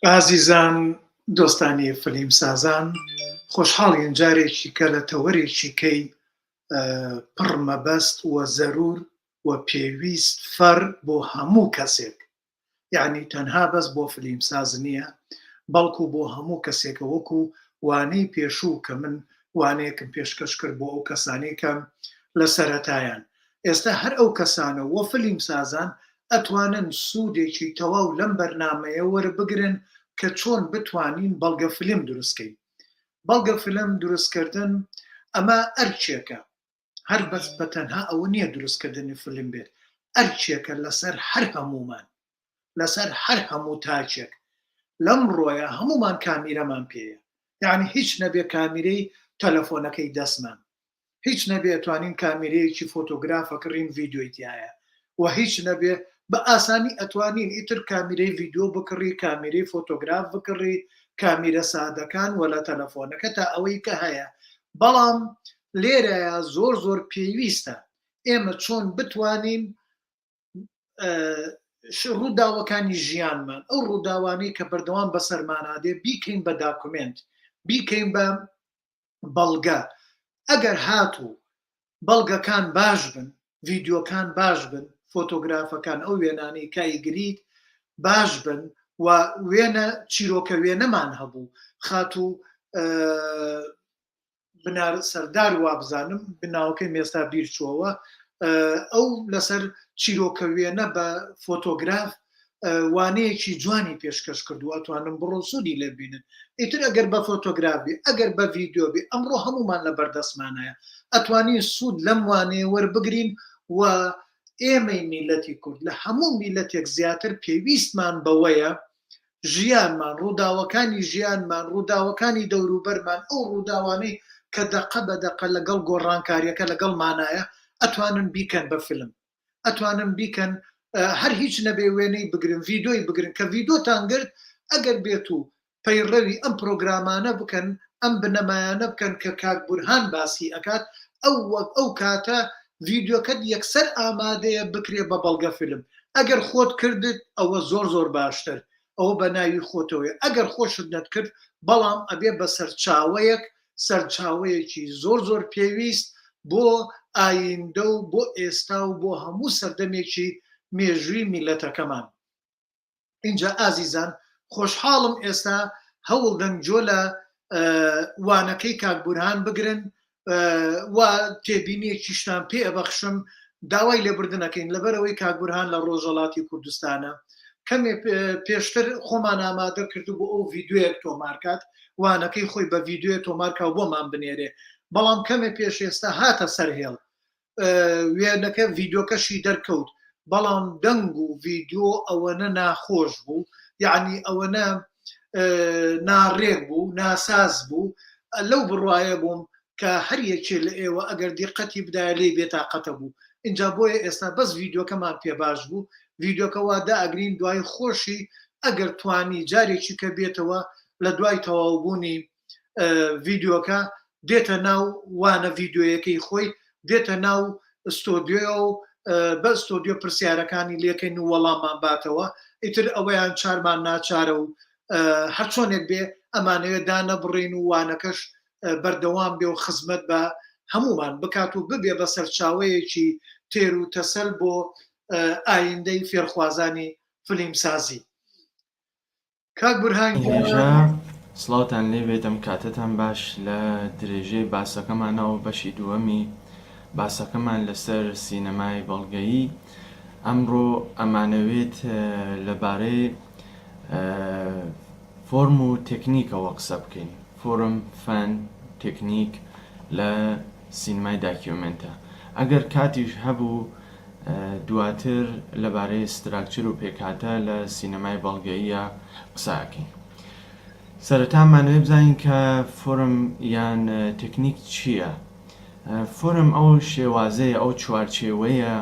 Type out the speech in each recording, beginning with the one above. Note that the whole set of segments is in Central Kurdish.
ئازیزان دۆستانی فلیم سازان خۆشحاڵین جارێکی کە لە تەوەرێکی کەی پڕ مەبەست و زەرور و پێویست فەر بۆ هەموو کەسێک یعنی تەنها بەس بۆ فلیم ساز نییە بەڵکو بۆ هەموو کەسێکە وەکو وانەی پێشوو کە من وانەیەکم پێشکەش کرد بۆ ئەو کەسانەی کە لە سەرەتایان ئێستا هەر ئەو کەسانە وە فلیم سازان ئەتوانن سوودێکی تەواو لەم بەرنامەیە وەربگرن کە چۆن بتوانین بەڵگە فلیم دروست کەین. بەڵگە فلم دروست کردن ئەمە ئەرکێکە هەر بەس بە تەنها ئەوە نییە دروست کردنی فلم بێت ئەرکێکە لەسەر هەر هەموومان لەسەر هەر هەموو تاکێک لەم ڕۆیە هەموومان کامیرەمان پێیە یعنی هیچ نەبێ کامیرەی تەلەفۆنەکەی دەستمان هیچ نەبێ ئەتوانین کامیرەیەکی فۆتۆگراف ئەکڕین ڤیدیۆی تیایە و هیچ نەبێ بە ئاسانی ئەتوانین ئیتر کامیرەی ڤیدیۆ بکڕی کامیرەی فۆتۆگراف بکڕی کامیرە سادەکان وە لە تەلەفۆنەکە تا ئەوەی کە هەیە بەڵام لێرەیە زۆر زۆر پێویستە ئێمە چۆن بتوانین ڕووداوەکانی ژیانمان ئەو ڕووداوانەی کە بەردەوام بەسەرمانادێ بیکەین بە داکومێنت بیکەین بە بەڵگە ئەگەر هاتوو بەڵگەکان باش بن ڤیدیۆکان باش بن فۆتۆگرافەکان ئەو وێنانەی کە ئەیگریت باش بن و وێنە چیرۆکە وێنەمان هەبوو خاتوو بنار سەردار وابزانم بناوەکەی مێستا بیر چووەوە ئەو لەسەر چیرۆکە وێنە بە فۆتۆگراف وانەیەکی جوانی پێشکەش کردووە ئەتوانن بڕۆن سوودی لێ ببینن ئیتر ئەگەر بە فۆتۆگراف بێ ئەگەر بە ڤیدیۆ بێ ئەمڕۆ هەمومان لە بەردەستمانایە ئەتوانین سوود لەم وانەیە وەربگرین و ئێمەی میلەتی کورد لە هەموو میلەتێک زیاتر پێویستمان بەوەیە ژیانمان ڕووداوەکانی ژیانمان ڕووداوەکانی دەوروبەرمان ئەو ڕووداوانەی کە دەقە بە دەقە لەگەڵ گۆڕانکاریەکە لەگەڵ مانایە ئەتوانن بیکەن بە فیلم ئەتوانن بیکەن هەر هیچ نەبێ وێنەی بگرن ڤیدۆی بگرن کە ڤیدۆتان گرت ئەگەر بێت و پەیڕەوی ئەم پرۆگرامانە بکەن ئەم بنەمایانە بکەن کە کاک بورهان باسی ئەکات ئەو وەک ئەو کاتە ڤیدیۆکەت یەکسەر ئامادەیە بکرێ بە بەڵگە فیلم ئەگەر خۆت کردت ئەوە زۆر زۆر باشتر ئەوە بە ناوی خۆتەوەیە ئەگەر خۆشت نەتکرد بەڵام ئەبێ بە سەرچاوەیەک سەرچاوەیەکی زۆر زۆر پێویست بۆ ئایندە و بۆ ئێستا و بۆ هەموو سەردەمێکی مێژووی میلەتەکەمان. ئینجا ئازیزان خۆشحاڵم ئێستا هەوڵدەن جۆ لە وانەکەی کاک بورهان بگرن و تێبینیەکیشتان پێ ئەبەخشم داوای لێبوردن ئەکەین لەبەرئەوەی کاک بورهان لە ڕۆژەڵاتی کوردستانە کەمێ پێشتر خۆمان ئامادە کردو بۆ ئەو ڤیدیۆیەک تۆمارکات وانەکەی خۆی بە ڤیدیۆ تۆمارکا و بۆمان بنێرێ بەڵام کەمێ پێش ئێستا هاتە سەر هێڵ وێنەکە ڤیدیۆکەشی دەرکەوت بەڵام دەنگ و ڤیدیۆ ئەوەنە ناخۆش بوو یعنی ئەوەنە ناڕێک بوو ناساز بوو لەو بڕواایە بووم کە هەر یەکێ لە ئێوە ئەگەر دیقەتی بدایە لێی بێتاقەتە بوو ئینجا بۆیە ئێستا بەس ڤیدیۆکەمان پێ باش بوو ڤیدیۆکە وا دائەگرین دوای خۆشی ئەگەر توانی جارێکی کە بێتەوە لە دوای تەواوبوونی ڤیدیۆکە دێتە ناو وانە ڤیدیۆیەکەی خۆی دێتە ناو ستۆدیۆ و بە ستۆدیۆ پرسیارەکانی لێکەین و وەڵاممان باتەوە ئیتر ئەوەیان چارمان ناچارە و هەرچۆنێک بێ ئەمانەوێت دانەبڕین و وانەکەش بەردەوام بێ و خزمەت بە هەمومان بکات و ببێ بە سەرچاوەیەکی تێر و تەسەل بۆ ئایندەی فێرخوازانی فلیمسازی. کاک بورهان گیان. هێژا سڵاوتان لێ بێت ئەم کاتەتان باش لە درێژەی باسەکەمانەوە بەشی دووەمی باسەکەمان لەسەر سینەمای بەڵگەیی ئەمڕۆ ئەمانەوێت لەبارەی فۆرم و تێکنیکەوە قسە بکەین فۆرم فەن تێکنیک لە سینەمای داکیۆمێنتە ئەگەر کاتیش هەبوو دواتر لەبارەی ستراکچر و پێکهاتە لە سینەمای بەڵگەییە قسە ئەکەین. سەرەتا ئەمانەوێ بزانین کە فۆرم یان تەکنیک چییە؟ فۆرم ئەو شێوازەیە، ئەو چوارچێوەیە،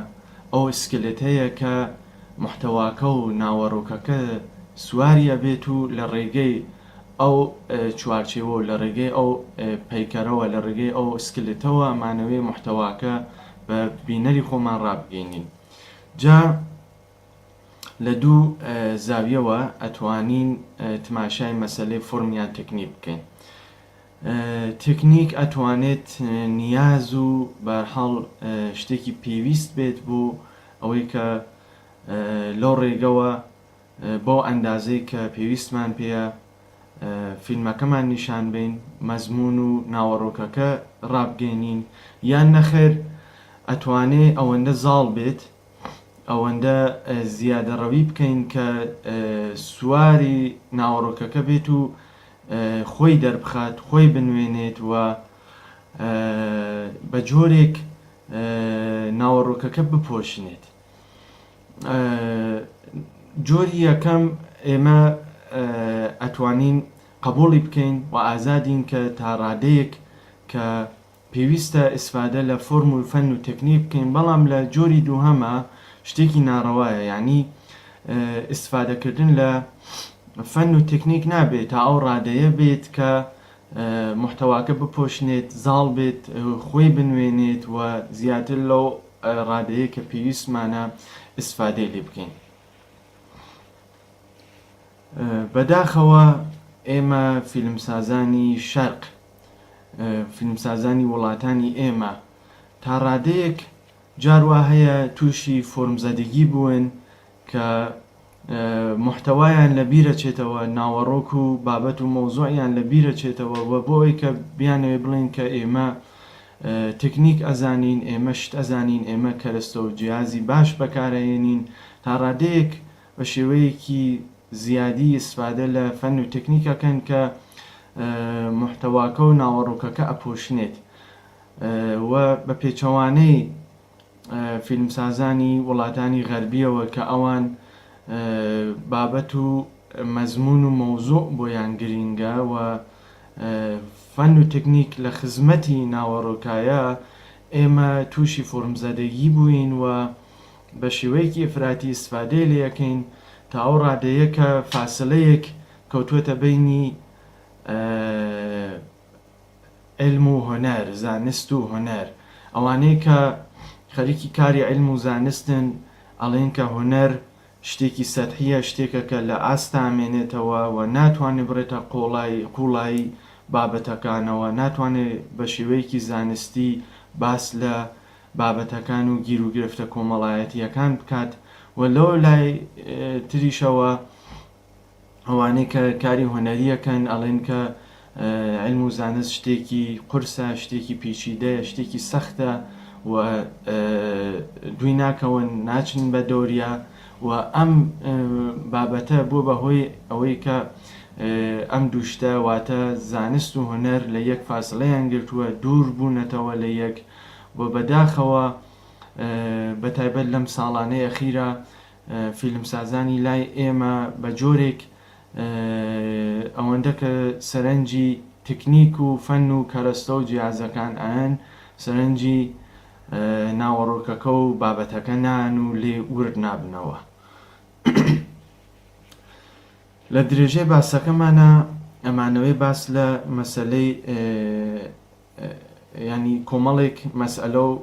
ئەو سکلێتەیە کە موحتەواکە و ناوەڕۆکەکە سواری ئەبێت و لە ڕێگەی ئەو چوارچێوە و لە ڕێگەی ئەو پەیکەرەوە، لە ڕێگەی ئەو سکلێتەوە ئەمانەوێ موحتەواکە بە بینەری خۆمان ڕابگەینین. جا. لە دوو زاویەوە ئەتوانین تماشای مەسەلەی فۆرم یان تەکنیک بکەین. تەکنیک ئەتوانێت نیاز و بەهەرحاڵ شتێکی پێویست بێت بۆ ئەوەی کە لەو ڕێگەوە بەو ئەندازەی کە پێویستمان پێیە فیلمەکەمان نیشان بەین، مەزموون و ناوەڕۆکەکە ڕابگەینین، یان نەخێر ئەتوانێ ئەوەندە زاڵ بێت، ئەوەندە زیادەڕەوی بکەین کە سواری ناوەڕۆکەکە بێت و خۆی دەربخات، خۆی بنوێنێت و بە جۆرێک ناوەڕۆکەکە بپۆشنێت. جۆری یەکەم ئێمە ئەتوانین قبوڵی بکەین و ئازادین کە تا ڕادەیەک کە پێویستە ئیسفادە لە فۆرم و فەن و تەکنیک بکەین بەڵام لە جۆری دووهەما شتێکی ناڕەوایە یانی ئیسفادەکردن لە فەن و تەکنیک نابێت تا ئەو ڕادەیە بێت کە محتەواکە بپۆشنێت زاڵ بێت خۆی بنوێنێت و زیاتر لەو ڕادەیە کە پێویستمانە ئیسفادەی لێ بکەین. بەداخەوە ئێمە فیلمسازانی شەرق، فیلمسازانی وڵاتانی ئێمە تا ڕادەیەک جار وا هەیە تووشی فۆرمزەدگی بوون کە موحتەوایان لە بیرەچێتەوە، ناوەڕۆک و بابەت و مەوزوعیان لە بیرەچێتەوە و بۆ ئەوەی کە بیانەوێ بڵێن کە ئێمە تەکنیک ئەزانین، ئێمە شت ئەزانین، ئێمە کەرەستە و جیهازی باش بەکارئەهێنین، تا ڕادەیەک بە شێوەیەکی زیادی ئیسفادە لە فەن و تەکنیک ئەکەن کە موحتەواکە و ناوەڕۆکەکە ئەپۆشنێت و بە پێچەوانەی فیلمسازانی وڵاتانی غەربیەوە کە ئەوان بابەت و مەزموون و مەوزوع بۆیان گرینگە و فەن و تەکنیک لە خزمەتی ناوەڕۆکایە، ئێمە تووشی فۆرمزەدەگی بووین و بە شێوەیەکی ئیفراتی ئیستفادەی لێ ئەکەین تا ئەو ڕادەیە کە فاسلەیەک کەوتووەتە بەینی عیلم و هونەر، زانست و هونەر. ئەوانەی کە خەریکی کاری عیلم و زانستن ئەڵێن کە هونەر شتێکی سەتحییە، شتێکە کە لە ئاستا ئەمێنێتەوە و ناتوانێ بڕێتە قۆڵایی قووڵایی بابەتەکانەوە، ناتوانێ بە شێوەیەکی زانستی باس لە بابەتەکان و گیروگرفتە کۆمەڵایەتییەکان بکات و لەو لای تریشەوە ئەوانەی کە کاری هونەری ئەکەن ئەڵێن کە عیلم و زانست شتێکی قورسە، شتێکی پیچیدەیە، شتێکی سەختە و دووی ناکەون، ناچن بە دەوریا و ئەم بابەتە بووە بە هۆی ئەوەی کە ئەم دوو شتە واتە زانست و هونەر لە یەک فاسڵەیان گرتووە، دوور بوونەتەوە لە یەک و بەداخەوە بە تایبەت لەم ساڵانەی ئەخیرا فیلمسازانی لای ئێمە بە جۆرێک ئەوەندە کە سەرنجی تکنیک و فەن و کەرەستە و جیازەکان ئەیەن سەرنجی ناوەڕۆکەکە و بابەتەکە نان و لێ ورد نابنەوە. لە درێژەی باسەکەمانا ئەمانەوێ باس لە مەسەلەی یانی کۆمەڵێک مەسئەلە و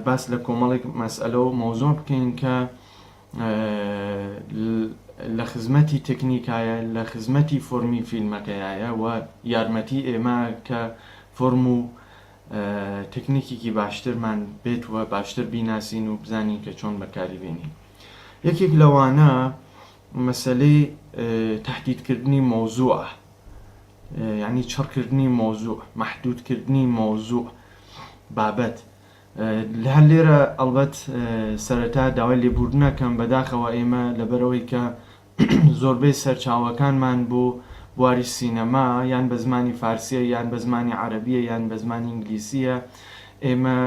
باس لە کۆمەڵێک مەسئەلە و مەوزوع بکەین کە لە خزمەتی تەکنیکایە لە خزمەتی فۆرمی فیلمەکەیایە و یارمەتی ئێمە کە فۆرم و تەکنیکێکی باشترمان بێت و باشتر بیناسین و بزانین کە چۆن بەکاری بێنین یەکێک لەوانە مەسەلەی تهدیدکردنی مەوزوعە یانی چڕکردنی مەوزوع، مەحدودکردنی مەوزوع، بابەت. هەر لێرە ئەڵبەت سەرەتا داوای لێبوردن ئەکەم، بەداخەوە ئێمە لەبەرئەوەی کە زۆربەی سەرچاوەکانمان بۆ بواری سینەما یان بە زمانی فارسیە یان بە زمانی عەرەبیە یان بە زمانی ئینگلیسیە، ئێمە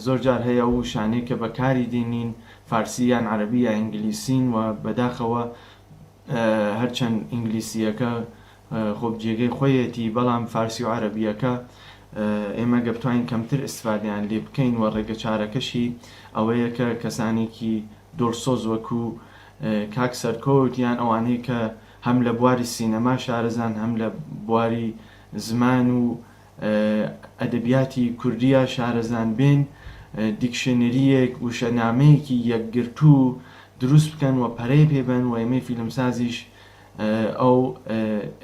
زۆر جار هەیە ئەو وشانەی کە بەکاری دێنین فارسی یان عەرەبی یا ئینگلیسین و بەداخەوە هەرچەند ئینگلیسییەکە خۆب جێگەی خۆیەتی بەڵام فارسی و عەرەبییەکە ئێمە گەر بتوانین کەمتر ئیستفادەیان لێ بکەین و ڕێگە چارەکەشی ئەوەیە کە کەسانێکی دڵسۆز وەکو کاک سەرکەوت یان ئەوانەی کە هەم لە بواری سینەما شارەزان هەم لە بواری زمان و ئەدەبیاتی کوردییا شارەزان بێن، دیکشنرییەک، وشەنامەیەکی یەکگرتوو دروست بکەن و پەرەی پێ بەن و ئێمەی فیلمسازیش ئەو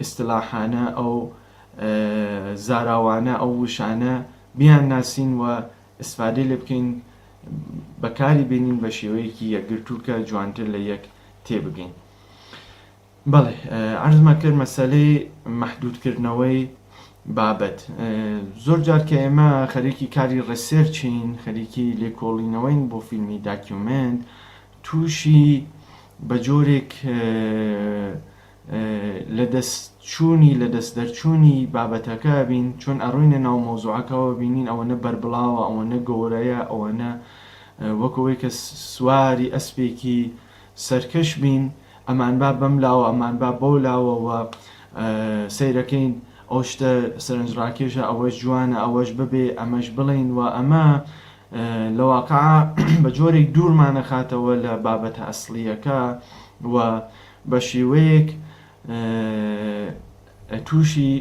ئیستلاحانە ئەو زاراوانە ئەو وشانە بیانناسین و ئیستفادەی لێ بکەین بەکاری بێنین بە شێوەیەکی یەکگرتوو کە جوانتر لە یەک تێبگەین. بەڵێ عەرزمان کرد مەسەلەی مەحدودکردنەوەی بابەت زۆر جار کە ئێمە خەریکی کاری research ین خەریکی لێکۆڵینەوەین بۆ فیلمی document تووشی بە جۆرێک لەدەستچوونی لەدەست دەرچوونی بابەتەکە بین چۆن ئەڕۆینە ناو مەوزوعەکەوە بینین ئەوەنە بەربڵاوە ئەوەنە گەورەیە ئەوەنە وەکەوەی کە سواری ئەسپێکی سەرکەش بین ئەمانبا بەم لاوە ئەمانبا بەو لاوە و سەیرەکەین ئەو شتە سەرنجڕاکێشە ئەوەش جوانە ئەوەش ببێ ئەمەش بڵێین و ئەمە لە واقع بە جۆرێک دوورمانەخاتەوە لە بابەتە ئەسڵییەکە و بە شێوەیەک تووشی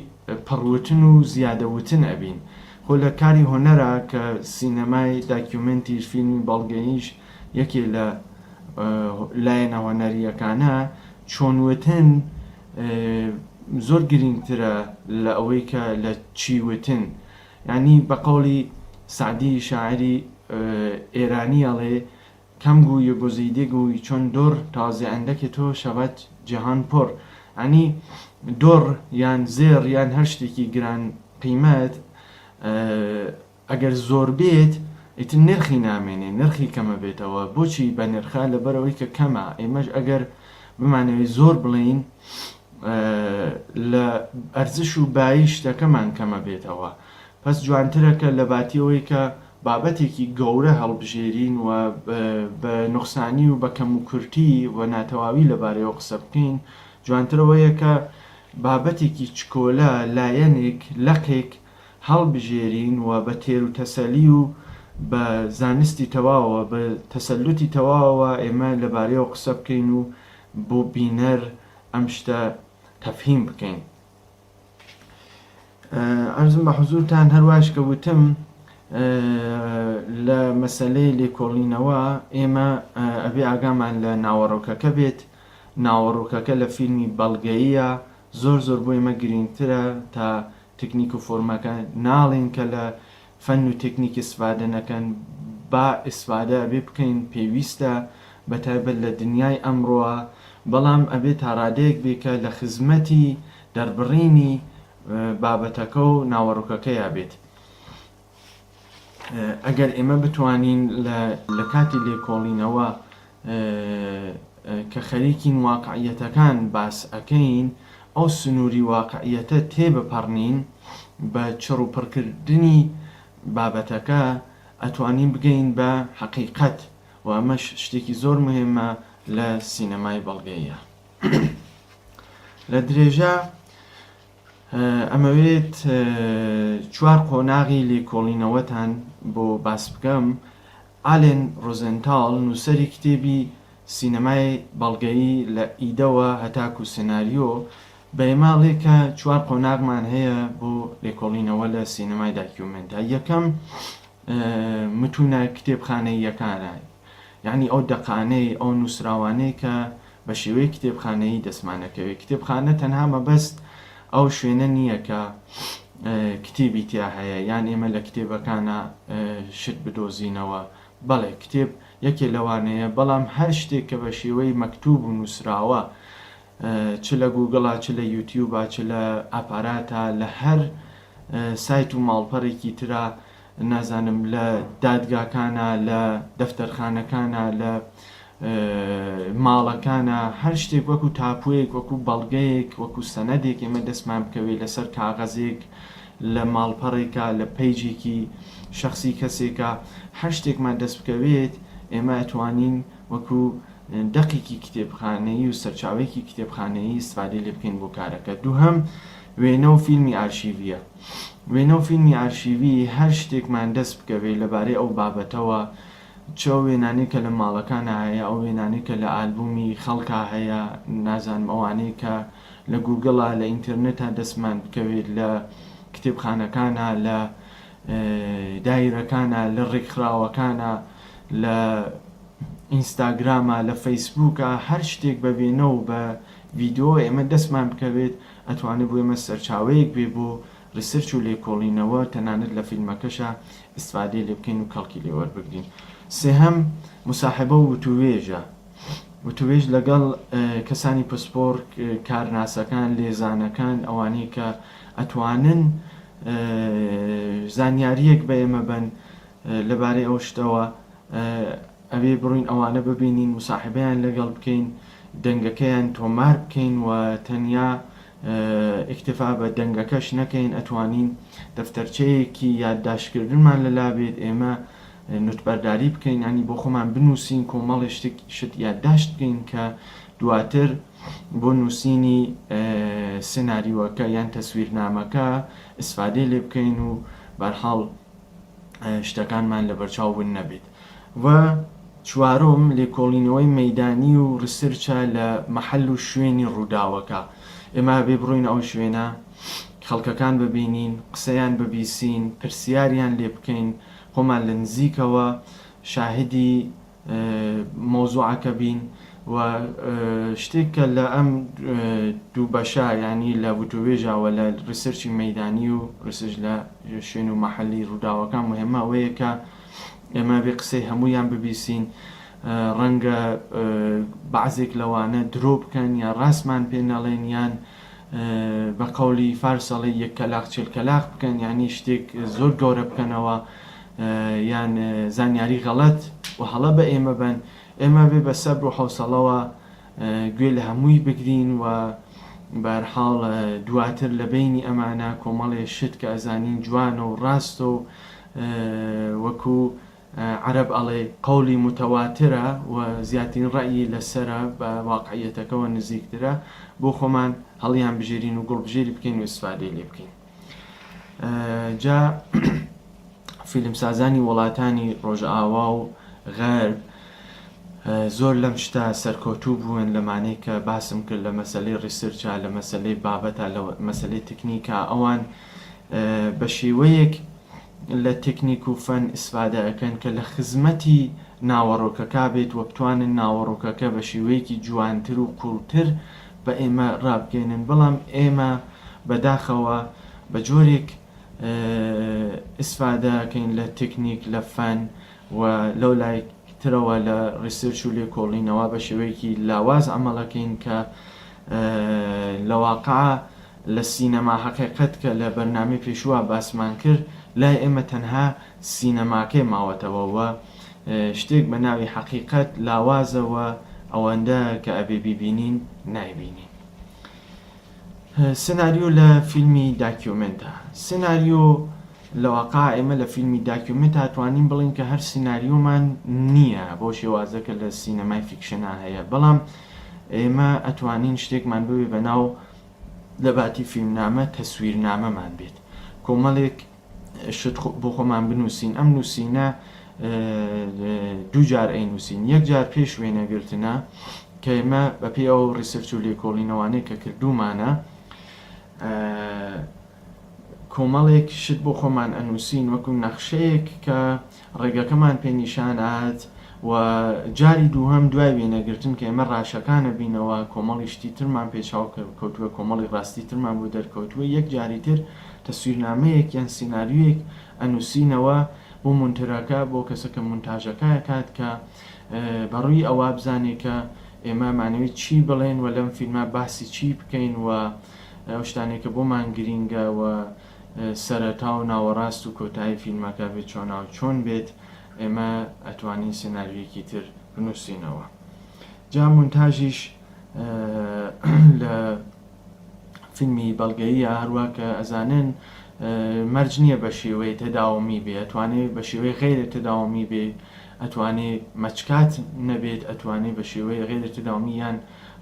پڕ وتن و زیادە وتن ئەبین. خۆ لە کاری هونەرا کە سینەمای document یش فیلمی بەڵگەییش یەکێ لە لایەنە هونەرییەکانە، چۆن وتن زۆر گرینگترە لە ئەوەی کە لە چی وتن. یانی بە قەوڵی سەعدی شاعیری ئێرانی ئەڵێ کم گوی و گزیده گوی چون در تا ز اندک تو شود جهان پر یانی دڕ یان زێڕ یان هەر شتێکی گران قیمەت ئەگەر زۆر بێت ئیتر نرخی نامێنێ نرخی کەمە بێتەوە بۆچی بە نرخە لەبەرئەوەی کە کەمە ئێمەش ئەگەر بمانەوێت زۆر بڵێین لە ئەرزش و بایی شتەکەمان کەمە بێتەوە پەس جوانترە کە لەباتی ئەوەی کە بابەتێکی گەورە هەڵبژێرین و بە نوقسانی و بە کەموکورتی و ناتەواوی لەبارەیەوە قسە بکەین، جوانتر ئەوەیە کە بابەتێکی چکۆلە، لایەنێک، لقێک هەڵبژێرین و بە تێروتەسەلی و بە زانستی تەواوەوە، بە تەسەلوتی تەواوەوە ئێمە لەبارەیەوە قسە بکەین و بۆ بینەر ئەم شتە تەفهیم بکەین. عەرزم بە حزورتان هەرواش کە وتم لە مەسەلەی لێکۆڵینەوە ئێمە ئەبێ ئاگامان لە ناوەڕۆکەکە بێت ناوەڕۆکەکە لە فیلمی بەڵگەییە زۆر زۆر بۆ ئێمە گرینگترە تا تکنیک و فۆرمەکە ناڵێین کە لە فەن و تکنیک ئیسفادە نەکەن با ئیسفادە ئەبێ بکەین پێویستە بەتایبەت لە دنیای ئەمڕۆا بەڵام ئەبێ تاڕادەیەک بێ کە لە خزمەتی دەربڕینی بابەتەکە و ناوەڕۆکەکەیا بێت. ئەگەر ئێمە بتوانین لە کاتی لێکۆڵینەوە کە خەریکین واقعیەتەکان باس ئەکەین ئەو سنووری واقعیەتە تێبپەڕنین بە چڕ و پڕکردنی بابەتەکە ئەتوانین بگەین بە حەقیقەت و ئەمەش شتێکی زۆر مهمە لە سینەمای بەڵگەییا. لە درێژە ئەمەوێت چوار قۆناغی لێکۆڵینەوەتان بۆ باس بکەم. ئالێن ڕۆزێنتاڵ نووسەری کتێبی سینەمای بەڵگەیی لە ئیدەوە هەتاکوو سناریۆ بە ئێمە ئەڵێ کە چوار قۆناغمان هەیە بۆ لێکۆڵینەوە لە سینەمای داکیومێنتا. یەکەم متونە کتێبخانەییەکانە یانی ئەو دەقانەی ئەو نووسراوانەی کە بە شێوەی کتێبخانەیی دەستمان ئەکەوێت. کتێبخانە تەنها مەبەست ئەو شوێنە نییە کە کتێبی تیا هەیە یان ئێمە لە کتێبەکانا شت بدۆزینەوە. بەڵێ کتێب یەکێ لەوانەیە، بەڵام هەر شتێک کە بە شێوەی مەکتوب و نووسراوە چ لە گووگڵا چ لە یوتیوبا چ لە ئاپاراتا لە هەر سایت و ماڵپەڕێکی ترا نازانم لە دادگاکانا لە دەفتەرخانەکانا لە ماڵەکانا هەر شتێک وەکو تاپۆیەک وەکو بەڵگەیەک وەکو سەنەدێک ئێمە دەستمان بکەوێت لەسەر کاغەزێک لە ماڵپەڕێکا لە پەیجێکی شەخسی کەسێکا هەر شتێکمان دەست بکەوێت ئێمە ئەتوانین وەکو دەقێکی کتێبخانەیی و سەرچاوەیەکی کتێبخانەیی ئیستفادەی لێ بکەین بۆ کارەکە. دووهەم، وێنە و فیلمی ئارشیڤییە. وێنە و فیلمی ئارشیڤی هەر شتێکمان دەست بکەوێ لەبارەی ئەو بابەتەوە، چ ئەو وێنانەی کە لە ماڵەکانا هەیە، ئەو وێنانەی کە لە ئالبوومی خەڵکا هەیە، نازانم ئەوانەی کە لە گووگڵا، لە ئینتێرنێتا دەستمان بکەوێت، لە کتێبخانەکانا، لە دایرەکانا، لە ڕێکخراوەکانا، لە. ئینستاگراما لە فەیسبووکا هەر شتێک بە وێنە و بە ڤیدۆ ئێمە دەستمان بکەوێت ئەتوانێ بۆ ئێمە سەرچاوەیەک بێ بۆ research و لێکۆڵینەوە تەنانەت لە فیلمەکەشا ئیستفادەی لێ بکەین و کەڵکی لێ وەربگرین. سێهەم، موساحبە و وتووێژە. وتووێژ لەگەڵ کەسانی پسپۆڕ، کارناسەکان، لێزانەکان، ئەوانەی کە ئەتوانن زانیارییەک بە ئێمە بەن لەبارەی ئەو شتەوە، ئەبێ بڕۆین ئەوانە ببینین، موساحبەیان لەگەڵ بکەین، دەنگەکەیان تۆمار بکەین و تەنیا ئیکتفا بە دەنگەکەش نەکەین، ئەتوانین دەفتەرچەیەکی یادداشتکردنمان لەلا بێت، ئێمە نوتبەرداری بکەین، یانی بۆ خۆمان بنووسین، کۆمەڵێ شتێک شت یادداشت بکەین کە دواتر بۆ نووسینی سناریوەکە یان تەسویرنامەکە ئیسفادەی لێ بکەین و بەرحاڵ شتەکانمان لەبەرچاو ون نەبێت. و چوارۆم، لێکۆڵینەوەی مەیدانی و research ە لە مەحەل و شوێنی ڕووداوەکە. ئێمە ئەبێ بڕۆینە ئەو شوێنە، خەڵکەکان ببینین، قسەیان ببیسین، پرسیاریان لێ بکەین، خۆمان لە نزیکەوە شاهیدی مەوزوعەکە بین و شتێک کە لە ئەم دوو بەشە یانی لە وتووێژا و لە research ی مەیدانی و research لە شوێن و مەحەلی ڕووداوەکان موهیمە ئەوەیە کە ئێمە بێ قسەی هەموویان ببیسین ڕەنگە بەعزێک لەوانە درۆ بکەن یا ڕاستمان پێ نەڵێن یان بە قەولی فارس ئەڵێ یەک کەلاق چێل کەلاق بکەن یانی شتێک زۆر گەورە بکەنەوە یان زانیاری غەڵەت و هەڵە بە ئێمە بەن ئێمە بێ بە سەبر و حەوسەڵەوە گوێ لە هەمووی بگرین و بەهەرحاڵ دواتر لە بەینی ئەمانە کۆمەڵێ شت کە ئەزانین جوانە و ڕاستە و وەکو عەرەب ئەڵێ قەولی متواترە و زیاترین ڕەئی لەسەرە بە واقعیەتەکەوە نزیکترە بۆ خۆمان هەڵیان بژێرین و گوڵبژێری بکەین و ئیسفادەی لێ بکەین. جا فیلمسازانی وڵاتانی ڕۆژئاوا و غەرب زۆر لەم شتە سەرکەوتوو بوون لەمانەی کە باسم کرد لە مەسەلەی research ا لە مەسەلەی بابەتە لە مەسەلەی تکنیکا ئەوان بە شێوەیەک لە تکنیک و فەن ئیسفادە ئەکەن کە لە خزمەتی ناوەڕۆکەکە بێت و بتوانن ناوەڕۆکەکە بە شێوەیەکی جوانتر و قووڵتر بە ئێمە ڕابگەینن بەڵام ئێمە بەداخەوە بە جۆرێک ئیسفادە ئەکەین لە تکنیک لە فەن و لەو لای ترەوە لە research و لێکۆڵینەوە بە شێوەیەکی لاواز عەمەڵ ئەکەین کە لە واقع لە سینەما حەقیقەت کە لە بەرنامەی پێشووا باسمان کرد لای ئێمە تەنها سینەماکەی ماوەتەوە و شتێک بە ناوی حەقیقەت لاوازە و ئەوەندە کە ئەبێ بیبینین نایبینین. سناریۆ لە فیلمی داکیۆمێنتا. سناریۆ لە واقع ئێمە لە فیلمی داکیۆمێنتا توانین بڵێین کە هەر سناریۆمان نییە بەو شێوازە کە لە سینەمای fiction ا هەیە بەڵام ئێمە ئەتوانین شتێکمان ببێ بە ناو لە باتی فیلمنامە تەسویرنامەمان بێت کۆمەڵێک شت بۆ خۆمان بنووسین ئەم نووسینە دوو جار ئەینووسین یەک جار پێش وێنەگرتنە کە ئێمە بەپێی ئەو research و لێکۆڵینەوانەی کە کردوومانە کۆمەڵێک شت بۆ خۆمان ئەنووسین وەکو نەخشەیەک کە ڕێگەکەمان پێ نیشان ئات و جاری دووهەم دوای وێنەگرتن کە ئێمە ڕاشەکان ئەبینەوە کۆمەڵی شتی ترمان پێ چاو کەوتووە کۆمەڵی ڕاستی ترمان بۆ دەرکەوتووە یەک جاری تر تەسویرنامەیەک یان سیناریۆیەک ئەنووسینەوە بۆ مونترەکە بۆ کەسە کە مونتاژەکە ئەکات کە بە ڕووی ئەوە بزانێ کە ئێمە ئەمانەوێ چی بڵێن و لەم فیلمە باسی چی بکەین و ئەو شتانەی کە بۆمان گرینگە و سەرەتا و ناوەڕاست و کۆتایی فیلمەکە بێت چۆناو چۆن بێت ئێمە ئەتوانین سیناریۆیەکی تر بنووسینەوە جا مونتاژیش لە فیلمی بەڵگەییە هەروا کە ئەزانن مەرج نییە بە شێوەی تەداومی بێ ئەتوانێ بە شێوەی غەیرە تەداومی بێ ئەتوانێ match cut نەبێت ئەتوانێ بە شێوەی غەیرە تەداومی یان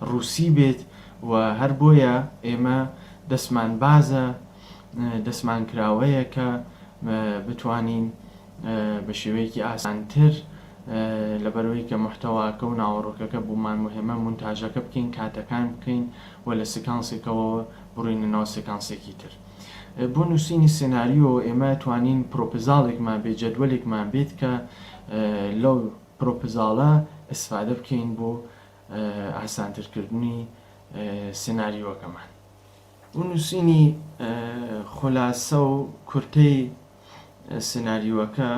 ڕووسی بێت و هەر بۆیە ئێمە دەستمان بازە دەستمان کراوەیە کە بتوانین بە شێوەیەکی ئاسانتر لەبەرئەوەی کە موحتەواکە و ناوەڕۆکەکە بۆمان موهیمە مونتاژەکە بکەین cut ەکان بکەین و لە سکانسێکەوە بڕۆینە ناو سکانسێکی تر. بۆ نووسینی سیناریۆ ئێمە توانین پرۆپزاڵێکمان بێت جەدوەلێکمان بێت کە لەو پرۆپزاڵە ئیسفادە بکەین بۆ ئاسانترکردنی سیناریۆکەمان. و نووسینی خولاسە و کورتەی سیناریۆکە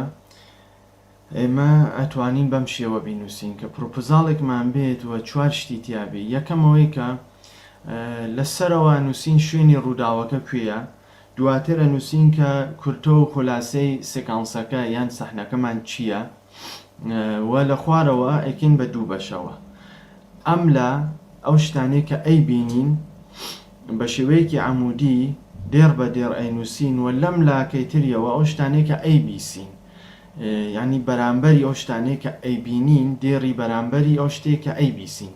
ئێمە ئەتوانین بەم شێوە بینووسین کە پروپزاڵێکمان بێت و چوار شتی تیا بێ یەکەم ئەوەی کە لە سەرەوە نووسین شوێنی ڕووداوەکە کوێیە دواتر ئەنووسین کە کورتە و خولاسەی سێکانسەکە یان سەحنەکەمان چییە و لە خوارەوە ئەیکەین بە دوو بەشەوە ئەم لا ئەو شتانەی کە ئەیبینین بە شێوەیەکی عەمودی دێڕ بە دێڕ ئەینووسین و لەم لاکەی تریەوە ئەو شتانەی کە ئەیبیسین یانی بەرامبەری ئەو شتانەی کە ئەیبینین دێڕی بەرامبەری ئەو شتەی کە ئەیبیسین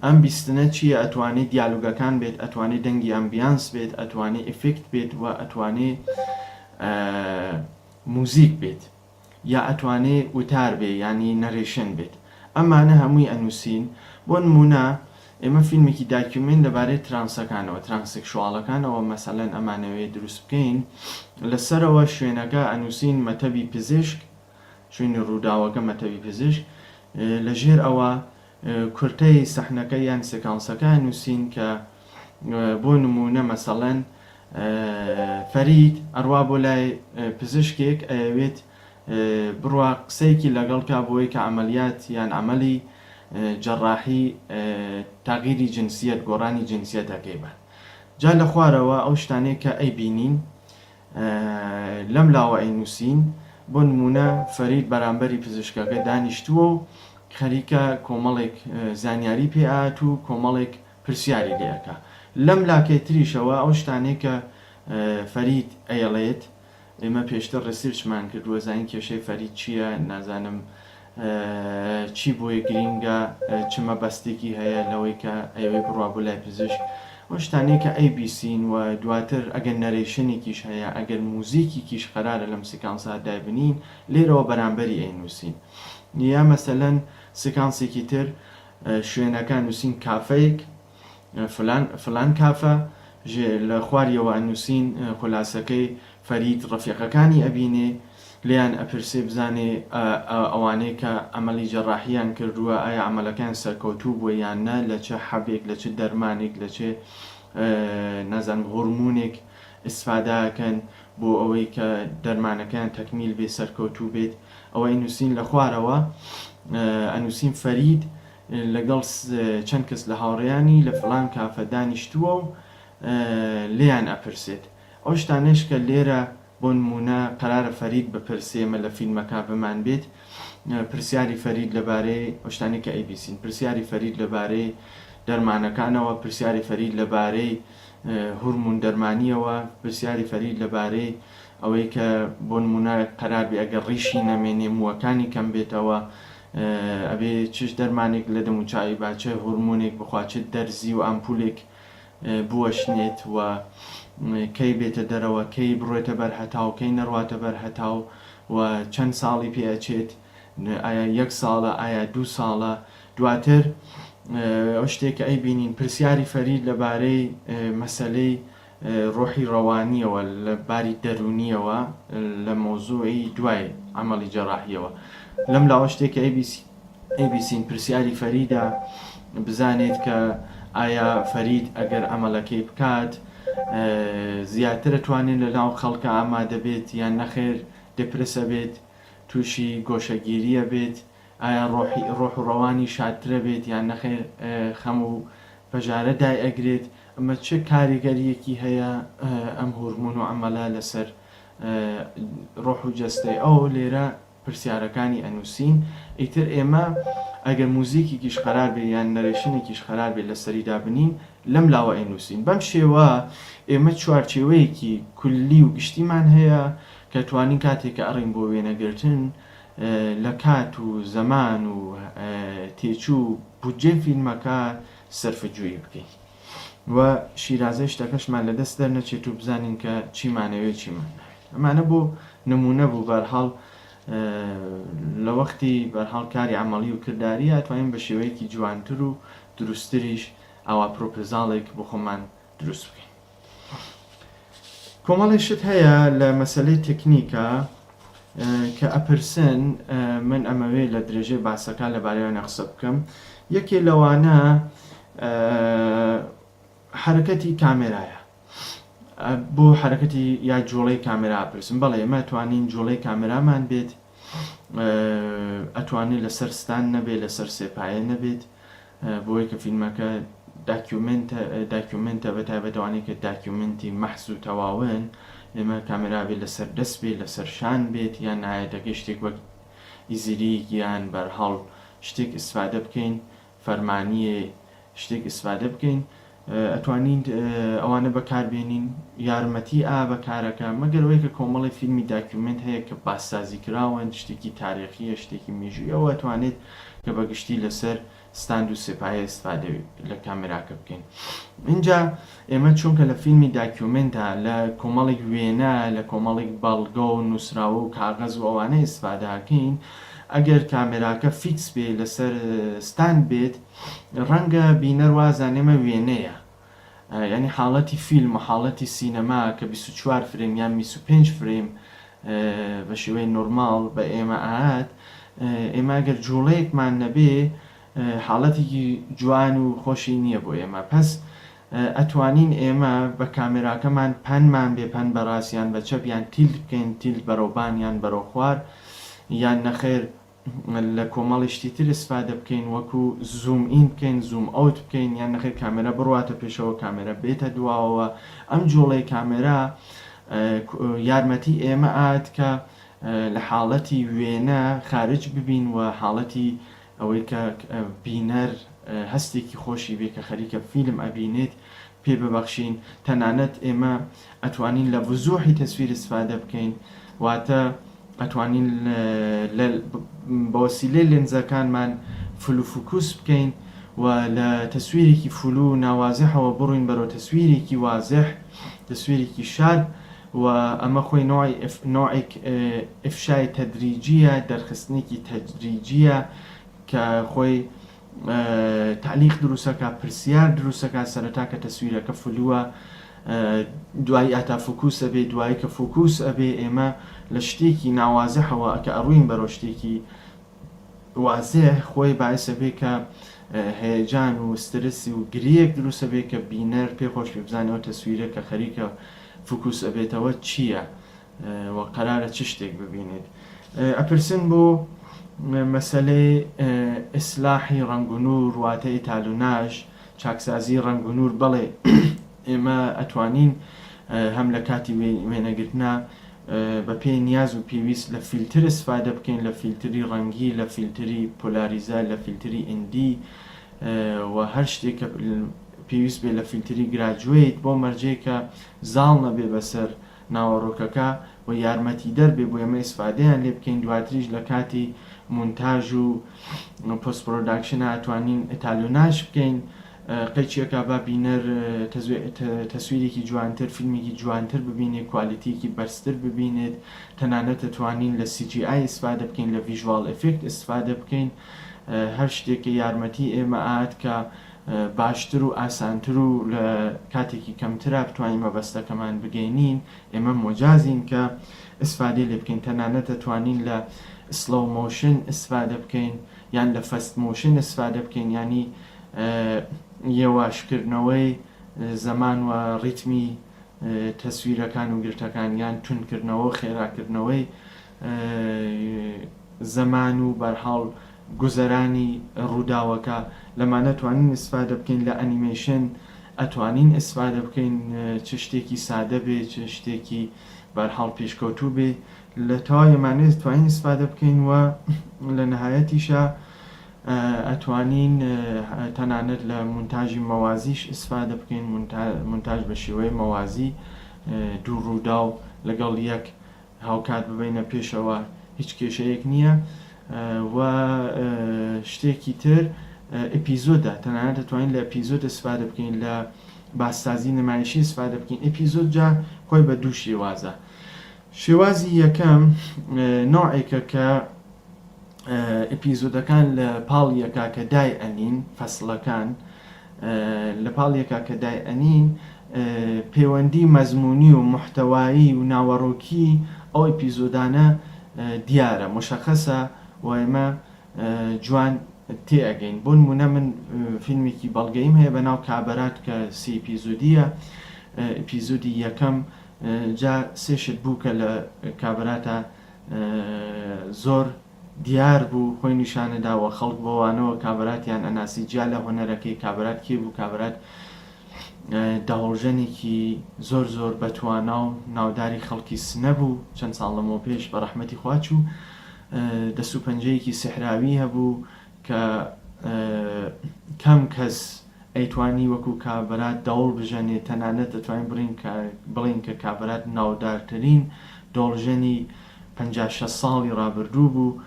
ئەم بیستنە چییە ئەتوانێ دیالوگەکان بێت ئەتوانێ دەنگی ambience بێت ئەتوانێ ئیفێکت بێت و ئەتوانێ موزیک بێت یا ئەتوانێ وتار بێ یانی narration بێت ئەمانە هەمووی ئەنووسین بۆ نموونە ئێمە فیلمێکی document لەبارەی ترانسەکانەوە transsexual ەکانەوە مەسەلەن ئەمانەوێ دروست بکەین لە سەرەوە شوێنەکە ئەنووسین مەتەبی پزیشک شوێنی ڕووداوەکە مەتەبی پزیشک لە ژێر ئەوە کورتەی سەحنەکە یان سێکانسەکە ئەنووسین کە بۆ نموونە مەسەڵەن فەرید ئەڕوا بۆ لای پزیشکێک ئەیەوێت بڕوا قسەیەکی لەگەڵ کا بۆی کە عەمەلیات یان عەمەلی جەڕاحی تاغیری جنسیەت گۆڕانی جنسیەتەکەی بات جا لە خوارەوە ئەو شتانەی کە ئەیبینین لەم لاوە ئەینوسین بۆ نمونە فەرید بەرامبەری پزیشکەکە دانیشتووە و خەریکە کۆمەڵێک زانیاری پێ ئات و کۆمەڵێک پرسیاری لێ ئەکا لەم لاکەی تریشەوە ئەو شتانەی کە فەرید ئەیڵێت ئێمە پێشتر research مان کردووە زانین کێشەی فەرید چییە نازانم چی بۆی گرینگە چ مەبەستێکی هەیە لەوەی کە ئەیەوێ بڕوا بۆ لای پزیشک ئەو شتانەی کە ئەیبیسین و دواتر ئەگەر narration ێکیش هەیە ئەگەر موزیکیکیش قەرارە لەم سیکانسا دایبنین لێرەوە بەرامبەری ئەینووسین یا مەسەلەن سیکانسێکی تر شوێنەکە نووسین کافەیەک فلان فلان کافە لە خواریەوە ئەنووسین خولاسەکەی فەرید ڕەفیقەکانی ئەبینێ لێیان ئەپرسێ بزانێ ئەوانەی کە عەمەلی جەڕاحیان کردووە ئایا عەمەلەکەیان سەرکەوتوو بووە یان نە لە چ حەبێک لە چ دەرمانێک لە چ نازانم هۆرمونێک ئیسفادە ئەکەن بۆ ئەوەی کە دەرمانەکەیان تەکمیل بێ سەرکەوتوو بێت ئەوە ئەینووسین لە خوارەوە ئەنووسین فەرید لەگەڵ چەند کەس لە هاوڕێیانی لە فڵان کافە دانیشتووە و لێیان ئەپرسێت ئەو شتانەش کە لێرە بۆ نموونە قەرارە فەرید بپرسێ ئێمە لە فیلمەکە بمان بێت پرسیاری فەرید لەبارەی ئەو شتانەی کە ئەیبیسین پرسیاری فەرید لەبارەی دەرمانەکانەوە پرسیاری فەرید لەبارەی هورمون دەرمانیەوە پرسیاری فەرید لەبارەی ئەوەی کە بۆ نموونە قەرار بێ ئەگەر ڕیشی نەمێنێ مووەکانی کەم بێتەوە ئەبێ چ دەرمانێک لە دەموچاوی با چ هورمونێک بخوا چ دەرزی و ئامپولێک بوەشنێت و کەی بێتە دەرەوە کەی بڕۆێتە بەر هەتاو کەی نەڕواتە بەر هەتاو و چەند ساڵی پێ ئەچێت ئایا یەک ساڵە ئایا دوو ساڵە دواتر ئەو شتێک کە ئەیبینین پرسیاری فەرید لەبارەی مەسەلەی ڕۆحی ڕەوانیەوە لە باری دەروونیەوە لە مەوزوعی دوای عەمەڵی جەڕاحیەوە لەم لاوە شتێک کە ئەیبیسین پرسیاری فەریدە بزانێت کە ئایا فەرید ئەگەر عەمەلەکەی بکات زیاتر توانێت لە ناو خەڵکە ئامادە بێت یان نەخێر depress ە بێت تووشی گۆشەگیریە بێت ئایا ڕۆحی ڕۆح و ڕەوانی شادترە بێت یان نەخێر خەم و پەژارە دایئەگرێت ئەمە چ کاریگەریەکی هەیە ئەم هورمون و عەمەلە لەسەر ڕۆح و جەستەی ئەو لێرە پرسیارەکانی ئەنووسین ئیتر ئێمە ئەگەر موزیکێکیش قەرار بێ یان narration ێکیش قەرار بێ لەسەری دابنین لەم لاوە ئەینووسین بەم شێوە ئێمە چوارچێوەیەکی کولی و گشتیمان هەیە کە توانین کاتێک کە ئەڕین بۆ وێنەگرتن لە کات و زەمان و تێچوو و بودجەی فیلمەکە سەرفجوویی بکەین و شیرازەی شتەکەشمان لە دەست دەرنەچێت و بزانین کە چیمانەوێ چیمان ناوێت ئەمانە بۆ نموونە بوو بەرحاڵ لە وەختی بەرحاڵ کاری عەمەڵی و کرداریە ئەتوانین بە شێوەیەکی جوانتر و دروستتریش ئاوا پرۆپزاڵێک بۆ خۆمان دروست بکەین. کۆمەڵێ شت هەیە لە مەسەلەی تەکنیکا. کە ئەپرسن من ئەمەوێ لە درێژەی باسەکان لەبارەیانە قسە بکەم یەکێ لەوانە حەرەکەتی کامێرایە بۆ حەرەکەتی یا جوڵەی کامێرا ئەپرسن بەڵێ ئێمە ئەتوانین جوڵەی کامێرامان بێت ئەتوانێت لەسەر stand نەبێت لەسەر سێپایە نەبێت بۆیە کە فیلمەکە داکیومێنتە داکیومێنتە بە تایبەت ئەوانەی کە داکیومێنتی مەحز و تەواون ئێمە کامێرا بێت لەسەر دەست بێت لەسەر شان بێت یان نهایەتەکەی شتێک وەک ئیزریک یان بەرهاڵ شتێک ئیسفادە بکەین فەرمانییە شتێک ئیسفادە بکەین ئەتوانین ئەوانە بەکار بێنین یارمەتی ئا بە کارەکە مەگەر ئەوەی کە کۆمەڵی فیلمی داکیومێنت هەیە کە باسسازی کراون شتێکی تاریخیە شتێکی مێژوویە ئەوە ئەتوانێت کە بە گشتی لەسەر stand و سێپایە ئیسفادە لە کامێراکە بکەین ئینجا ئێمە چونکە لە فیلمی داکیومێنتا لە کۆمەڵێک وێنە لە کۆمەڵێک بەڵگە و نووسراوە و کاغەز و ئەوانە ئیسفادە ئەکەین ئەگەر کامێراکە fix بێ لەسەر stand بێت ڕەنگە بینەر وازانێ ئەمە وێنەیە یانی حاڵەتی فیلم و حاڵەتی سینەما کە 24 فرەیم یان 25 فرەیم بە شێوەی نۆرماڵ بە ئێمە ئاهات ئێمە ئەگەر جوڵەیەکمان نەبێ حاڵەتێکی جوان و خۆشی نییە بۆ ئێمە پەس ئەتوانین ئێمە بە کامێراکەمان pan مان بێ pan بە ڕاست یان بە چەپ یان tilt بکەین tilt بەرەو بان یان بەرەو خوار یان نەخێر لە کۆمەڵی شتی تر ئیسفادە بکەین وەکو zoom in بکەین zoom out بکەین یان نەخێر کامێرا بڕواتە پێشەوە کامێرا بێتە دواوە ئەم جوڵەی کامێرا یارمەتی ئێمە ئات کە لە حاڵەتی وێنە خارج ببین و حاڵەتی ئەوەی کە بینەر هەستێکی خۆشی بێ کە خەریکە فیلم ئەبینێت پێ ببەخشین تەنانەت ئێمە ئەتوانین لە وزوحی تەسویر ئیسفادە بکەین واتە ئەتوانین لە بەوەسیلەی لێنزەکانمان flou focus بکەین و لە تەسویرێکی flou ناوازحەوە بڕۆین بەرەو تەسویرێکی وازح تەسویرێکی sharp و ئەمە خۆی نوعی نوعێک ئیفشای تەدریجیە دەرخستنێکی تەدریجیە کە خۆی تەعلیق دروستەکا پرسیار دروستەکا سەرەتا کە تەسویرەکە flou ە دوایی ئاتا focus ئەبێ دوایی کە focus ئەبێ ئێمە لە شتێکی ناوازحەوە کە ئەڕوین بەرەو شتێکی وازح خۆی باعس ئەبێ کە هەیەجان و سترس و گریەک دروست ئەبێ کە بینەر پێ خۆش بێ بزانێ ئەو تەسویرە کە خەریکە focus ئەبێتەوە چییە و قەرارە چ شتێک ببینێت. ئەپرسن بۆ مەسەلەی ئیسلاحی ڕەنگ و نوور واتە étalonnage چاکسازی ڕەنگ و نوور بەڵێ ئێمە ئەتوانین هەم لە کاتی وێنەگرتنا بە پێی نیاز و پێویست لە فیلتر ئیسفادە بکەین لە فیلتری ڕەنگی لە فیلتری پۆلاریزە لە فیلتری ND و هەر شتێک کە پێویست بێ لە فیلتری graduate بەو مەرجەی کە زاڵ نەبێ بەسەر ناوەڕۆکەکە و یارمەتیدەر بێ بۆ ئێمە ئیسفادەیان لێ بکەین دواتریش لە کاتی مونتاژ و post production ئەتوانین étalonnage بکەین قەیچیەکە با بینەر تەسویرێکی جوانتر فیلمێکی جوانتر ببینێت کوالیتیەکی بەرزتر ببینێت تەنانەت ئەتوانین لە CGI ئیسفادە بکەین لە visual effect ئیسفادە بکەین هەر شتێک کە یارمەتی ئێمە ئات کە باشتر و ئاسانتر و لە کاتێکی کەمترا بتوانین مەبەستەکەمان بگەینین ئێمە مۆجازین کە ئیسفادەی لێ بکەین تەنانەت ئەتوانین لە slow motion ئیسفادە بکەین یان لە fast motion ئیسفادە بکەین یانی یەواشکردنەوەی زەمان و ڕیتمی تەسویرەکان و گرتەکان یان توندکردنەوە و خێراکردنەوەی زەمان و بەرحاڵ گوزەرانی ڕووداوەکە لەمانە توانین ئیسفادە بکەین لە ئەنیمەیشن ئەتوانین ئیسفادە بکەین چ شتێکی سادە بێ چ شتێکی بەرحاڵ پێشکەوتوو بێ لە تەواوی ئەمانە توانین ئیسفادە بکەین و لە نهایەتیشا ئەتوانین تەنانەت لە مونتاژی مەوازیش ئیسفادە بکەین مونتاژ بە شێوەی مەوازی دوو ڕووداو لەگەڵ یەک هاوکات ببەینە پێشەوە هیچ کێشەیەک نییە و شتێکی تر ئەپیزۆدە تەنانەت دەتوانین لە ئەپیزۆد ئیسفادە بکەین لە باسسازی نمایشی ئیسفادە بکەین ئەپیزۆد جا خۆی بە دوو شێوازە شێوازی یەکەم نەوعێکە کە ئەپیزۆدەکان لە پاڵ یەکا کە دای ئەنین فەسڵەکان لە پاڵ یەکا کە دای ئەنین پەیوەندی مەزموونی و موحتەوایی و ناوەڕۆکی ئەو ئەپیزۆدانە دیارە، موشەخەسە و ئێمە جوان تێ ئەگەین. بۆ نموونە من فیلمێکی بەڵگەییم هەیە بە ناو کابەرات کە سێ ئیپیزۆدییە، ئیپیزۆدی یەکەم جا سێ شت بوو کە لە کابەراتا زۆر دیار بوو خۆی نیشانەدا و خەڵک بەوانەوە کابەراتیان ئەناسی جیا لە هونەرەکەی کابەرات کێ بوو کابەرات دەهۆڵژەنێکی زۆر زۆر بەتوانا و ناوداری خەڵکی سنە بوو چەند ساڵ لەمەوە پێش بە ڕەحمەتی خوا چوو دەست و پەنجەیەکی سیحراوی هەبوو کە کەم کەس ئەیتوانی وەکو کابرات دەوڵ بژەنێ تەنانەت ئەتوانین بڕین کە بڵێین کە کابرات ناودارترین دۆڵژەنی 50 شەست ساڵی ڕابردوو بوو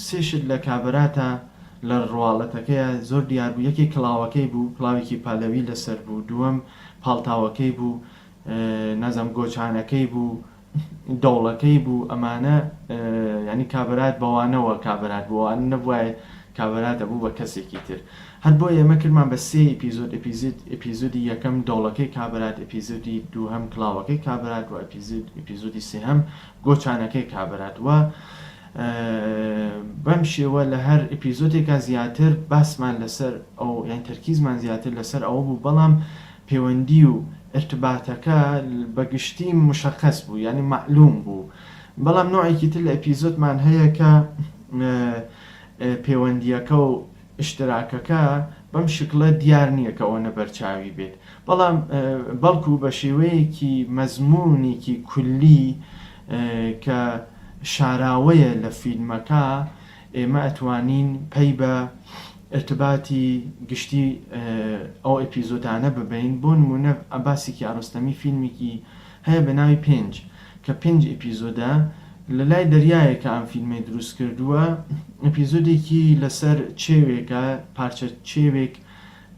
سێ شت لە کابراتا لە ڕواڵەتەکەیا زۆر دیار بوو یەکێ کڵاوەکەی بوو کڵاوێکی پالەوی لەسەر بوو دووەم پاڵتاوەکەی بوو نازانم گۆچانەکەی بوو دەوڵەکەی بوو ئەمانە یانی کابرات بەوانەوە کابرات بوو ئەوانە نەبوایە کابرات ئەبوو بە کەسێکی تر هەر بۆیە ئێمە کردمان بە سێ ئیپیزۆد ئیپیزید ئیپیزۆدی یەکەم دەوڵەکەی کابرات ئیپیزۆدی دووهەم کڵاوەکەی کابرات و ئیپیزید ئیپیزۆدی سێهەم گۆچانەکەی کابرات و بەم شێوە لە هەر ئیپیزۆدێکا زیاتر باسمان لەسەر ئەو یان تەرکیزمان زیاتر لەسەر ئەوە بوو بەڵام پێوەندی و ئیرتباتەکە بە گشتی مشەخەس بوو یانی مەعلووم بوو بەڵام نەوعێکی تر لە ئیپیزۆدمان هەیە کە پێوەندییەکە و ئیشتراکەکە بەم شکڵە دیار نییە کە ئەوەنە بەرچاوی بێت بەڵام بەڵکوو بە شێوەیەکی مەزموونێکی کولی کە شاراوەیە لە فیلمەکە ئێمە ئەتوانین پەی بە ئیرتباتی گشتی ئەو ئێپیزۆدانە ببەین، بۆ نموونە عەباسی کیاڕۆستەمی فیلمێکی هەیە بە ناوی پێنج کە پێنج ئێپیزۆدە لە لای دەریایەکە ئەم فیلمەی دروست کردووە ئێپیزۆدێکی لەسەر چێوێکە پارچە چێوێک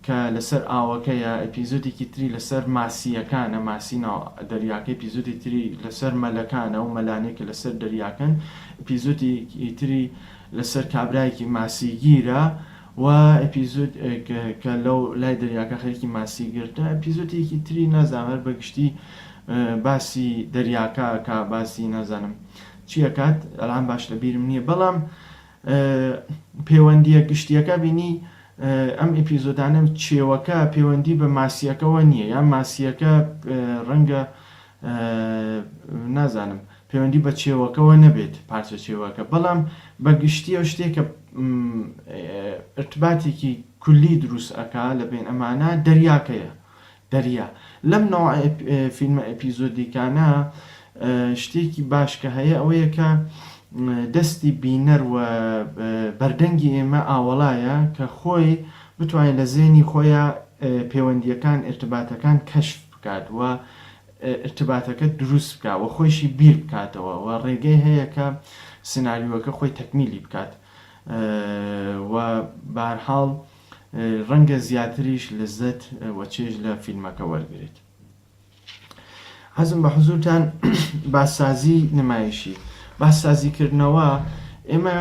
کە لەسەر ئاوەکەیە، ئێپیزۆدێکی تری لەسەر ماسییەکانە، ماسی ناو دەریاکە، ئێپیزۆدی تری لەسەر مەلەکانە، ئەو مەلانەی کە لەسەر دەریاکەن، ئێپیزۆدێکی تری لەسەر کابرایەکی ماسیگیرە و ئێپیزۆد کە لەو لای دەریاکە خەریکی ماسی گرتنە، ئێپیزۆدێکی تری نازانم هەر بە گشتی باسی دەریاکە ئەکا، باسی نازانم چی ئەکات، ئەلان باش لە بیرم نییە، بەڵام پێوەندییە گشتییەکە بینی ئەم ئیپیزۆدانە چێوەکە پێوەندی بە ماسییەکەوە نییە یان ماسییەکە ڕەنگە نازانم پەیوەندی بە چێوەکەوە نەبێت پارچە چێوەکە بەڵام بە گشتی ئەو شتێک کە ارتباتێکی کولی دروست ئەکا لە بین ئەمانە دەریاکەیە دەریا. لەم نەوعە فیلمە ئێپیزۆدیکانە شتێکی باش کە هەیە ئەوەیە کە دەستی بینەر و بەردەنگی ئێمە ئاوەڵایە کە خۆی بتوانێت لە زێنی خۆیا پێوەندییەکان ئیرتباتەکان کەشف بکات و ئیرتباتەکە دروست بکات و خۆیشی بیر بکاتەوە و ڕێگەی هەیە کە سناریۆکە خۆی تەکمیلی بکات و بەهەرحاڵ ڕەنگە زیاتریش لەزەت و چێژ لە فیلمەکە وەرگرێت. عەرزم بە حزورتان باسسازی نمایشی، باسسازی کردنەوە، ئێمە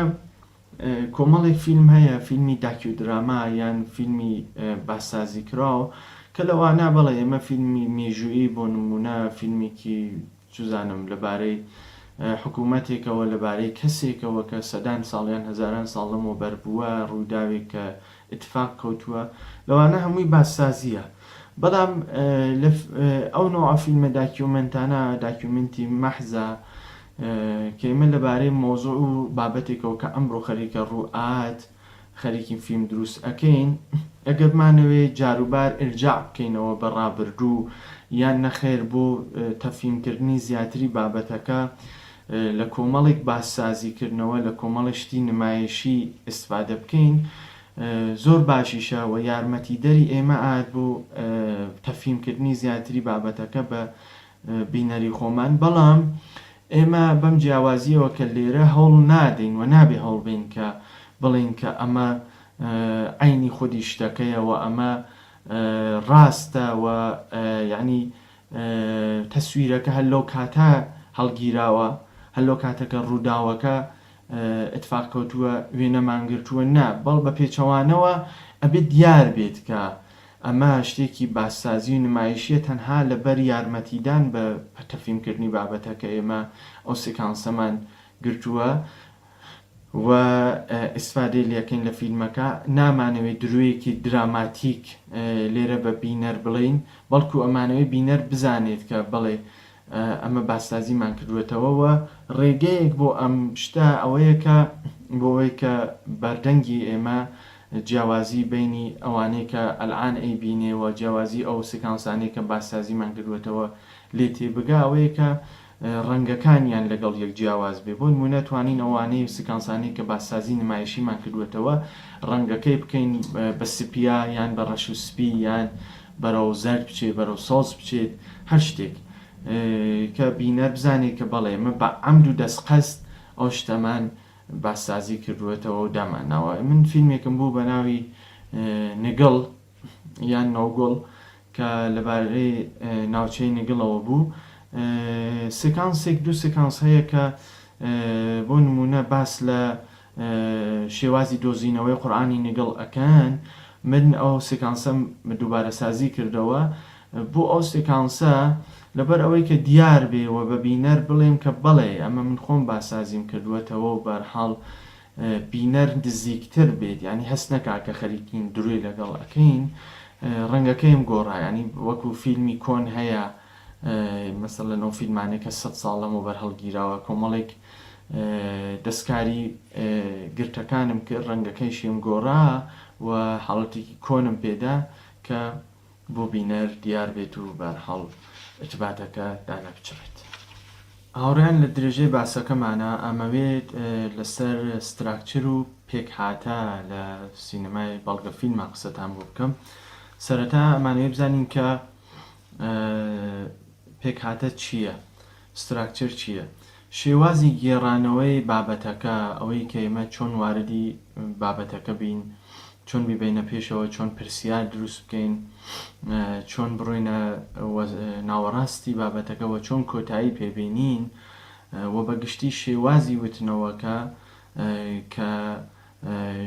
کۆمەڵێک فیلم هەیە فیلمی داکیودراما یان فیلمی باسسازی کراو کە لەوانە بەڵێ ئێمە فیلمی مێژوویی بۆ نموونە فیلمێکی چوزانم لەبارەی حکوومەتێکەوە، لەبارەی کەسێکەوە کە سەدان ساڵ یان هەزاران ساڵ لەمەوبەر بووە، ڕووداوێک کە ئیتفاق کەوتووە، لەوانە هەمووی باسسازییە. بەڵام لە ئەو نەوعە فیلمە داکیومێنتانە، داکیومێنتی مەحزە، کە ئێمە لەبارەی مەوزوع و بابەتێکەوە کە ئەمڕۆ خەریکە ڕوو ئات، خەریکین فیلم دروست ئەکەین ئەگەر بمانەوێ جاروبار ئیرجاع بکەینەوە بە ڕابردوو یان نەخێر بۆ تەفهیم کردنی زیاتری بابەتەکە لە کۆمەڵێک باسسازی کردنەوە لە کۆمەڵێک شتی نمایشی ئیستفادە بکەین زۆر باشیشە و یارمەتیدەری ئێمە ئات بۆ تەفهیم کردنی زیاتری بابەتەکە بە بینەری خۆمان، بەڵام ئێمە بەم جیاوازییەوە کە لێرە هەوڵ نادەین و نابێ هەوڵ بەین کە بڵێین کە ئەمە عەینی خودی شتەکەیە و ئەمە ڕاستە و یەعنی تەسویرەکە هەر لەو کاتە هەڵگیراوە، هەر لەو کاتە کە ڕووداوەکە ئیتفاق کەوتووە وێنەمان گرتووە، نا، بەڵ بە پێچەوانەوە ئەبێ دیار بێت کە. ئەمە شتێکی باسسازی و نمایشیە تەنها لەبەر یارمەتیدان بە تەفهیمکردنی بابەتەکە ئێمە ئەو سیکانسەمان گرتووە و ئیستفادەی لێکەین لە فیلمەکە، نامانەوێت درۆیەکی دراماتیک لێرە بە بینەر بڵێین، بەڵکو ئەمانەوێت بینەر بزانێت کە بەڵێ ئەمە باسسازیمان کردووەتەوە و ڕێگەیەک بۆ ئەم شتە ئەوەیە کە بۆ ئەوەی کە بەردەنگی ئێمە جیاوازی بەینی ئەوانەی کە ئەلعان ئەیبینێ و جیاوازی ئەو سیکانسانەی کە باسسازیمان کردووەتەوە لێ تێبگا ئەوەیە کە ڕەنگەکانیان لەگەڵ یەک جیاواز بێ بۆ نموونە توانین ئەوانەی و سیکانسانەی کە باسسازی نمایشیمان کردووەتەوە ڕەنگەکەی بکەین بە سپیا یان بە ڕەش و سپی یان بەرەو زەرد بچێت بەرەو سەوز بچێت هەر شتێک کە بینەر بزانێت کە بەڵێ ئێمە بە عەمد و دەست قەست ئەو شتەمان باسسازی کردووەتەوە و دامانناوە. من فیلمێکم بوو بە ناوی نگڵ یان نۆگوڵ کە لەبارەی ناوچەی نگڵەوە بوو. سکانسێک دوو سکانس هەیە کە بۆ نموونە باس لە شێوازی دۆزینەوەی قورئانی نگڵ ئەکەن، من ئەو سکانسەم دووبارەسازی کردەوە بۆ ئەو سکانسە لەبەر ئەوەی کە دیار بێ و بە بینەر بڵێم کە بەڵێ ئەمە من خۆم باسازیم کردووەتەوە و بەرحاڵ بینەر نزیکتر بێت یانی هەست نەکا کە خەریکین درۆی لەگەڵ ئەکەین ڕەنگەکەیم گۆڕا یانی وەکو فیلمی کۆن هەیە مەسەلەن ئەو فیلمانەی کە سەد ساڵ لەمەوبەر هەڵگیراوە کۆمەڵێک دەستکاری گرتەکانم کرد ڕەنگەکەیشیم گۆڕا و حاڵەتێکی کۆنم پێدا کە بۆ بینەر دیار بێت و بەهەرحاڵ ئیرتباتەکە دانەپچڕێت. هاوڕێیان لە درێژەی باسەکەمانا ئەمەوێت لەسەر ستراکچر و پێکهاتە لە سینەمای بەڵگەفیلما قسەتان بۆ بکەم. سەرەتا ئەمانەوێت بزانین کە پێکهاتە چییە؟ ستراکچر چییە؟ شێوازی گێڕانەوەی بابەتەکە، ئەوەی کە ئێمە چۆن واردی بابەتەکە بین، چۆن بیبەینە پێشەوە، چۆن پرسیار دروست بکەین، چۆن بڕۆینە ناوەڕاستی بابەتەکە و چۆن کۆتایی پێ بێنین و بە گشتی شێوازی وتنەوەکە کە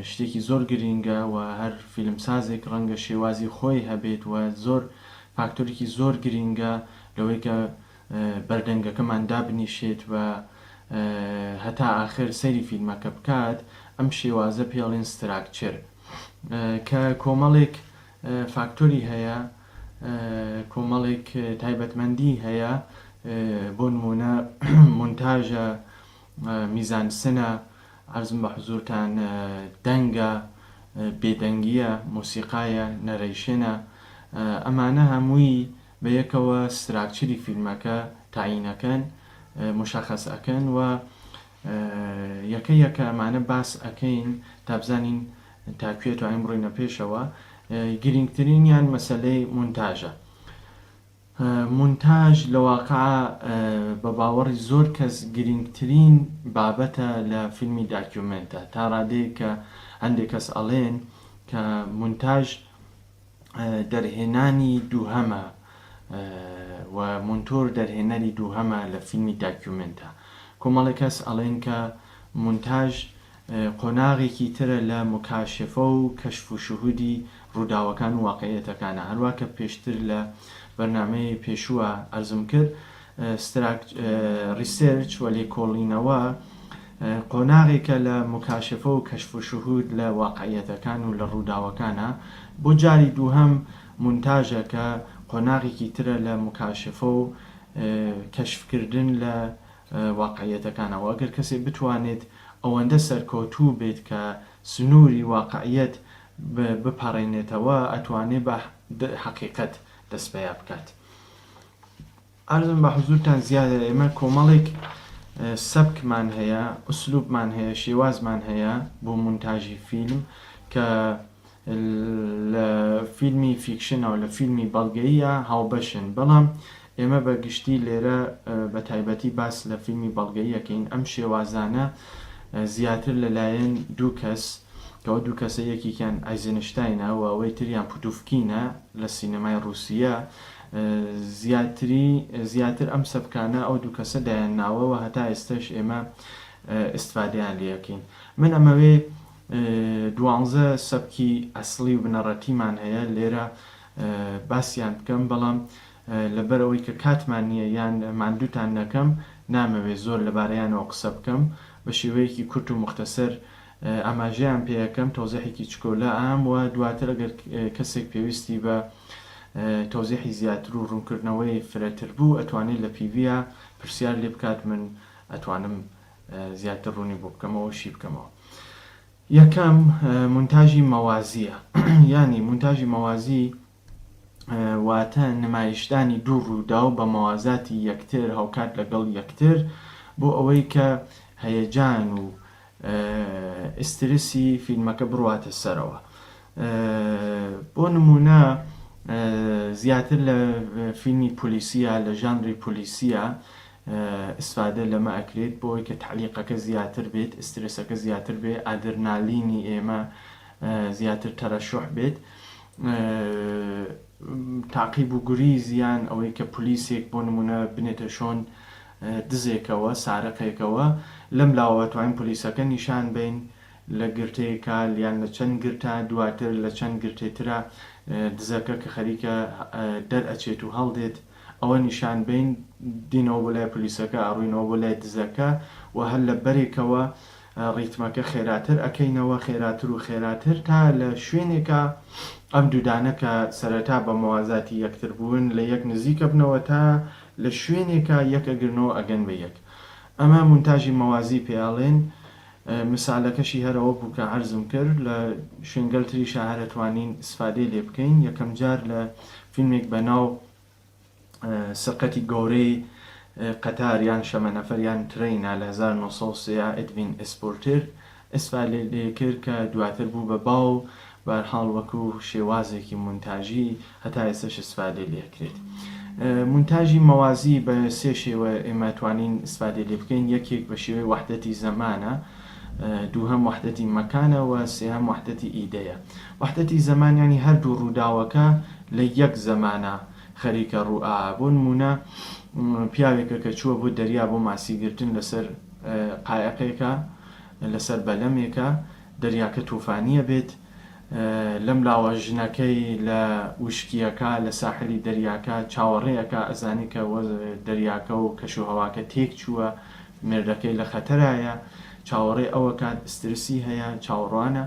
شتێکی زۆر گرینگە و هەر فیلمسازێک ڕەنگە شێوازی خۆی هەبێت و زۆر فاکتۆرێکی زۆر گرینگە لەوەی کە بەردەنگەکەمان دابنیشێت و هەتا ئاخر سەیری فیلمەکە بکات، ئەم شێوازە پێی ئەڵێن ستراکچر کە کۆمەڵێک فاکتۆری هەیە، کۆمەڵێک تایبەتمەندی هەیە، بۆ نموونە مونتاژە، میزانسنە، عەرزم بە حزوورتان دەنگە، بێدەنگییە، مۆسیقایە، نەرەیشنە، ئەمانە هەمووی بە یەکەوە ستراکچری فیلمەکە تەعین ئەکەن، مشخص ئەکەن و یەکە یەکە ئەمانە باس ئەکەین تا بزانین تا کوێ توانین بڕۆینە پێشەوە. گرینگترینیان مەسەلەی مونتاژە. مونتاژ لە واقع بە باوەڕی زۆر کەس گرینگترین بابەتە لە فیلمی داکیومێنتە تا ڕادەیەک کە هەندێک کەس ئەڵێن کە مونتاژ دەرهێنانی دووهەمە و مونتۆر دەرهێنەری دووهەمە لە فیلمی داکیومێنتە. کۆمەڵێک کەس ئەڵێن کە مونتاژ قۆناغێکی ترە لە موکاشفە و کەشف و شهودی ڕووداوەکان و واقعیەتەکانە. هەروا کە پێشتر لە بەرنامەی پێشووە عەرزم کرد ستراک research و لێکۆڵینەوە قۆناغێکە لە موکاشفە و کەشف و شهود لە واقعیەتەکان و لە ڕووداوەکانە، بۆ جاری دووهەم مونتاژە کە قۆناغێکی ترە لە موکاشفە و کەشف کردن لە واقعیەتەکانە و ئەگەر کەسێک بتوانێت ئەوەندە سەرکەوتوو بێت کە سنووری واقعیەت بپەڕێنێتەوە ئەتوانێ بە حەقیقەت دەست پەیا بکات. عەرزم بە حزورتان زیادە ئێمە کۆمەڵێک سەبکمان هەیە، ئسلوبمان هەیە، شێوازمان هەیە بۆ مونتاژی فیلم کە لە فیلمی fiction ە و لە فیلمی بەڵگەییە هاوبەشن بەڵام ئێمە بە گشتی لێرە بە تایبەتی باس لە فیلمی بەڵگەیی ئەکەین ئەم شێوازانە زیاتر لەلایەن دوو کەس کە ئەو دوو کەسە یەکێکیان ئایزنشتاینە و ئەوەی تریان پوتوفکینە لە سینەمای ڕووسیە زیاتری زیاتر ئەم سەبکانە ئەو دوو کەسە دایان ناوە و هەتا ئێستەش ئێمە ئیستفادەیان لێ ئەکەین من ئەمەوێ دوانزە سەبکی ئەسڵی و بنەڕەتیمان هەیە لێرە. باسیان بکەم بەڵام لەبەر ئەوەی کە کاتمان نییە یان ماندووتان نەکەم نامەوێت زۆر لەبارەیانەوە قسە بکەم بە شێوەیەکی کورت و موختەسەر ئاماژەیان پێ ئەکەم تەوزیحێکی چکۆلە ئام و دواتر ئەگەر کەسێک پێویستی بە تەوزیحی زیاتر و ڕوونکردنەوەی فرەتر بوو ئەتوانێت لە پیڤیا پرسیار لێ بکات من ئەتوانم زیاتر ڕوونی بۆ بکەمەوە و شی بکەمەوە. یەکەم، مونتاژی مەوازییە یانی مونتاژی مەوازی واتە نمایشدانی دوو ڕووداو بە مەوازاتی یەکتر هاوکات لەگەڵ یەکتر بۆ ئەوەی کە هەیەجان و ئیسترسی فیلمەکە بڕواتە سەرەوە. بۆ نموونە زیاتر لە فیلمی پۆلیسیە لە ژانری پۆلیسیە ئیسفادە لەمە ئەکرێت بۆ ئەوەی کە تەعلیقەکە زیاتر بێت ئیسترسەکە زیاتر بێت ئادرنالینی ئێمە زیاتر تەرەشوح بێت تاقیب و گوریز یان ئەوەی کە پولیسێک بۆ نمونە بنێتە شۆن دزێکەوە سارقێکەوە لەم لاوە توانین پولیسەکە نیشان بەین لە گرتەیەکا یان لە چەند گرتە دواتر لە چەند گرتەی ترا دزەکە کە خەریکە دەرئەچێت و هەڵدێت ئەوە نیشان بەین دینەوە بۆ لای پولیسەکە ئەڕوینەوە بۆ لای دزەکە و هەر لە بەرێکەوە ڕیتمەکە خێراتر ئەکەینەوە خێراتر و خێراتر تا لە شوێنێکا ئەم دوودانە کە سەرەتا بە مەوازاتی یەکتر بوون لە یەک نزیک ئەبنەوە تا لە شوێنێکا یەک ئەگرنەوە ئەگەن بە یەک ئەمە مونتاژی مەوازی پێ ئەڵێن مسالەکەشی هەر ئەوە بوو کە عەرزم کرد لە شوێنگەل تریشا هەر ئەتوانین ئیسفادەی لێ بکەین یەکەم جار لە فیلمێک بە ناو سرقەتی گەورەی قەتار یان شەمەنەفەر یان ترەینا لە 1903 ئەدڤین ئێسپۆرتر ئیسفادەی لێ کرد کە دواتر بوو بە باو بەهەرحاڵ وەکو شێوازێکی مونتاژی هەتا ئێستەش ئیسفادەی لێ ئەکرێت. مونتاژی مەوازی بە سێ شێوە ئێمە توانین ئیسفادەی لێ بکەین، یەکێک بە شێوەی وەحدەتی زەمانە، دووهەم وەحدەتی مەکانە و سێهەم وەحدەتی ئیدەیە. وەحدەتی زەمان یانی هەردوو ڕووداوەکە لە یەک زەمانا خەریکە ڕوو ئا. بۆ نموونە پیاوێکە کە چووە بۆ دەریا بۆ ماسی گرتن لەسەر قایەقێکە، لەسەر بەلەمێکە، دەریاکە تۆفانییە بێت، لەم لاوە ژنەکەی لە وشکییەکە لە ساحلی دەریاکە چاوەڕێ ئەکا، ئەزانێ کە دەریاکە و کەش و هەواکە تێک چووە، مێردەکەی لە خەتەرایە، چاوەڕێ ئەوەکات، ئیسترسی هەیە، چاوەڕوانە.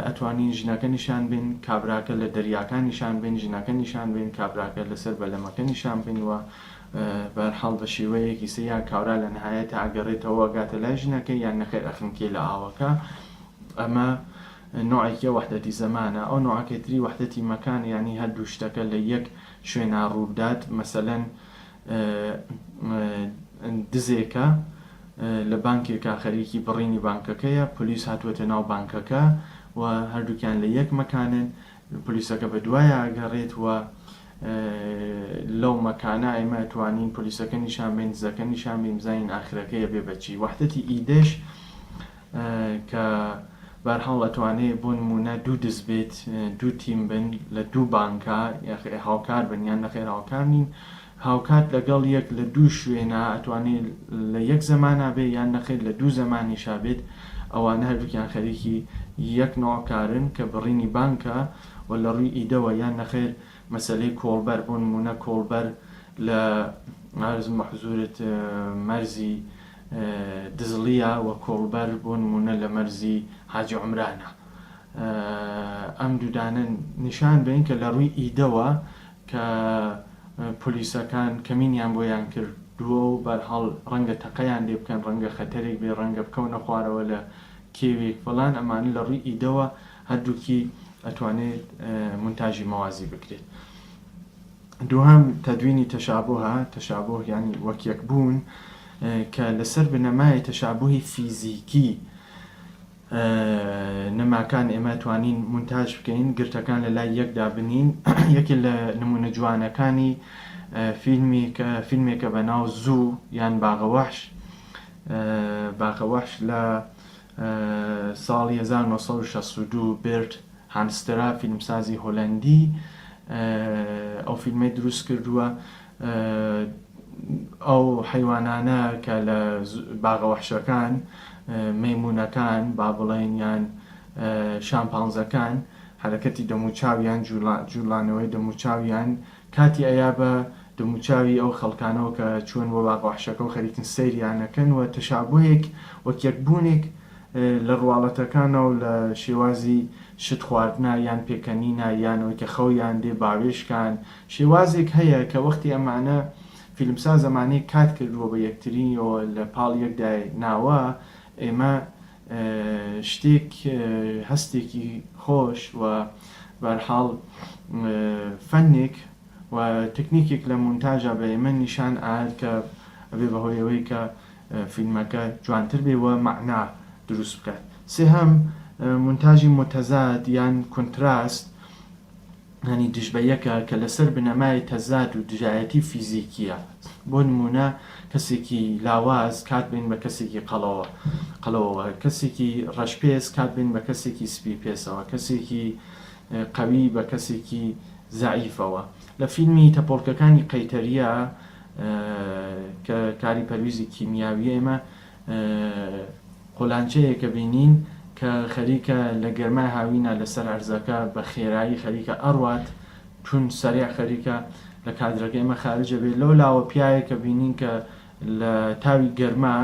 ئەتوانین ژنەکە نیشان بەین، کابراکە لە دەریاکە نیشان بەین، ژنەکە نیشان بەین، کابراکە لەسەر بەلەمەکە نیشان بەین و بەهەرحاڵ بە شێوەیەکی سە یان کاورا لە نهایەتا ئەگەڕێتەوە ئەگاتە لای ژنەکەی یان نەخێر ئەخنکێ لە ئاوەکە. ئەمە نوعێکی وەحدەتی زەمانە. ئەو نوعەکەی تری وەحدەتی مەکانە یانی هەردوو شتەکە لە یەک شوێنا ڕووبدات مەسەلەن دزێکە لە بانکێکا خەریکی بڕینی بانکەکەیە پۆلیس هاتووەتە ناو بانکەکە و هەردووکیان لە یەک مەکانن پۆلیسەکە بە دوایا ئەگەڕێت و لەو مەکانە ئێمە ئەتوانین پۆلیسەکە نیشان بەین دزەکە نیشان بەین بزانین ئاخرەکەی ئەبێ بە چی وەحدەتی ئیدەش کە بەرحاڵ ئەتوانێ بۆ نموونە دوو دز بێت دوو تیم بن لە دوو بانکا هاوکار بن یان نەخێر هاوکار نین هاوکات لەگەڵ یەک لە دوو شوێنا ئەتوانێ لە یەک زەمانا بێ یان نەخێر لە دوو زەمانیشا بێت ئەوانە هەردووکیان خەریکی یەک نوع کارن کە بڕینی بانکە و لە ڕووی ئیدەوە یان نەخێر مەسەلەی کۆڵبەر بۆ نموونە کۆڵبەر لە عەرزم بە حزوورت مەرزی دزڵیە و کۆڵبەر بۆ نموونە لە مەرزی حاجی عومرانە ئەم دوودانە نیشان بەین کە لە ڕووی ئیدەوە کە پۆلیسەکان کەمینیان بۆیان کردووە و بەرحاڵ ڕەنگە تەقەیان لێ بکەن ڕەنگە خەتەرێک بێ ڕەنگە بکەونە خوارەوە لە کێوێک فڵان ئەمانە لە ڕووی ئیدەوە هەردووکی ئەتوانێت مونتاژی مەوازی بکرێت. دووهەم تەدوینی تەشابوهە، تەشابوه یانی وەک یەک بوون، کە لەسەر بنەمای تەشابوهی فیزیکی نماکان ئێمە توانین مونتاژ بکەین، گرتەکان لە لای یەک دابنین. یەکێ لە نموونە جوانەکانی فیلمی کە فیلمێکە بە ناو زوو یان باغەوەحش، باغەوەحش لە ساڵی 1962 بێرت هانسترا فیلمسازی هۆلەندی ئەو فیلمەی دروست کردووە. ئەو حەیوانانە کە لە باغە وەحشەکان، مەیموونەکان با بڵێین یان شامپانزەکان. حەرەکەتی دەموچاویان جوڵانەوەی دەموچاویان کاتی ئەیا بە دەموچاوی ئەو خەڵکانەوە کە چوون بۆ باغ وەحشەکە و خەریکن سەیریان ئەکەن و تەشابوهێک وەک یەکبوونێک لە ڕواڵەتەکانە و لە شێوازی شت خواردنا یان پێکەنینا یان ئەوەی کە خەویان دێ باوێشکان شێوازێک هەیە کە وەختی ئەمانە فیلمساز ئەمانەی کات کردووە بە یەکتریەوە لە پاڵ یەکدای ناوە ئێمە شتێک هەستێکی خۆش و بەرحاڵ فەنێک و تەکنیکێک لە مونتاژا بە ئێمە نیشان ئەیات کە ئەبێ بە هۆی ئەوەی کە فیلمەکە جوانتر بێ و مەعنا دروست بکات. سێهەم، مونتاژی موتەزاد یان کونتراست یانی دژ بە یەکە کە لەسەر بنەمای تەزاد و دژایەتی فیزیکییە. بۆ نموونە کەسێکی لاواز کات بین بە کەسێکی قەڵەوە قەڵەوەوە، کەسێکی ڕەشپێست کات بین بە کەسێکی سپیپێستەوە، کەسێکی قەوی بە کەسێکی زەعیفەوە. لە فیلمی تەپۆڵکەکانی قەیتەرییە کە کاری پەرویزی کیمیاوییە ئێمە قۆلانچەیەک ئەبینین کە خەریکە لە گەرمای هاوینا لەسەر ئەرزەکە بە خێرایی خەریکە ئەڕوات تون سەریع خەریکە لە کادرەکە ئێمە خارج ئەبێت لەو لاوە پیاوێک ئەبینین کە لە تاوی گەرما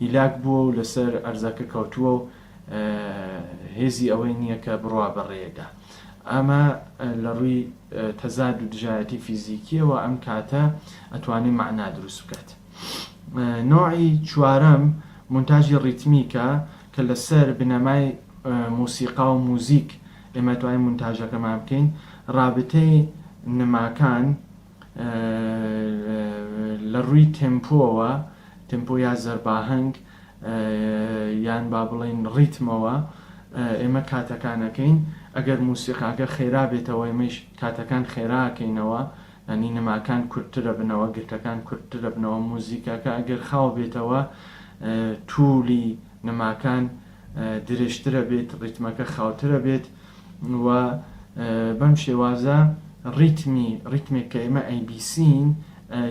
هیلاک بووە و لەسەر ئەرزەکە کەوتووە و هێزی ئەوەی نییە کە بڕوا بە ڕێیەدا. ئەمە لە ڕووی تەزاد و دژایەتی فیزیکییەوە ئەم کاتە ئەتوانێ مەعنا دروست بکات. نەوعی چوارەم مونتاژی ڕیتمیکە کە لەسەر بنەمای مۆسیقا و موزیک ئێمە توانین مونتاژەکەمان بکەین. ڕابتەی نماکان لە ڕووی تێمپۆوە، تێمپۆ یا زەرباهەنگ، یان با بڵێین ڕیتمەوە ئێمە کاتەکان ئەکەین ئەگەر موسیقاکە خێرا بێتەوە ئێمەیش کاتەکان خێرا ئەکەینەوە یانی نماکان کورتتر ئەبنەوە گرتەکان کورتتر ئەبنەوە موزیکەکە ئەگەر خاو بێتەوە توولی نماکان درێژتر ئەبێت ڕیتمەکە خاوتر ئەبێت و بەم شێوازە ڕیتمی ڕیتمێک کە ئێمە ئەیبیسین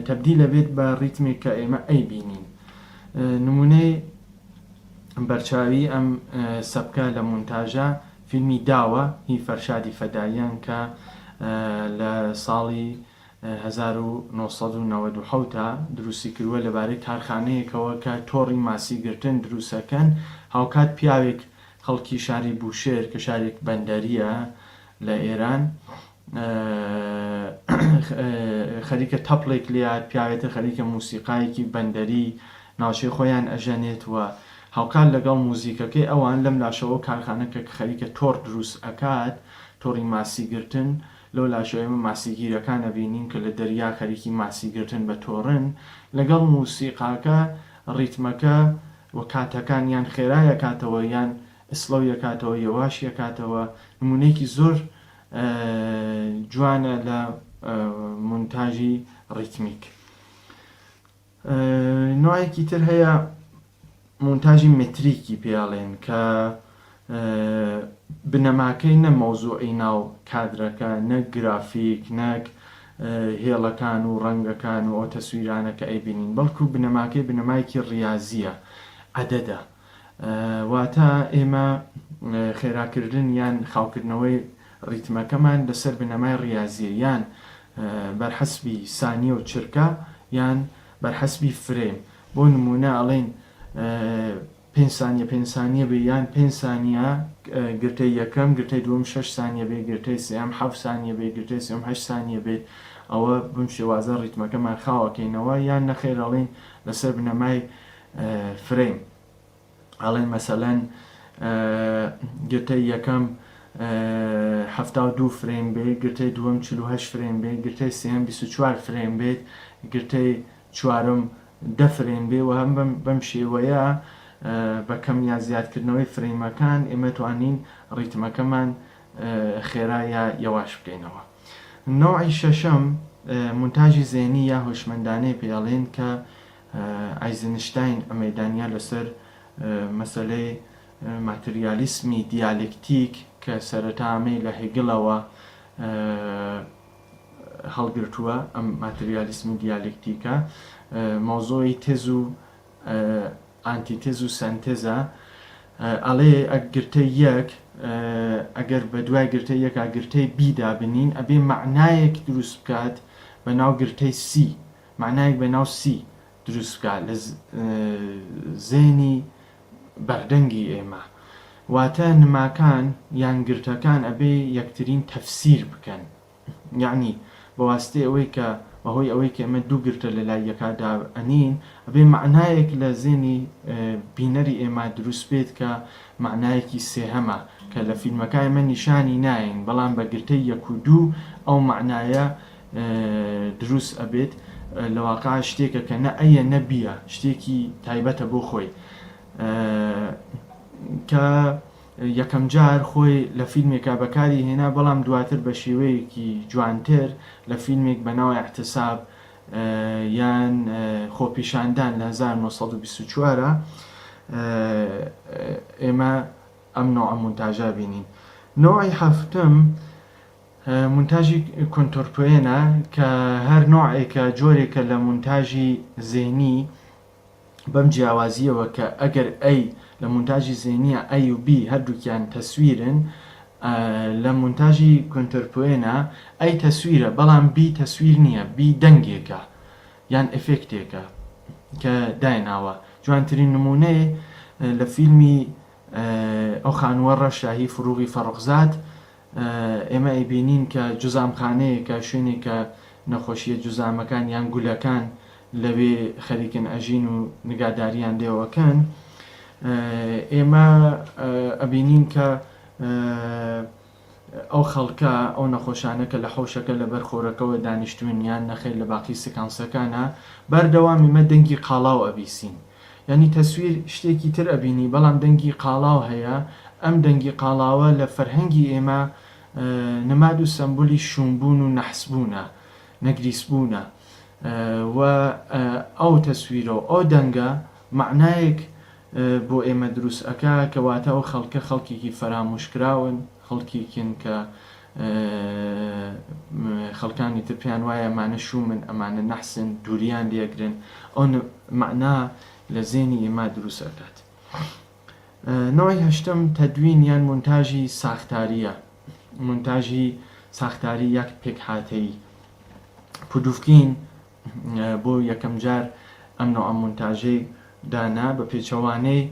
تەبدیل ئەبێت بە ڕیتمێک کە ئێمە ئەیبینین. نموونەی بەرچاوی ئەم سەبکە لە مونتاژە فیلمی داوە هی فەرشادی فەداییان کە لە ساڵی 1997 دا دروستی کردووە لەبارەی کارخانەیەکەوە کە تۆڕی ماسی گرتن دروستەکەن هاوکات پیاوێک خەڵکی شاری بوشێر کە شارێک بەندەرییە لە ئێران خەریکە تەپڵێک لێیات پیاوێتە خەریکە موسیقایەکی بەندەری ناوچەی خۆیان ئەژەنێت و هاوکات لەگەڵ موزیکەکەی ئەوان لەم لاشەوە کارخانە کە خەریکە تۆڕ دروست ئەکات تۆڕی ماسی گرتن لەو لاشەوە ئێمە ماسیگیرەکان ئەبینین کە لە دەریا خەریکی ماسی گرتن بە تۆڕن لەگەڵ موسیقاکە ڕیتمەکە و کاتەکان یان خێرای ئەکاتەوە یان slow ی ئەکاتەوە یەواشی ئەکاتەوە نمونەیەکی زۆر جوانە لە مونتاژی ڕیتمیک. نوعێکی تر هەیە مونتاژی متریکی پێ ئەڵێن کە بنەماکەی نە مەوزوعی ناو کادرەکە نە گرافیک نەک هێڵەکان و ڕەنگەکان و ئەو تەسویرانە کە ئەیبینین بەڵکو بنەماکەی بنەمایەکی ڕیازیە عەدەدە واتە ئێمە خێراکردن یان خاوکردنەوەی ڕیتمەکەمان لەسەر بنەمای ڕیازییە یان بەرحەسبی سانیە و چرکە یان بەرحەسبی فرەیم بۆ نموونە ئەڵێین پێنج سانیە پێنج سانیە بێ یان پێنج سانیە گرتەی یەکەم گرتەی دووەم شەش سانیە بێ گرتەی سێیەم حەوت سانیە بێ گرتەی سێیەم هەشت سانیە بێت ئەوە بەم شێوازە ڕیتمەکەمان خاو ئەکەینەوە یان نەخێر ئەڵێین لەسەر بنەمای فرەیم ئەڵێن مەسەلەن گرتەی یەکەم 72 فرەیم بێت گرتەی دووەم 48 فرەیم بێت گرتەی سێیەم 24 فرەیم بێت گرتەی چوارەم دە فرەیم بێ و هەم بەم شێوەیە بە کەم یا زیادکردنەوەی فرەیمەکان ئێمە توانین ڕیتمەکەمان خێرا یا یەواش بکەینەوە. نەوعی شەشەم مونتاژی زێنی یا هۆشمەندانەی پێ ئەڵێن کە ئایزنشتاین ئەمەی دانیا لەسەر مەسەلەی ماتریالیسمی دیالێکتیک کە سەرەتا ئەمەی لە هێگڵەوە هەڵگرتووە ئەم ماتریالیسمی دیالێکتیکە مەوزوعی تێز و ئانتیتێز و سەنتێزە. ئەڵێ ئەگ گرتەی یەک ئەگەر بە دوای گرتەی یەکا گرتەی B دابنین ئەبێ مەعنایەک دروست بکات بە ناو گرتەی C مەعنایەک بە ناو C دروست بکات لە زێنی بەردەنگی ئێمە واتە نماکان یان گرتەکان ئەبێ یەکترین تەفسیر بکەن. یەعنی بە واسیتەی ئەوەی کە بە هۆی ئەوەی کە ئێمە دوو گرتە لە لای یەکا دائەنین ئەبێ مەعنایەک لە زێنی بینەری ئێمە دروست بێت کە مەعنایەکی سێهەمە کە لە فیلمەکە ئێمە نیشانی نایەین بەڵام بە گرتەی یەک و دوو ئەو مەعنایە دروست ئەبێت لە واقع شتێکە کە نە A یە نە B یە شتێکی تایبەتە بۆ خۆی کە یەکەمجار خۆی لە فیلمێکا بەکاری هێنا بەڵام دواتر بە شێوەیەکی جوانتر لە فیلمێک بە ناو اعتصاب یان خۆپیشاندان لە 1924 ئێمە ئەم نەوعە مونتاژە بینین. نەوعی حەفتم مونتاژی کۆنتۆرپۆێنە کە هەر نەوعێکە جۆرێکە لە مونتاژی زێنی بەم جیاوازییەوە کە ئەگەر A لە مونتاژی زێنییە A و B هەردووکیان تەسویرن، لە مونتاژی کۆنتەرپوێنە A تەسویرە بەڵام B تەسویر نییە، B دەنگێکە یان ئێفێکتێکە کە دایناوە. جوانترین نموونەی لە فیلمی ئەو خانووە ڕەشە هی فروغی فەڕوخزاد ئێمە ئەیبینین کە جوزامخانەیەکە، شوێنێکە نەخۆشییە جوزامەکان یان گولەکان لەوێ خەریکن ئەژین و نگاداریان لێوەکەن. ئێمە ئەبینین کە ئەو خەڵکە، ئەو نەخۆشانە کە لە حەوشەکە لەبەر خۆرەکەوە دانیشتوون یان نەخێر لە باقی سکانسەکانا، بەردەوام ئێمە دەنگی قاڵاو ئەبیسین. یانی تەسویر شتێکی تر ئەبینی بەڵام دەنگی قاڵاو هەیە، ئەم دەنگی قاڵاوە لە فەرهەنگی ئێمە نماد و سەمبولی شوومبوون و نەحسبوونە، نەگریسبوونە و ئەو تەسویرە و ئەو دەنگە مەعنایەک بۆ ئێمە دروست ئەکا کە واتە ئەو خەڵکە خەڵکێکی فەراموشکراون، خەڵکێکن کە خەڵکانی تر پێیان وایە ئەمانە شوومن، ئەمانە نەحسن، دووریان لێ ئەگرن، ئەو مەعنا لە زێنی ئێمە دروست ئەکات. نەوعی هەشتەم تەدوین یان مونتاژی ساختارییە، مونتاژی ساختاری یاک پێکهاتەیی. پودوفکین بۆ یەکەم جار ئەم نەوعە مونتاژەی دانا، بە پێچەوانەی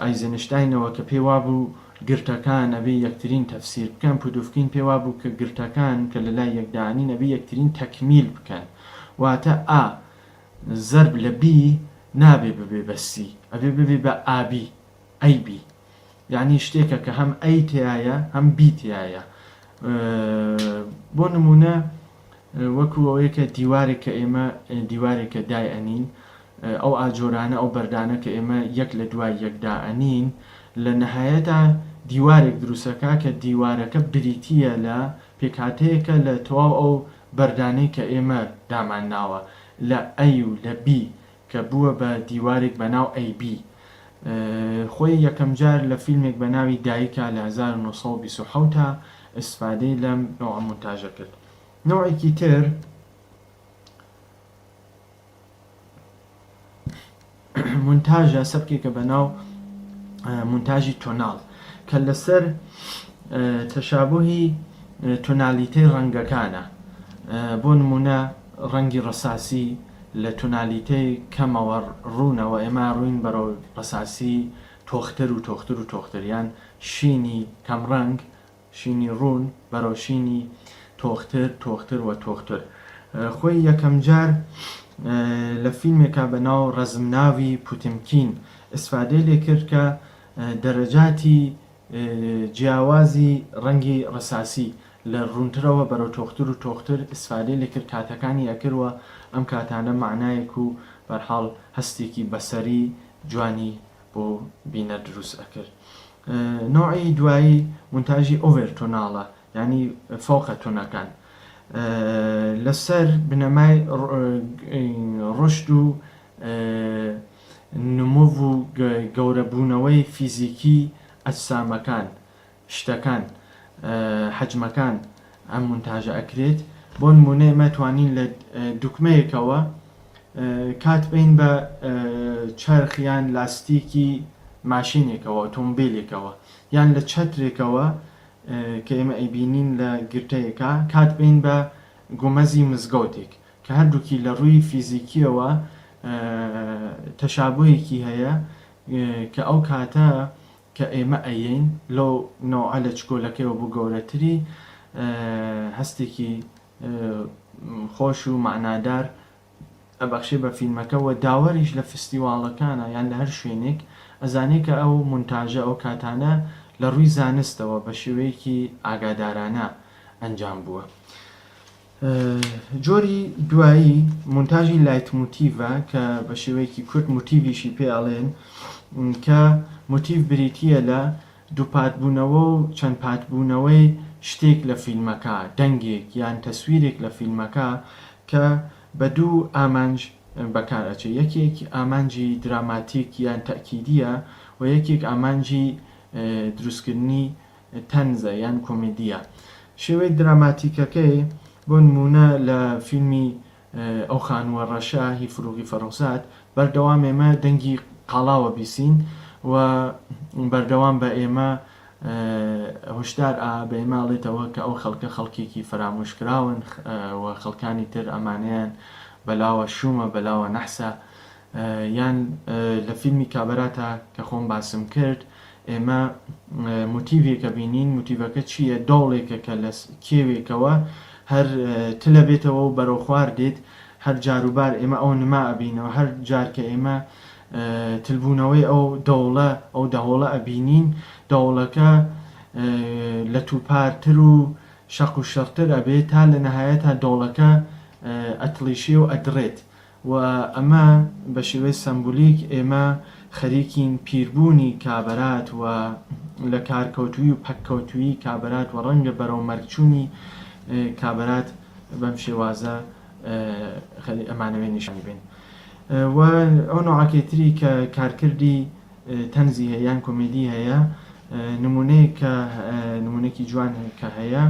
ئایزنشتاینەوە کە پێی وابوو گرتەکان ئەبێ یەکترین تەفسیر بکەن، پودوفکین پێی وابوو کە گرتەکان کە لە لای یەک دانین ئەبێ یەکترین تەکمیل بکەن، واتە A زەرب لە B نابێ ببێ بە C، ئەبێ ببێ بە AB، AB. یانی شتێکە کە هەم A تیایە هەم B تیایە. بۆ نموونە وەکو ئەوەیە کە دیوارێک کە ئێمە دیوارێک کە دای ئەنین ئەو ئاجۆرانە ئەو بەردانە کە ئێمە یەک لە دوای یەک دائەنین لە نەهایەتا دیوارێک دروستەکا کە دیوارەکە بریتییە لە پێکهاتەیەکە لە تەواو ئەو بەردانەی کە ئێمە دامان ناوە لە A و لە B کە بووە بە دیوارێک بە ناو AB. خۆی یەکەم جار لە فیلمێک بە ناوی دایکا لە 1927 تا ئیستفادەی لەم نەوعە مونتاژە کرد. نەوعێکی تر مونتاژە سەبکێکە بە ناو مونتاژی tonal کە لەسەر تەشابوهی تۆنالیتەی ڕەنگەکانە بۆ نمونە ڕەنگی ڕەساسی لە تۆنالیتەی کەمەوە ڕوونەوە ئێمە ڕووین بەرەو ڕەساسی تۆختر و تۆختر و تۆختر یان شینی کەمڕەنگ شینی ڕوون بەرەو شینی تۆختر تۆختر و تۆختر. خۆی یەکەمجار لە فیلمێکا بە ناو ڕەزمناوی پوتمکین ئیسفادەی لێ کرد کە دەرەجاتی جیاوازی ڕەنگی ڕەساسی لە ڕوونترەوە بەرەو تۆختر و تۆختر ئیسفادەی لێ کرد کاتەکانی ئەکرد و ئەم کاتانە مەعنایەک و بەرحاڵ هەستێکی بەسەری جوانی بۆ بینەر دروست ئەکرد. نەوعی دوایی مونتاژی overtonal ە یانی فەوقە تۆنەکان لەسەر بنەمای ڕشد و نموو و گەورەبوونەوەی فیزیکی ئەجسامەکان شتەکان حەجمەکان ئەم مونتاژە ئەکرێت بۆ نمونە ئێمە توانین لە دوکمەیەکەوە کات بین بە چەرخ یان لاستیکی ماشێنێکەوە، ئۆتۆمبیلێکەوە یان لە چەترێکەوە کە ئێمە ئەیبینین لە گرتەیەکا کات بەین بە گومەزی مزگەوتێک کە هەردووکی لە ڕووی فیزیکیەوە تەشابوهێکی هەیە کە ئەو کاتە کە ئێمە ئەیەین لەو نەوعە لە چکۆلەکەیەوە بۆ گەورەتری هەستێکی خۆش و مەعنادار ئەبەخشێ بە فیلمەکە وە داوەریش لە فستیواڵەکانا یان لە هەر شوێنێک ئەزانێ کە ئەو مونتاژە ئەو کاتانە لە ڕووی زانستەوە بە شێوەیەکی ئاگادارانە ئەنجام بووە. جۆری دوایی مونتاژی لایتموتیڤە کە بە شێوەیەکی کورت موتیڤیشی پێ ئەڵێن کە موتیڤ بریتییە لە دووپاتبوونەوە و چەند پاتبوونەوەی شتێک لە فیلمەکە، دەنگێک یان تەسویرێک لە فیلمەکە کە بە دوو ئامانج بەکار ئەچێ یەکێک ئامانجی دراماتیک یان تەئکیدییە و یەکێک ئامانجی دروستکردنی تەنزە یان کۆمیدییە. شێوەی دراماتیکەکەی بۆ نموونە لە فیلمی ئەو خانووە ڕەشە هی فروغی فەڕوخزاد بەردەوام ئێمە دەنگی قاڵاوە بیسین و بەردەوام بە ئێمە هۆشدار ئا بە ئێمە ئەڵێتەوە کە ئەو خەڵکە خەڵکێکی فەرامۆشکراون و خەڵکانی تر ئەمانەیان بەلاوە شوومە بەلاوە نەحسە یان لە فیلمی کابەراتا کە خۆم باسم کرد ئێمە موتیڤێک ئەبینین، موتیڤەکە چییە؟ دۆڵێکە کە لە کێوێکەوە هەر تلە بێتەوە و بەرەو خوار دێت، هەر جاروبار ئێمە ئەو نما ئەبینەوە، هەر جار کە ئێمە تلبوونەوەی ئەو دۆڵە، ئەو دەهۆڵە ئەبینین، دەهۆڵەکە لەتوپارتر و شەق و شڕتر ئەبێت تا لە نەهایەتا دۆڵەکە ئەتڵیشێ و ئەدڕێت. و ئەمە بە شێوەی سەمبولیک ئێمە خەریکین پیربوونی کابەرات و لە کارکەوتووی و پەککەوتوویی کابەرات و ڕەنگە بەرەو مەرگچوونی کابەرات بەم شێوازە ئەمانەوێ نیشانی بەین. و ئەو نەوعەکەی تری کە کارکردی تەنزی هەیە یان کۆمێدی هەیە نموونەیەک کە نموونەیەکی جوان کە هەیە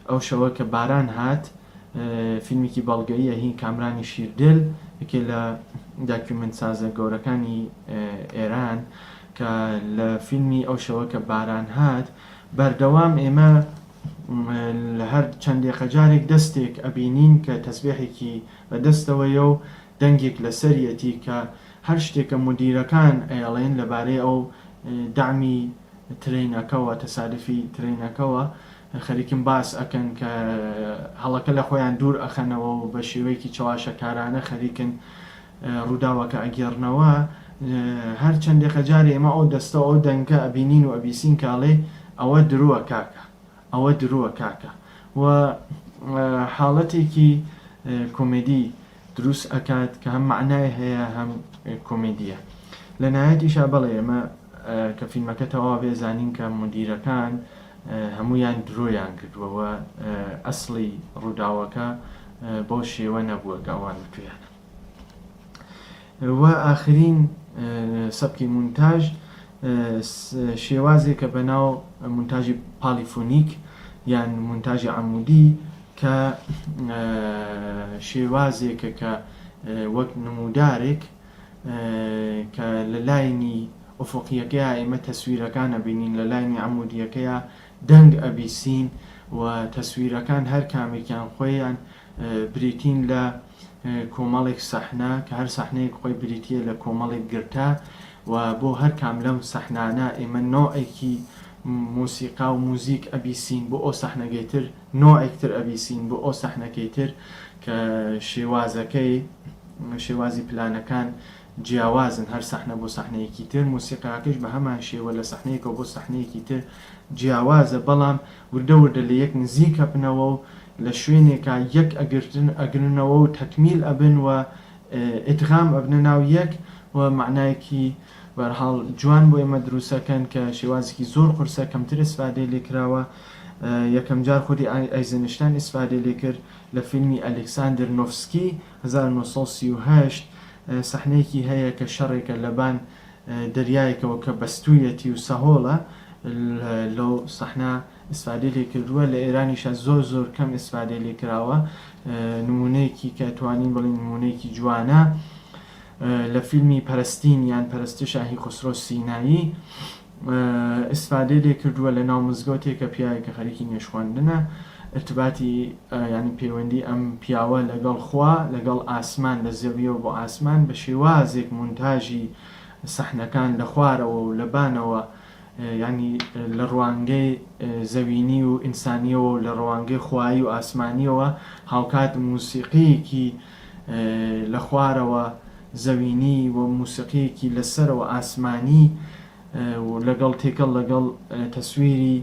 ئەو شەوە کە باران هات فیلمێکی بەڵگەییە هی کامرانی شیردل، یەکێ لە داکیومێنتسازە گەورەکانی ئێران کە لە فیلمی ئەو شەوە کە باران هات بەردەوام ئێمە لە هەر چەند دێقە جارێک دەستێک ئەبینین کە تەسبێحێکی بە دەستەوەیە و دەنگێک لەسەریەتی کە هەر شتێکە مودیرەکان ئەیڵێن لەبارەی ئەو دەعمی ترەینەکەوە، تەسادفی ترەینەکەوە خەریکن باس ئەکەن کە هەڵەکە لە خۆیان دوور ئەخەنەوە و بە شێوەیەکی چەواشەکارانە خەریکن ڕووداوەکە ئەگێڕنەوە. هەر چەند دێقە جارێ ئێمە ئەو دەستە و ئەو دەنگە ئەبینین و ئەبیسین کە ئەڵێ ئەوە دروە کاکە، ئەوە دروە کاکە و حاڵەتێکی کۆمێدی دروست ئەکات کە هەم مەعنای هەیە هەم کۆمێدیە. لە نهایەتیشا بەڵێ ئێمە کە فیلمەکە تەواو بێ زانین کە مودیرەکان هەموویان درۆیان کردووە و ئەسڵی ڕووداوەکە بەو شێوە نەبووە کە ئەوان وتویانە. و ئاخرین سەبکی مونتاژ شێوازێکە بە ناو مونتاژی پالیفۆنیک یان مونتاژی عەمودی کە شێوازێکە کە وەک نمودارێک کە لە لاینی ئوفقیەکەیا ئێمە تەسویرەکان ئەبینین لە لاینی عەمودیەکەیا دەنگ ئەبیسین و تەسویرەکان هەر کامێکیان خۆیان بریتین لە کۆمەڵێک سەحنە کە هەر سەحنەیەک خۆی بریتیە لە کۆمەڵێک گرتە و بۆ هەر کام لەم سەحنانە ئێمە نۆعێکی مۆسیقا و موزیک ئەبیسین بۆ ئەو سەحنەگەی تر نۆعێک تر ئەبیسین بۆ ئەو سەحنەکەی تر کە شێوازەکەی شێوازی پلانەکان جیاوازن هەر سەحنە بۆ سەحنەیەکی تر مۆسیقاکەش بە هەمان شێوە لە سەحنەیەکەوە بۆ سەحنەیەکی تر جیاوازە بەڵام وردە وردە لە یەک نزیک ئەبنەوە و لە شوێنێکا یەک ئەگرتن ئەگرنەوە و تەکمیل ئەبن و ئیدغام ئەبنە ناو یەک و مەعنایەکی بەهەرحاڵ جوان بۆ ئێمە دروست ئەکەن کە شێوازێکی زۆر قورسە کەمتر ئیسفادەی لێ کراوە یەکەم جار خودی ئایزنشتاین ئیسفادەی لێ کرد لە فیلمی ئەلێکساندر نۆفسکی 1938 سەحنەیەکی هەیە کە شەڕێکە لەبان دەریایەکەوە کە بەستوویەتی و سەهۆڵە لەو سەحنە ئیسفادەی لێ کردووە لە ئێرانیشا زۆر زۆر کەم ئیسفادەی لێ کراوە نموونەیەکی کە توانین بڵێین نموونەیەکی جوانە. لە فیلمی پەرستین یان پەرستشا هی خوسرۆ سینایی ئیسفادەی لێ کردووە لە ناو مزگەوتێک کە پیاوێک کە خەریکی نوێژ خوێندنە ئیرتباتی یانی پەیوەندی ئەم پیاوە لەگەڵ خوا لەگەڵ ئاسمان لە زەویەوە بۆ ئاسمان بە شێوازێک مونتاژی سەحنەکان لە خوارەوە و لە بانەوە یانی لە ڕوانگەی زەوینی و ئینسانیەوە و لە ڕوانگەی خوایی و ئاسمانیەوە هاوکات موسیقیەکی لە خوارەوە زەوینی و موسیقیەکی لە سەرەوە ئاسمانی و لەگەڵ تێکەڵ لەگەڵ تەسویری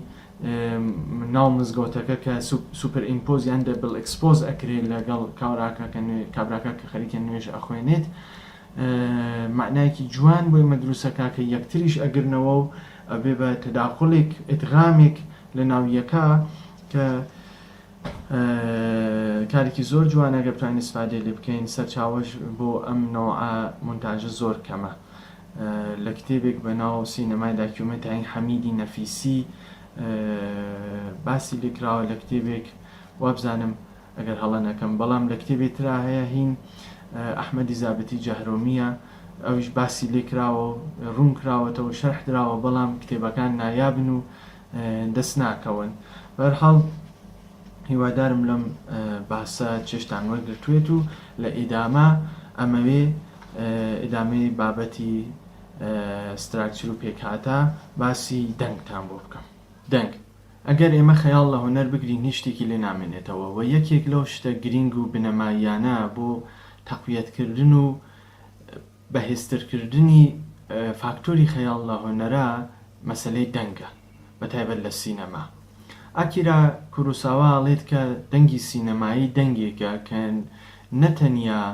ناو مزگەوتەکە کە superimpose یان double expose ئەکرێ لەگەڵ کاوراکە کە کابراکە کە خەریکە نوێژ ئەخوێنێت مەعنایەکی جوان بۆ ئێمە دروست ئەکا کە یەکتریش ئەگرنەوە و ئەبێ بە تەداخولێک ئیدغامێک لە ناو یەکا کە کارێکی زۆر جوانە گەر بتوانین ئیسفادەی لێ بکەین سەرچاوەش بۆ ئەم نەوعە مونتاژە زۆر کەمە لە کتێبێک بە ناو سینەمای داکیومێنتای حەمیدی نەفیسی باسی لێ کراوە لە کتێبێک وابزانم ئەگەر هەڵە نەکەم بەڵام لە کتێبێ ترا هەیە هین ئەحمەدی زابتی جەهرۆمییە ئەویش باسی لێ کراوە و ڕوون کراوەتەوە شەرح دراوە بەڵام کتێبەکان نایابن و دەست ناکەون بەرحاڵ هیوادارم لەم باسە چێژتان وەرگرتوێت و لە ئیدامە ئەمەوێ ئیدامەی بابەتی structure و پێکهاتە باسی دەنگتان بۆ بکەم. دەنگ. ئەگەر ئێمە خەیاڵ لە هونەر بگرین هیچ شتێکی لێ نامێنێتەوە و یەکێک لەو شتە گرینگ و بنەماییانە بۆ تەقویەتکردن و بەهێزترکردنی فاکتۆری خەیاڵ لە هونەرا مەسەلەی دەنگە بە تایبەت لە سینەما. ئاکیرا کوروساوا ئەڵێت کە دەنگی سینەمایی دەنگێکە کە نە تەنیا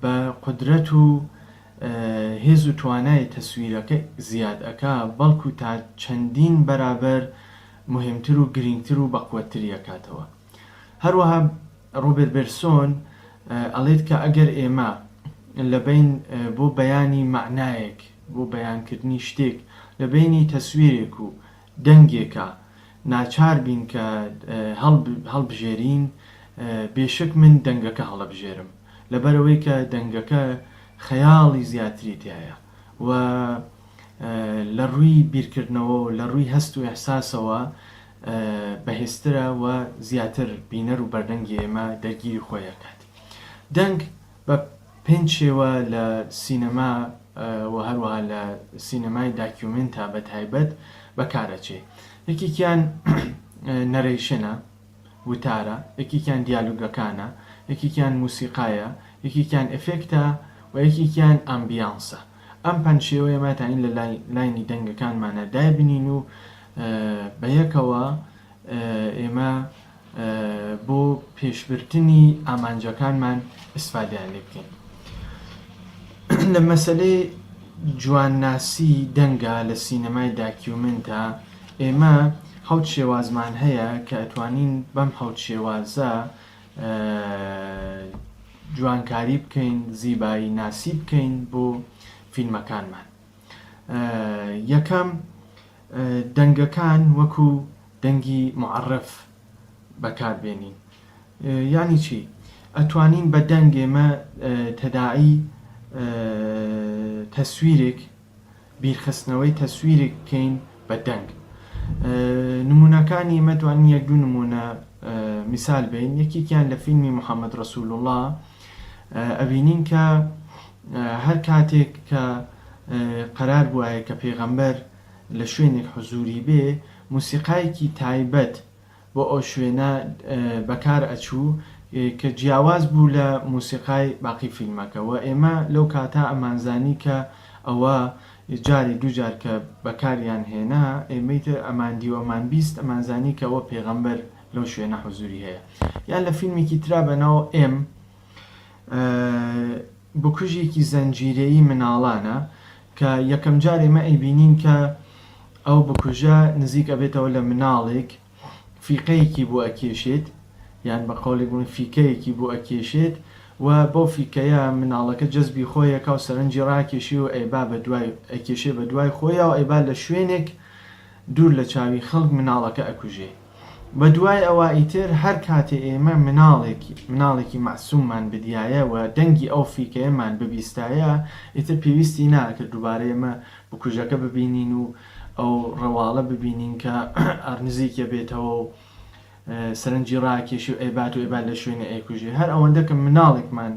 بە قودرەت و هێز و توانای تەسویرەکە زیاد ئەکا بەڵکو تا چەندین بەرابەر موهیمتر و گرینگتر و بەقوەتتری ئەکاتەوە. هەروەها ڕۆبێر بێرسۆن ئەڵێت کە ئەگەر ئێمە لە بەین بۆ بەیانی مەعنایەک، بۆ بەیانکردنی شتێک لە بەینی تەسویرێک و دەنگێکا ناچار بین کە هەڵبژێرین، بێشک من دەنگەکە هەڵەبژێرم لەبەرئەوەی کە دەنگەکە خەیاڵی زیاتری تیایە و لە ڕووی بیرکردنەوە و لە ڕووی هەست و ئیحساسەوە بەهێزترە و زیاتر بینەر و بەردەنگی ئێمە دەرگیری خۆی ئەکات. دەنگ بە پێنج شێوە لە سینەما و هەروەها لە سینەمای داکیومێنتا بە تایبەت بەکار ئەچێ. یەکێکیان narration ە، وتارە، یەکێکیان دیالوگەکانە، یەکێکیان موسیقایە، یەکێکیان ئێفێکتە و یەکێکیان ambience ە. ئەم پەنج شێوەیە ما تانین لە line ی دەنگەکانمانا دایبنین و بە یەکەوە ئێمە بۆ پێشبردنی ئامانجەکانمان ئیسفادەیان لێ بکەین. لە مەسەلەی جوانناسی دەنگا لە سینەمای داکیومنتا ئێمە حەوت شێوازمان هەیە کە ئەتوانین بەم حەوت شێوازە جوانکاری بکەین، زیبایی ناسی بکەین بۆ فیلمەکانمان. یەکەم، دەنگەکان وەکو دەنگی معرف بەکار بێنین یانی چی؟ ئەتوانین بە دەنگ ئێمە تەداعی تەسویرێک بیرخستنەوەی تەسویرێک بکەین بە دەنگ نمونەکانی ئێمە توانین یەک دوو نمونە میسال بین یەکێکیان لە فیلمی محەممەد ڕەسول اللە ئەبینین کە هەر کاتێک کە قەرار بوایە کە پێغەمبەر لە شوێنێک حزوری بێ موسیقایەکی تایبەت بۆ ئەو شوێنە بەکار ئەچوو کە جیاواز بوو لە موسیقای باقی فیلمەکە وە ئێمە لەو کاتە ئەمانزانی کە ئەوە جارێ دوو جار کە بەکاریان هێنا ئێمەی تر ئەماندی و ئەمان 20 ئەمانزانی کە ئەوە پێغەمبەر لەو شوێنە حزوری هەیە یان لە فیلمێکی ترا بەناو ئێم بکوژێکی زنجیرەیی مناڵانە کە یەکەم جار ئێمە ئەیبینین کە ئەو بکوژە نزیک ئەبێتەوە لە مناڵێک فیقەیەکی بۆ ئەکێشێت یان بە قەولێک بڵێین فیکەیەکی بۆ ئەکێشێت و بەو فیکەیە مناڵەکە جەزبی خۆی ئەکا و سەرنجی ڕاکێشی و ئەیبا بە دوای ئەکێشێ بە دوای خۆیا و ئەیبا لە شوێنێک دوور لە چاوی خەڵک مناڵەکە ئەکوژێ. بە دوای ئەوە ئیتر هەر کاتێ ئێمە مناڵێک مناڵێکی مەعسوممان بدیایە و دەنگی ئەو فیکەیەمان ببیستایە ئیتر پێویستی ناکرد دووبارە ئێمە بکوژەکە ببینین و ئەو ڕەواڵە ببینین کە نزیکە بێتەوە و سەرنجی ڕاکێشی و ئەیبات و ئەیبات لە شوێنێ ئەیکوژێ هەر ئەوەندە کە مناڵێکمان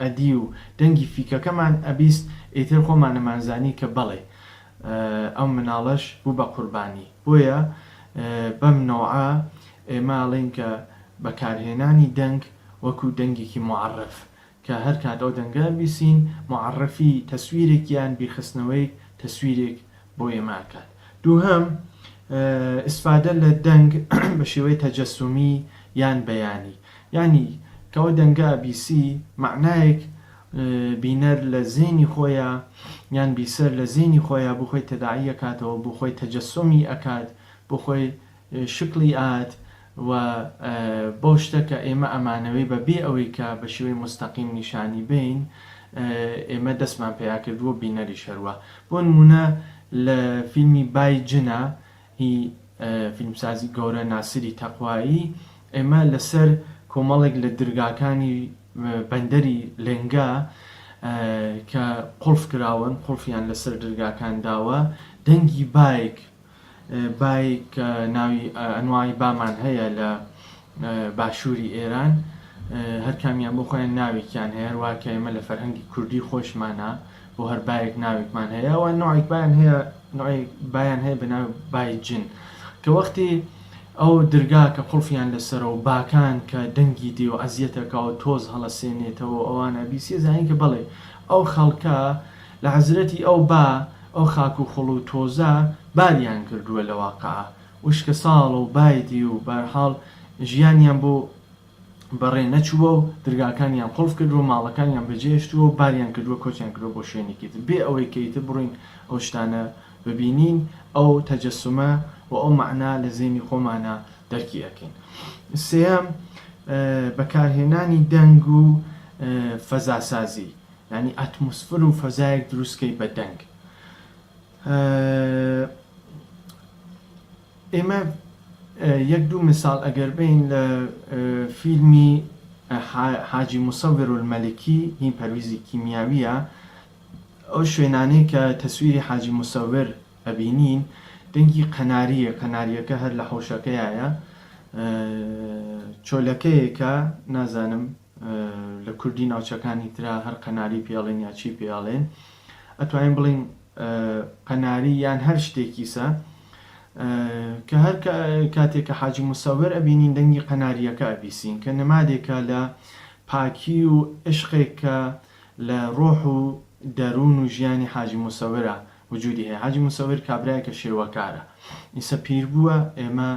ئەدی و دەنگی فیکەکەمان ئەبیست ئیتر خۆمان ئەمانزانی کە بەڵێ ئەم مناڵەش بوو بە قوربانی بۆیە بەم نەوعە ئێمە ئەڵێین کە بەکارهێنانی دەنگ وەکو دەنگێکی موعەڕف کە هەر کات ئەو دەنگە بیسین موعەڕفی تەسویرێک یان بیرخستنەوەی تەسویرێک بۆ ئێمە ئەکات. دووهەم، ئیسفادە لە دەنگ بە شێوەی تەجەسومی یان بەیانی. یانی کە ئەو دەنگە ئەبیسی مەعنایەک بینەر لە زێنی خۆیا یان بیسەر لە زێنی خۆیا بۆ خۆی تەداعی ئەکاتەوە، بۆ خۆی تەجەسومی ئەکات، بۆ خۆی شکڵی ئات و بەو شتە کە ئێمە ئەمانەوێ بە بێ ئەوەی کە بە شێوەی موستەقیم نیشانی بەین ئێمە دەستمان پیا کردووە بینەریش هەروا. بۆ نموونە لە فیلمی بای جنە هی فیلمسازی گەورە ناسری تەقوایی ئێمە لە سەر کۆمەڵێک لە درگاکانی بەندەری لێنگە کە قوڵف کراون قوڵفیان لە سەر درگاکان داوە دەنگی بایک بای کە ناوی ئەنواعی بامان هەیە لە باشووری ئێران هەر کامیان بۆ خۆیان ناوێکیان هەیە هەروا کە ئێمە لە فەرهەنگی کوردی خۆشمانە بۆ هەر بایەک ناوێکمان هەیە ئەوان نوعێک بایان هەیە نوعێک بایان هەیە بە ناو بای جن کە وەختی ئەو درگا کە قوڵفیان لەسەرە و باکان کە دەنگی دێ و ئەزیەتەکا و تۆز هەڵەسێنێتەوە ئەوانە بیسێ زانین کە بەڵێ ئەو خەڵکە لە عەزرەتی ئەو با ئەو خاک و خوڵ و تۆزە باریان کردووە لە واقعا وشکە ساڵە و بای دی و بەرحاڵ ژیانیان بۆ بەڕێ نەچووە و درگاکانیان قوڵف کردووە ماڵەکانیان بەجێهێشتووە و باریان کردووە کۆچیان کردووە بۆ شوێنێکی تر بێ ئەوەی کە ئیتر بڕۆین ئەو شتانە ببینین ئەو تەجەسومە و ئەو مەعنا لە زەینی خۆمانا دەرکی ئەکەین. سێیەم، بەکارهێنانی دەنگ و فەزاسازی یانی ئەتمۆسفر و فەزایەک دروست کەی بە دەنگ. ئێمە یەک دوو میساڵ ئەگەر بەین لە فیلمی حاجی مصور الملکی هی پەرویزی کیمیاویە ئەو شوێنانەی کە تەسویری حاجی مصور ئەبینین دەنگی قەناریە قەناریەکە هەر لە حەوشەکەیایە چۆلەکەیەکە نازانم لە کوردی ناوچەکانی ترا هەر قەناری پێ ئەڵێن یا چی پێ ئەڵێن ئەتوانین بڵێین قەناری یان هەر شتێکیسە کە هەر کاتێک کە حاجی مسەوەر ئەبینین دەنگی قەناریەکە ئەبیسین کە نمادێکە لە پاکی و عشقێک کە لە ڕۆح و دەروون و ژیانی حاجی مسەورە وجودی هەیە حاجی مسەور کابرایەکە شێوەکارە ئیسە پیر بووە ئێمە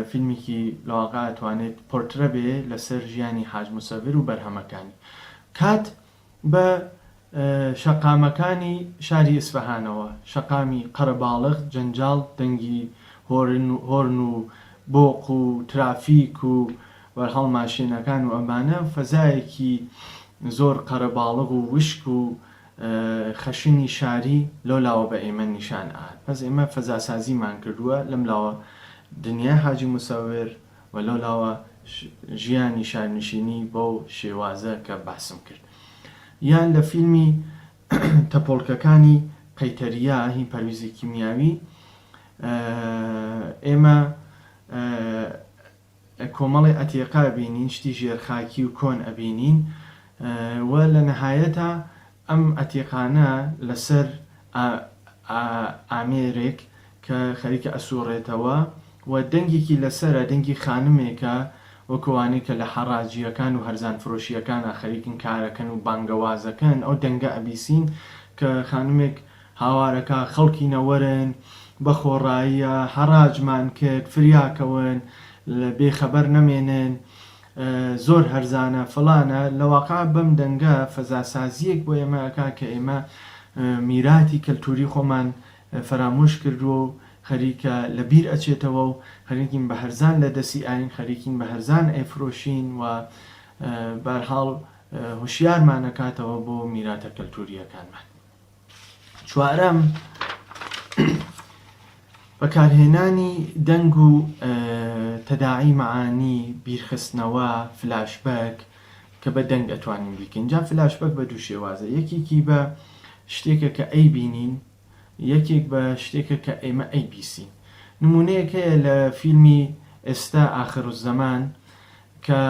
فیلمیکی لەواقع ئەتوانێت پۆرترە بێ لەسەر ژیانی حاج مسەور و بەرهەمەکانی کات بە شەقامەکانی شاری ئیسفەهانەوە، شەقامی قەرەباڵغ، جەنجاڵ، دەنگی هۆرن هۆرن و بۆق و ترافیک و بەرهاڵ ماشێنەکان و ئەمانە، فەزایەکی زۆر قەرەباڵغ و وشک و خەشنی شاری لەو لاوە بە ئێمە نیشان ئەهات. پەس ئێمە فەزاسازیمان کردووە، لەم لاوە دنیای حاجی موسەور و لەو لاوە ژیانی شارنشینی بەو شێوازە کە باسم کرد. یان لە فیلمی تەپۆڵکەکانی قەیتەریا هی پەرویزی کیمیاوی ئێمە کۆمەڵی ئەتیقە ئەبینین، شتی ژێرخاکی و کۆن ئەبینین و لە نەهایەتا ئەم ئەتیقانە لەسەر ئامێرێک کە خەریکە ئەسوڕێتەوە و دەنگێکی لەسەرە، دەنگی خانمێکە وەک ئەوانەی کە لە حەڕاجییەکان و هەرزانفرۆشییەکانا خەریکن کارەکەن و بانگەوازەکەن، ئەو دەنگە ئەبیسین کە خانمێک هاوارەکا خەڵکینە وەرن بە خۆڕاییە حەڕاجمان کرد فریاکەون بێ خەبەر نەمێنن زۆر هەرزانە فڵانە، لە واقع بەم دەنگە فەزاسازییەک بۆ ئێمە ئەکا کە ئێمە میراتی کەلتوری خۆمان فەرامۆش کردووە و خەریکە لە بیر ئەچێتەوە و خەریکین بە هەرزان لە دەسی ئاین خەریکین بە هەرزان ئەیفرۆشین و بەرحاڵ هوشیارمان ئەکاتەوە بۆ میراتە کەلتورییەکانمان. چوارەم. بەکارهێنانی دەنگ و تەداعی مەعانی، بیرخستنەوە، فلاشبەک، کە بە دەنگ ئەتوانین بیکەین. جا فلاشبەک بە دوو شێوازە، یەکێکی بە شتێکە کە ئەیبینین، یەکێک بە شتێکە کە ئێمە ئەیبیسین. نموونەیەک هەیە لە فیلمی ئێستا ئاخرالزەمان کە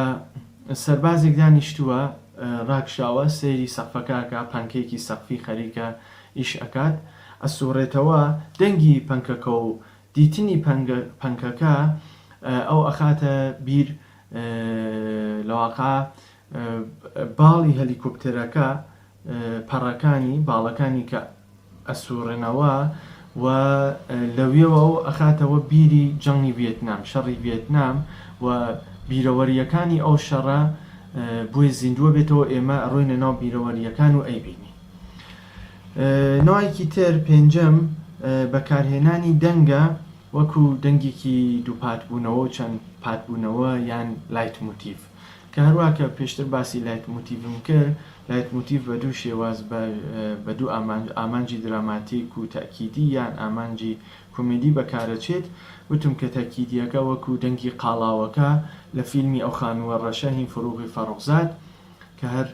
سەربازێک دانیشتووە ڕاکشاوە سەیری سەقفەکە ئەکا پەنکەیەکی سەقفی خەریکە ئیش ئەکات ئەسوڕێتەوە دەنگی پەنکەکە و دیتنی پەنکەکە ئەو ئەخاتە بیر لەواقع باڵی هەلیکۆپتەرەکە پەڕەکانی، باڵەکانی کە ئەسوڕێنەوە و لەویەوە ئەو ئەخاتەوە بیری جەنگی ڤیێتنام، شەڕی ڤیێتنام و بیرەوەرییەکانی ئەو شەڕە بۆی زیندووە بێتەوە ئێمە ئەڕۆینە ناو بیرەوەرییەکان و ئەیبینین. نەوعێکی تر، پێنجەم، بەکارهێنانی دەنگە وەکو دەنگێکی دووپاتبوونەوە و چەند پاتبوونەوە یان لایتموتیڤ. کە هەروا کە پێشتر باسی لایتموتیڤم کرد، لایتموتیڤ بە دوو شێواز بە بە دوو ئامانج، ئامانجی دراماتیک و تەئکیدی یان ئامانجی کۆمێدی بەکارەچێت، وتم کە تەئکیدییەکە وەکو دەنگی قاڵاوەکە لە فیلمی ئەو خانووە ڕەشە هی فروغی فەڕوخزاد کە هەر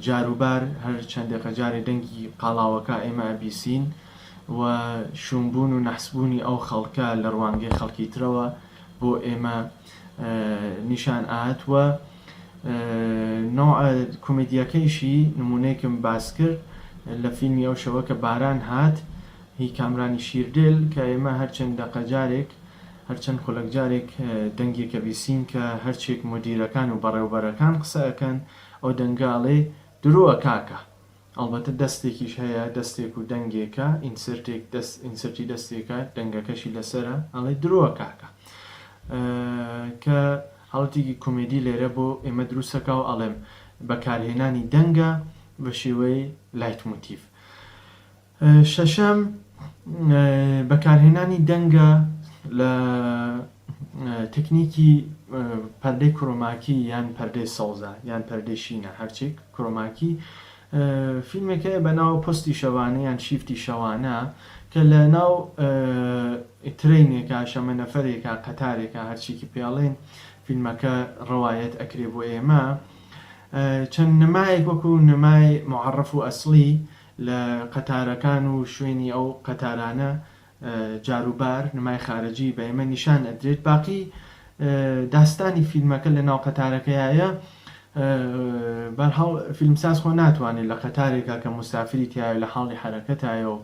جاروبار هەر چەند دەقە جارێ دەنگی قاڵاوەکە ئێمە ئەبیسین و شوومبوون و نەحسبوونی ئەو خەڵکە لە ڕوانگەی خەڵکی ترەوە بۆ ئێمە نیشان ئات و نەوعە کۆمیدیەکەیشی نمونەیەکم باس کرد لە فیلمی ئەو شەوە کە باران هات هی کامرانی شیردل کە ئێمە هەر چەند دەقە جارێک هەر چەند خولەک جارێک دەنگێکە بیسین کە هەرچێک مودیرەکان و بەڕێوبەرەکان قسە ئەکەن ئەو دەنگە ئەڵێ درۆە کاکە ئەڵبەتە دەستێکیش هەیە دەستێک و دەنگێکە insert ێک دەست insert ی دەستێکە دەنگەکەشی لەسەرە ئەڵێ درۆە کاکە کە حاڵەتێکی کۆمێدی لێرە بۆ ئێمە دروستەکا و ئەڵێم بەکارهێنانی دەنگە بە شێوەی لایتموتیڤ. شەشەم، بەکارهێنانی دەنگە لە تەکنیکی پەردەی کرۆماکی یان پەردەی سەوزە یان پەردەی شینە هەرچێک کرۆماکی فیلمێک هەیە بە ناو پۆستی شەوانە یان شیفتی شەوانە کە لە ناو ترەینێکا شەمەنەفەرێکا قەتارێکا هەرچێکی پێڵێن فیلمەکە ڕەوایەت ئەکرێ بۆ ئێمە چەند نمایەک وەکو نمای معرف و ئەسڵی لە قەتارەکان و شوێنی ئەو قەتارانە جاروبار نمای خارجی بە ئێمە نیشان ئەدرێت باقی داستانی فیلمەکە لە ناو قەتارەکەیایە بەرحاڵ فیلمساز خۆ ناتوانێت لە قەتارێکا کە موسافری تیایە لە حاڵی حەرەکەتایە و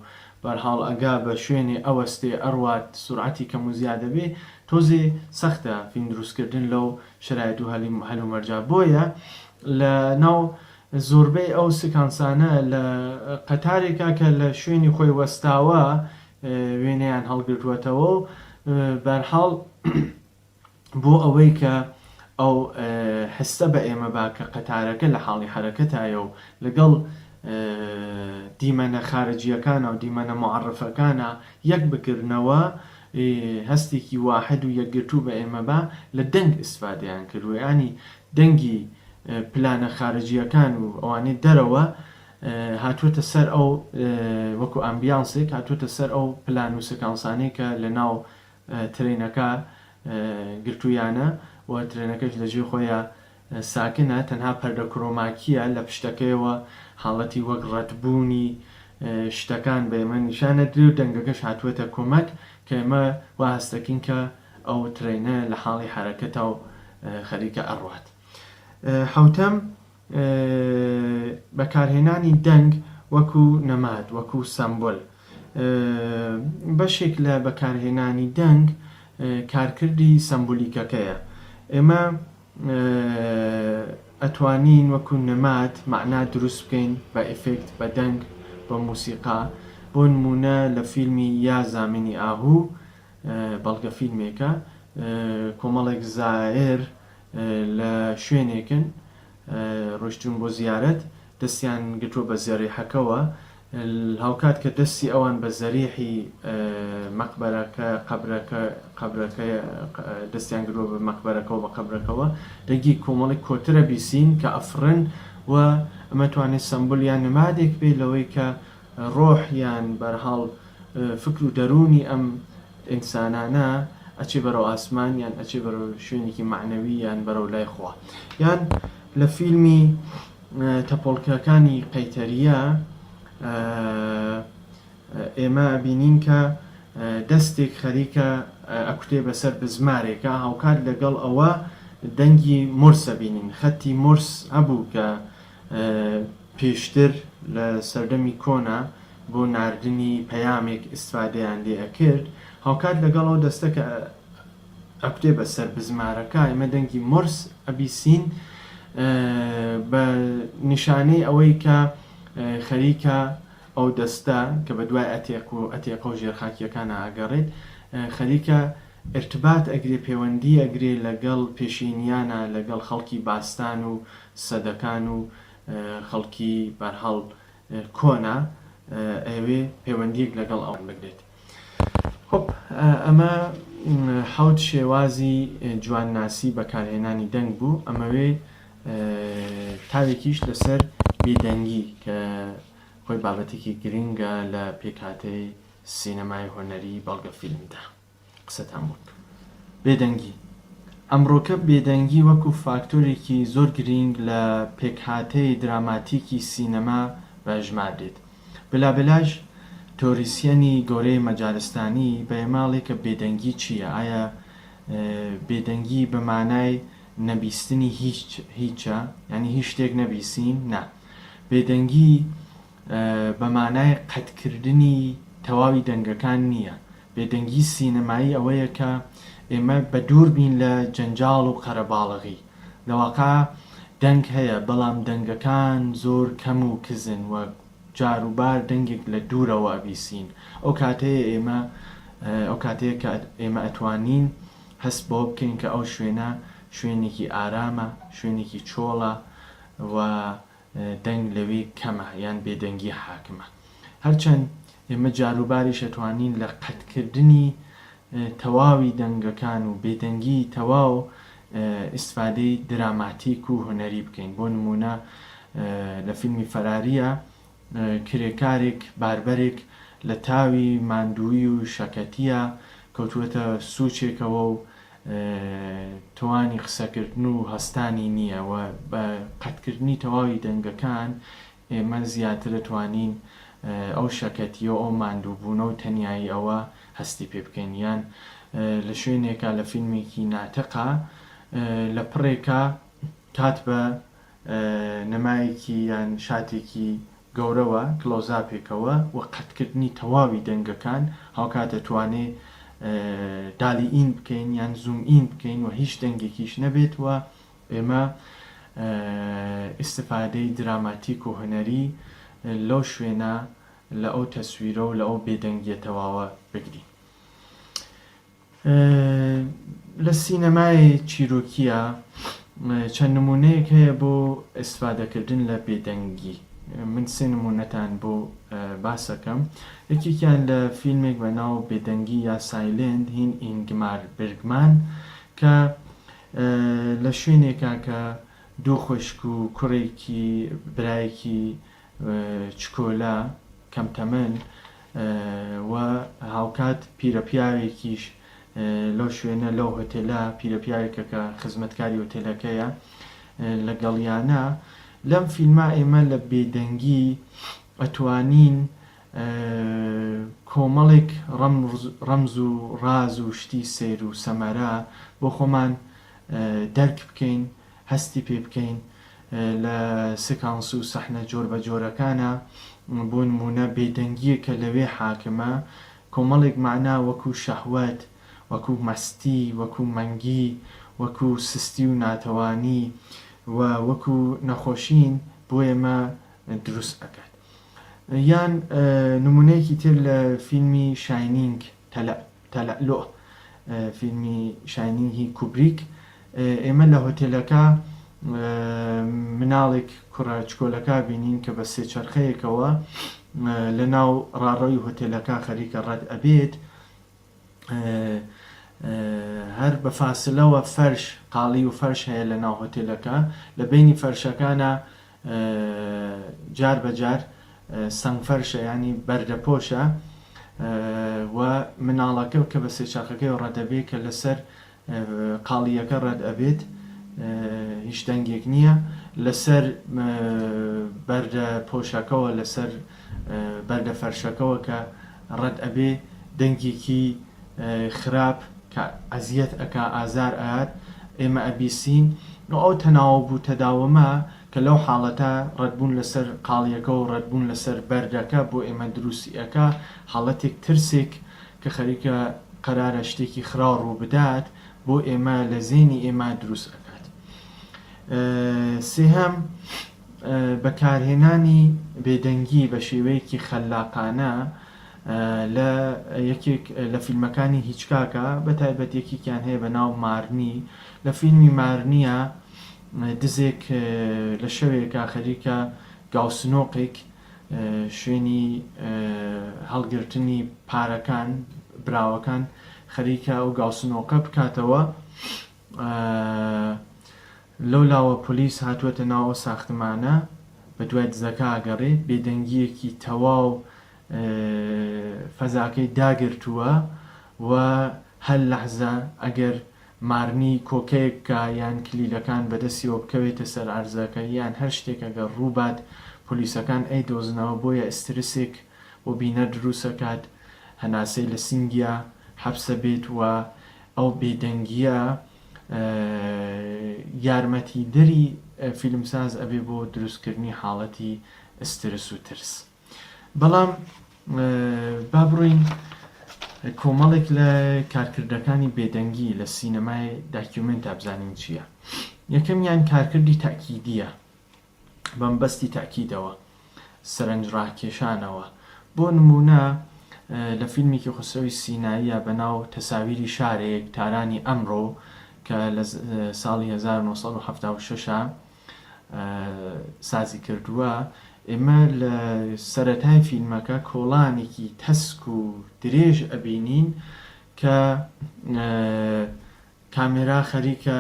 بەرحاڵ ئەگا بە شوێنێ ئەوەستێ ئەڕوات سورعەتی کەم و زیادە بێ تۆزێ سەختە فیلم دروستکردن لەو شەرایت و هەلومەرجا بۆیە لە ناو زۆربەی ئەو سکانسانە لە قەتارێکا کە لە شوێنی خۆی وەستاوە وێنەیان هەڵگرتووەتەوە و بەرحاڵ بۆ ئەوەی کە ئەو حسە بە ئێمە با کە قەتارەکە لە حاڵی حەرەکەتایە و لەگەڵ دیمەنە خارجییەکانا و دیمەنە موعەڕفەکانا یەک بگرنەوە هەستێکی واحد و یەکگرتوو بە ئێمە با لە دەنگ ئیستفادەیان کردووە یانی دەنگی پلانە خارجییەکان و ئەوانەی دەرەوە هاتووەتە سەر ئەو وەکو ئامبیانسێک هاتووەتە سەر ئەو پلان و سکانسانەی کە لە ناو ترێنەکە گرتوویانە و ترێنەکەش لە جێی خۆیا ساکنە تەنها پەردە کرۆماکییە لە پشتەکەیەوە حاڵەتی وەک ڕەتبوونی شتەکان بە ئێمە نیشان ئەدرێ و دەنگەکەش هاتووەتە کۆمەک کە ئێمە وا هەستەکەین کە ئەو ترێنە لە حاڵی حەرەکەتە و خەریکە ئەڕوات. حەوتەم، بەکارهێنانی دەنگ وەکو نەماد، وەکو سەمبول. بەشێک لە بەکارهێنانی دەنگ کارکردی سەمبولیکەکەیە. ئێمە ئەتوانین وەکو نماد مەعنا دروست بکەین بە ئیفێکت، بە دەنگ، بە موسیقا. بۆ نموونە لە فیلمی یا زامنی ئاهوو بەڵگە فیلمێکە کۆمەڵێک زائر لە شوێنێکن ڕۆیشتوون بۆ زیارەت دەستیان گرتووە بە زەریحەکەوە هاوکات کە دەستی ئەوان بە زەریحی مەقبەرەکە قەبرەکە قەبرەکە دەستیان گرتووە بە مەقبەرەکەوە بە قەبرەکەوە دەنگی کۆمەڵێک کۆترە بیسین کە ئەفڕن و ئەمە توانێت سەمبول یان نمادێک بێ لەوەی کە ڕۆح یان بەرهاڵ. فکر و دەروونی ئەم ئینسانانە ئەچێ بەرەو ئاسمان یان ئەچێ بەرەو شوێنێکی مەعنەوی یان بەرەو لای خوا یان لە فیلمی تەپۆڵکەکانی قەیتەریە ئێمە ئەبینین کە دەستێک خەریکە ئەکوتێ بەسەر بزمارێکا هاوکات لەگەڵ ئەوە دەنگی مۆرس ئەبینین خەتی مۆرس هەبوو کە پێشتر لە سەردەمی کۆنا بۆ ناردنی پەیامێک ئیستفادەیان لێ ئەکرد، هاوکات لەگەڵ ئەو دەستە کە ئەکوتێ بە سەر بزمارەکە ئێمە دەنگی مۆرس ئەبیسین بە نیشانەی ئەوەی کە خەریکە ئەو دەستە کە بە دوای ئەتێق و ئەتێقە و ژێرخاکییەکانا ئەگەڕێت خەریکە ئیرتبات ئەگرێ پێوەندی ئەگرێ لەگەڵ پێشینیانا لەگەڵ خەڵکی باستان و سەدەکان و خەڵکی بەرهەڵ کۆنە ئەیەوێ پەیوەندیەک لەگەڵ ئەوان بگرێت. خب ئەمە حەوت شێوازی جوانناسی بەکارهێنانی دەنگ بوو ئەمەوێ تاوێکیش لەسەر بێدەنگی کە خۆی بابەتێکی گرنگە لە پێکهاتەی سینەمای هونەری بەڵگەفیلمدا. قسەتان بۆ بکەم. بێدەنگی. ئەمڕۆکە بێدەنگی وەکو فاکتۆرێکی زۆر گرینگ لە پێکهاتەی دراماتیکی سینەما بە ئەژمار دێت. بلا بلاش تۆریسیەنی گەورەی مەجارستانی بە ئێمە ئەڵێ کە بێدەنگی چییە؟ ئایا بێدەنگی بە مانای نەبیستنی هیچ هیچە؟ یانی هیچ شتێک نەبیسین؟ نا. بێدەنگی بە مانای قەتکردنی تەواوی دەنگەکان نییە. بێدەنگی سینەمایی ئەوەیە کە ئێمە بەدوور بین لە جەنجاڵ و قەرەباڵغی. لە واقع دەنگ هەیە، بەڵام دەنگەکان زۆر کەم و کزن و جاروبار دەنگێک لە دوورەوە ئەبیسین. ئەو کاتەیە ئێمە ئەو کاتەیە کە ئێمە ئەتوانین هەست بەوە بکەین کە ئەو شوێنە شوێنێکی ئارامە، شوێنێکی چۆڵە و دەنگ لەوێ کەمە یان بێدەنگی حاکمە. هەرچەند ئێمە جاروباریش ئەتوانین لە قەتکردنی تەواوی دەنگەکان و بێدەنگی تەواو ئیستفادەی دراماتیک و هونەری بکەین. بۆ نموونە لە فیلمی فەراریە کرێکارێک، باربەرێک لە تاوی ماندوویی و شەکەتییە کەوتووەتە سووچێکەوە و توانی قسەکردن و هەستانی نییە و بە قەتکردنی تەواوی دەنگەکان ئێمە زیاتر ئەتوانین ئەو شەکەتییە و ئەو ماندووبوونە و تەنیایی ئەوە هەستی پێ بکەین یان لە شوێنێکا لە فیلمێکی ناتقا لە پڕێکا کات بە نمایەکی یان شاتێکی گەورەوە، کلۆزاپێکەوە و قەتکردنی تەواوی دەنگەکان، هاوکات ئەتوانێ dolly in بکەین یان zoom in بکەین و هیچ دەنگێکیش نەبێت و ئێمە ئیستفادەی دراماتیک و هونەری لەو شوێنە لە ئەو تەسویرە و لە ئەو بێدەنگیە تەواوە بگرین. لە سینەمای چیرۆکییا چەند نموونەیەک هەیە بۆ ئیستفادەکردن لە بێدەنگی. من سێ نموونەتان بۆ باس ئەکەم. یەکێکیان لە فیلمێک بە ناو بێدەنگی یا Silent هین ئینگمار برگمان کە لە شوێنێکا کە دوو خوشک و کوڕێکی برایەکی چکۆلە، کەم تەمەن، و هاوکات پیرەپیاوێکیش لەو شوێنە لەو هۆتێلە، پیرەپیاوێکە کە خزمەتکاری هۆتێلەکەیە لەگەڵیانە. لەم فیلمە ئێمە لە بێدەنگی ئەتوانین کۆمەڵێک ڕەمز و ڕاز و شتی سەیر و سەمەرە بۆ خۆمان دەرک بکەین، هەستی پێ بکەین لە سکانس و سەحنە جۆربەجۆرەکانا، بۆ نموونە بێدەنگییەک کە لەوێ حاکمە، کۆمەڵێک مەعنا وەکوو شەهوەت، وەکوو مەستی، وەکوو مەنگی، وەکوو سستی و ناتەوانی و وەکوو نەخۆشین بۆ ئێمە دروست ئەکات. یان نموونەیەکی تر لە فیلمی شاینینگ، تەلەئلوء، فیلمی شاینینگ هی کوبریک، ئێمە لە هۆتێلەکە مناڵێک کوڕە چکۆلەکە بینین کە بە سێچەرخەیەکەوە لە ناو ڕاڕەوی هۆتێلەکە خەریکە ڕەت ئەبێت، هەر بە فاسلەوە فەرش، قاڵی و فەرش هەیە لە ناو هۆتێلەکە، لە بەینی فەرشەکانا جار بە جار سەنگ فەرشە یانی بەردەپۆشە. و مناڵەکە کە بە سێچاقەکەی ڕەدەبێ کە لەسەر قاڵییەکە ڕەد ئەبێت هیچ دەنگێک نییە لەسەر بەردە پۆشەکەوە لەسەر بەردە فەرشەکەوە کە ڕەد ئەبێ دەنگێکی خراپ کە ئەزیەت ئەکا ئازار ئەیات ئێمە ئەبیسین و ئەو تەناوب و تەداومە کە لەو حاڵەتە ڕەدبوون لەسەر قاڵیەکە و ڕەدبوون لەسەر بەردەکە بۆ ئێمە دروستی ئەکا حاڵەتێک ترسێک کە خەریکە قەرارە شتێکی خراو ڕووبدات بۆ ئێمە لە زێنی ئێمە دروست ئەکات. سێهەم، بەکارهێنانی بێدەنگی بە شێوەیەکی خەلاقانە لە یەکێک لە فیلمەکانی هیچکاکە بە تایبەت یەکێکیان هەیە بە ناو مارنی لە فیلمی مارنیە دزێک لە شەوێکا خەریکە گاوسنۆقێک شوێنی هەڵگرتنی پارەکان براوەکان خەریکە ئەو گاوسنۆقە بکاتەوە لەو لاوە پۆلیس هاتووەتە ناو ئەو ساختمانە بە دوای دزەکە ئەگەڕێت بێدەنگییەکی تەواو فەزاکەی داگرتووە و هەر لەحزە ئەگەر مارنی کۆکەیەک بکا یان کلیلەکان بەدەستیەوە بکەوێتە سەر عەرزەکە یان هەر شتێک ئەگەر ڕووبات پۆلیسەکان ئەیدۆزنەوە بۆیە ئسترسێک بۆ بینەر دروسەکات هەناسەی لە سینگیا حەپسە بێت و ئەو بێدەنگیە یارمەتیدەری فیلمساز ئەبێ بۆ دروستکردنی حاڵەتی ئسترس و ترس. بەڵام با بڕۆین کۆمەڵێک لە کارکردەکانی بێدەنگی لە سینەمای داکیومێنتا بزانین چییە. یەکەمیان کارکردی تەئکیدییە، بە مەبەستی تەئکیدەوە، سەرنجڕاکێشانەوە. بۆ نموونە لە فیلمێکی خوسرەوی سیناییە بە ناو تەساویری شارێک، تارانی ئەمڕۆ، کە لە ساڵی 1976 سازی کردووە، ئێمە لە سەرەتای فیلمەکە کۆڵانێکی تەسک و درێژ ئەبینین کە کامێرا خەریکە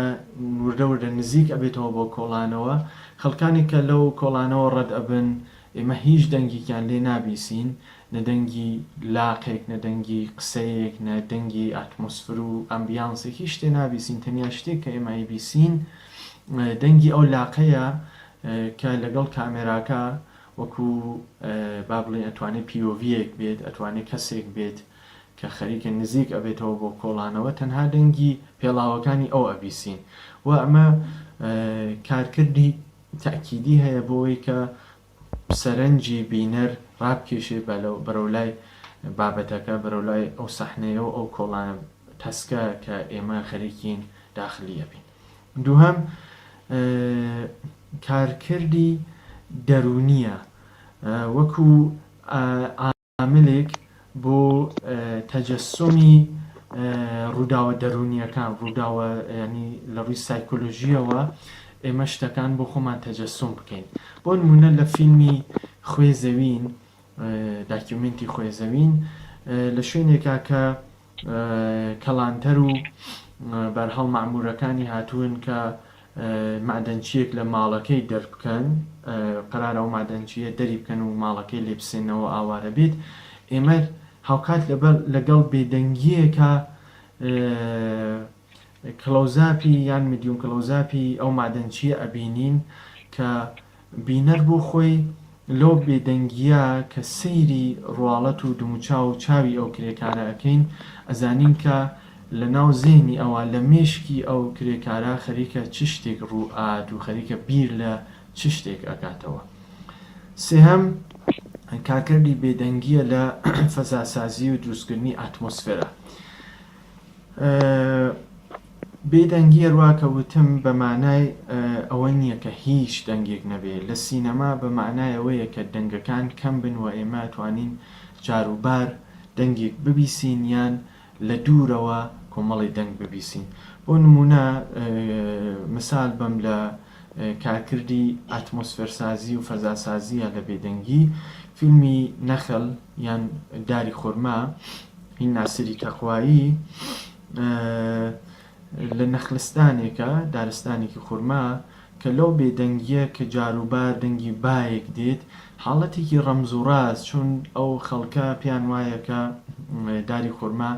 وردە وردە نزیک ئەبێتەوە بۆ کۆڵانەوە، خەڵکانێک کە لەو کۆڵانەوە ڕەت ئەبن ئێمە هیچ دەنگێکیان لێ نابیسین، نە دەنگی لاقێک، نە دەنگی قسەیەک، نە دەنگی ئاتمۆسفر و ئەمبیانسێک، هیچ شتێ نابیسین، تەنیا شتێک کە ئێمە ئەیبیسین دەنگی ئەو لاقەیە کە لەگەڵ کامێراکە وەکو با بڵێین ئەتوانێ POV یەک بێت، ئەتوانێ کەسێک بێت کە خەریکە نزیک ئەبێتەوە بۆ کۆڵانەوە تەنها دەنگی پێڵاوەکانی ئەو ئەبیسین و ئەمە کارکردی تەئکیدی هەیە بۆ ئەوەی کە سەرنجی بینەر ڕابکێشێ بەرەو لای بابەتەکە، بەرەو لای ئەو سەحنەیە و ئەو کۆڵانە تەسکە کە ئێمە خەریکین داخلی ئەبین. دووهەم، کارکردی دەروونییە وەکوو عاملێک بۆ تەجەسومی ڕووداوە دەروونییەکان، ڕووداوە یانی لە ڕووی سایکۆلۆژییەوە ئێمە شتەکان بۆ خۆمان تەجەسوم بکەین. بۆ نموونە لە فیلمی خوێ زەوین، داکیومێنتی خوێ زەوین، لە شوێنێکا کە کەڵانتەر و بەرهەڵ مەعموورەکانی هاتوون کە مەعدەنچییەک لە ماڵەکەی دەربکەن، قەرارە ئەو مەعدەنچییە دەری بکەن و ماڵەکەی لێ بسێننەوە ئاوارە بێت، ئێمە هاوکات لەبەر لەگەڵ بێدەنگییەکا کڵەوزاپی یان مدیوم کڵەوزاپی ئەو مەعدەنچییە ئەبینین کە بینەر بۆ خۆی لەو بێدەنگییە کە سەیری ڕواڵەت و دموچاو و چاوی ئەو کرێکارە ئەکەین ئەزانین کە لە ناو زێهنی ئەوا لە مێشکی ئەو کرێکارە خەریکە چ شتێک ڕوو ئات و خەریکە بیر لە چ شتێک ئەکاتەوە. سێهەم، کارکردی بێدەنگییە لە فەزاسازی و دروستکردنی ئاتمۆسفێرا. بێدەنگی هەروا کە وتم بە مانای ئەوە نییە کە هیچ دەنگێک نەبێ، لە سینەما بە مانای ئەوەیە کە دەنگەکان کەم بن و ئێمە ئەتوانین جاروبار دەنگێک ببیسین یان لە دوورەوە کۆمەڵی دەنگ ببیسین. بۆ نموونە مسال بەم لە کارکردی ئاتمۆسفێرسازی و فەزاسازییە لە بێدەنگی، فیلمی نەخل یان داری خورما هی ناسری تەقوایی لە نەخلستانێکە، دارستانێکی خورما. کە لەو بێدەنگییە کە جاروبار دەنگی بایەک دێت، حاڵەتێکی ڕەمز و ڕاز، چون ئەو خەڵکە پێیان وایە کە داری خورما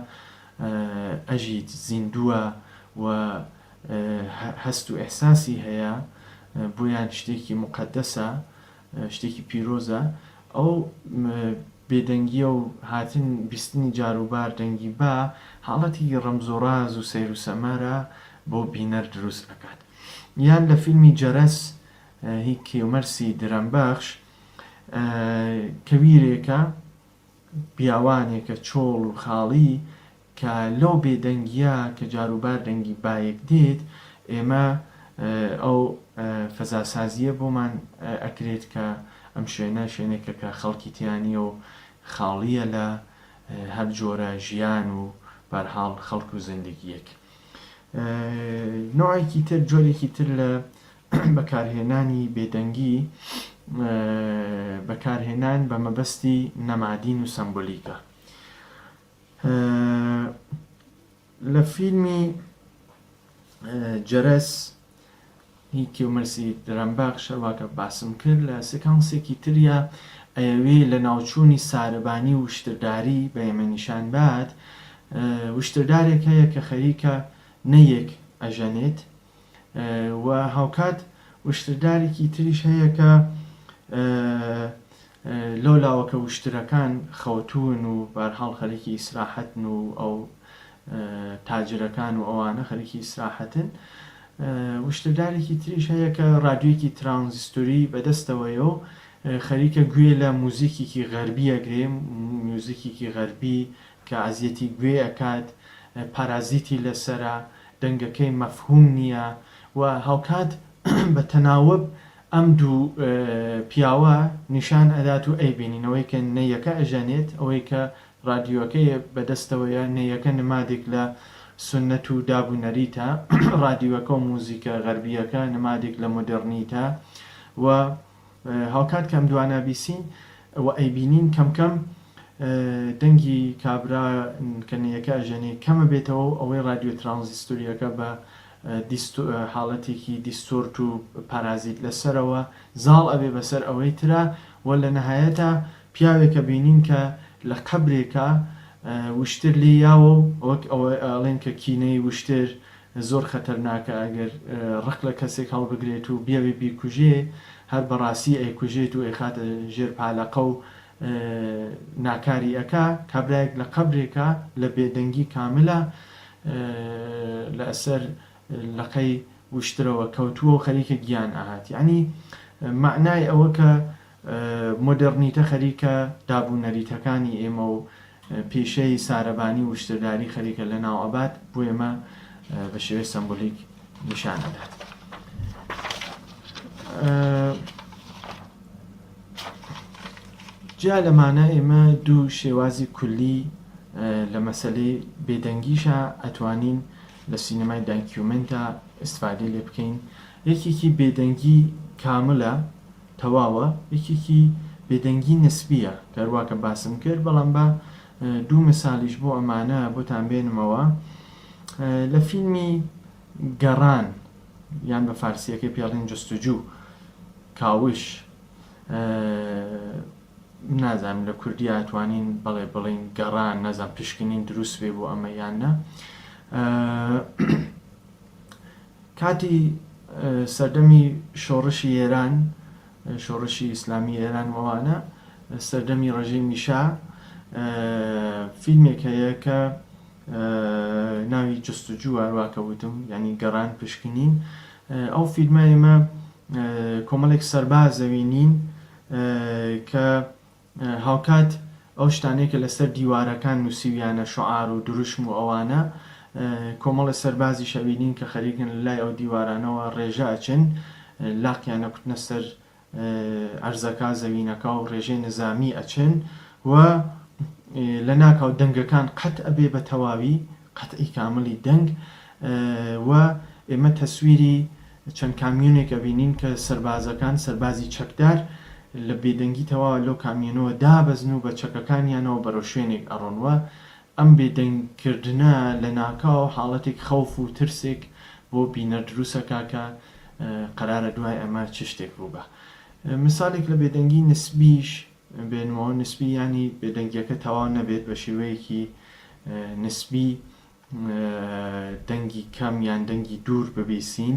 ئەژیت، زیندووە و هەست و ئیحساسی هەیە، بۆیان شتێکی موقەدەسە، شتێکی پیرۆزە، ئەو بێدەنگییە و هاتن بیستنی جاروبار دەنگی با، حاڵەتێکی ڕەمز و ڕاز و سەیر و سەمەرە بۆ بینەر دروست ئەکات. یان لە فیلمی جەرەس هی کیومەرسی درەمبەخش، کەویرێکە، بیاوانێکە چۆڵ و خاڵی، کە لەو بێدەنگییە کە جاروبار دەنگی بایەک دێت، ئێمە ئەو فەزاسازییە بۆمان ئەکرێت کە ئەم شوێنە شوێنێکە کە خەڵکی تیا نییە و خاڵییە لە هەر جۆرە ژیان و بەرحاڵ خەڵک و زیندگییەک. نەوعێکی تر، جۆرێکی تر لە بەکارهێنانی بێدەنگی، بەکارهێنان بە مەبەستی نەمادین و سەمبولیکە. لە فیلمی جەرەس هی کیومەرسی درەمبەخش هەروا کە باسم کرد لە سکانسێکی تریا ئەیەوێ لە ناوچوونی سارەبانی و وشترداری بە ئێمە نیشان بات وشتردارێک هەیە کە خەریکە نەیەک ئەژەنێت و هاوکات وشتردارێکی تریش هەیە کە لەو لاوە کە وشترەکان خەوتوون و بەرحاڵ خەریکی ئیسراحەتن و ئەو تاجرەکان و ئەوانە خەریکی ئیسراحەتن وشتردارێکی تریش هەیە کە ڕادیۆیەکی ترانزیستۆری بەدەستەوەیە و خەریکە گوێ لە موزیکێکی غەربی ئەگرێ میوزیکێکی غەربی کە ئەزیەتی گوێ ئەکات پارازیتی لەسەرە دەنگەکەی مەفهوم نییە و هاوکات بە تەناوب ئەم دوو پیاوە نیشان ئەدات و ئەیبینین ئەوەی کە نەیەکە ئەژەنێت ئەوەی کە ڕادیۆکەی بەدەستەوەیە نەیەکە نمادێک لە سوننەت و داب و نەریتە ڕادیۆکە و موزیکە غەربییەکە نمادێک لە مۆدێڕنیتە و هاوکات کە ئەم دوانە بیسین و ئەیبینین کەم کەم دەنگی کابرا کە نەیەکە ئەژەنێ کەم ئەبێتەوە و ئەوەی ڕادیۆ ترانزیستۆریەکە بە حاڵەتێکی distort و پارازیت لەسەرەوە زاڵ ئەبێ بەسەر ئەوەی ترا و لە نەهایەتا پیاوێک ئەبینین کە لە قەبرێکا وشتر لێی یاوە و وەک ئەوە ئەڵێن کە کینەی وشتر زۆر خەتەرناکە ئەگەر ڕق لە کەسێک هەڵبگرێت و بیەوێ بیکوژێ هەر بەڕاستی ئەیکوژێت و ئەیخاتە ژێر پالەقە و ناکاری ئەکا کابرایەک لە قەبرێکا لە بێدەنگی کاملە لە ئەسەر لەقەی وشترەوە کەوتووە و خەریکە گیان ئەهات یەعنی مەعنای ئەوە کە مۆدێڕنیتە خەریکە داب و نەریتەکانی ئێمە و پیشەی سارەبانی و وشترداری خەریکە لە ناو ئەبات بۆ ئێمە بە شێوەی سەمبولیک نیشان ئەدات. جیا لەمانە ئێمە دوو شێوازی کولی لە مەسەلەی بێدەنگیشا ئەتوانین لە سینەمای داکیومێنتا ئیستفادەی لێ بکەین یەکێکی بێدەنگی کاملە تەواوە یەکێکی بێدەنگی نسبیە کە هەروا کە باسم کرد بەڵام با دوو مثالیش بۆ ئەمانە بۆتان بێنمەوە لە فیلمی گەڕان یان بە فارسیەکەی پێڵین جستجو کاوش نازانم لە کوردیا ئەتوانین بەڵێ بڵێین گەڕان نازانم پشکنین دروست بێ بۆ ئەمە یان نا کاتی سەردەمی شۆڕشی ئێران شۆڕشی ئیسلامی ئێران وەوانە سەردەمی ڕژێمی شا فیلمێک هەیە کە ناوی جستجوو هەروا کە وتم یعنی گەڕان پشکنین ئەو فیلمە ئێمە کۆمەڵێک سەرباز ئەوینین کە هاوکات ئەو شتانەی کە لەسەر دیوارەکان نووسیویانە شعار و دروشم و ئەوانە کۆمەڵە سەربازیش ئەوینین کە خەریکن لە لای ئەو دیوارانەوە ڕێژە ئەچن لاقیان ئەکوتنە سەر ئەرزەکە زەوینەکە و ڕێژەی نزامی ئەچن و لەناکاو دەنگەکان قەت ئەبێ بە تەواوی قەتعی کاملی دەنگ و ئێمە تەسویری چەند کامیۆنێک ئەبینین کە سەربازەکان، سەربازی چەکدار لە بێدەنگی تەواوە لەو کامیۆنەوە دابەزن و بە چەکەکانیانەوە بەرەو شوێنێک ئەڕۆن و ئەم بێدەنگ کردنە لەناکاو حاڵەتێک خەوف و ترسێک بۆ بینەر دروست ئەکا کە. قەرارە دوای ئەمە چ شتێک ڕووبا. مسالێک لە بێدەنگی نسبیش بێنمەوە، نسبی یانی بێدەنگیەکە تەواو نەبێت بە شێوەیەکی نسبی دەنگی کەم یان دەنگی دوور ببیسین.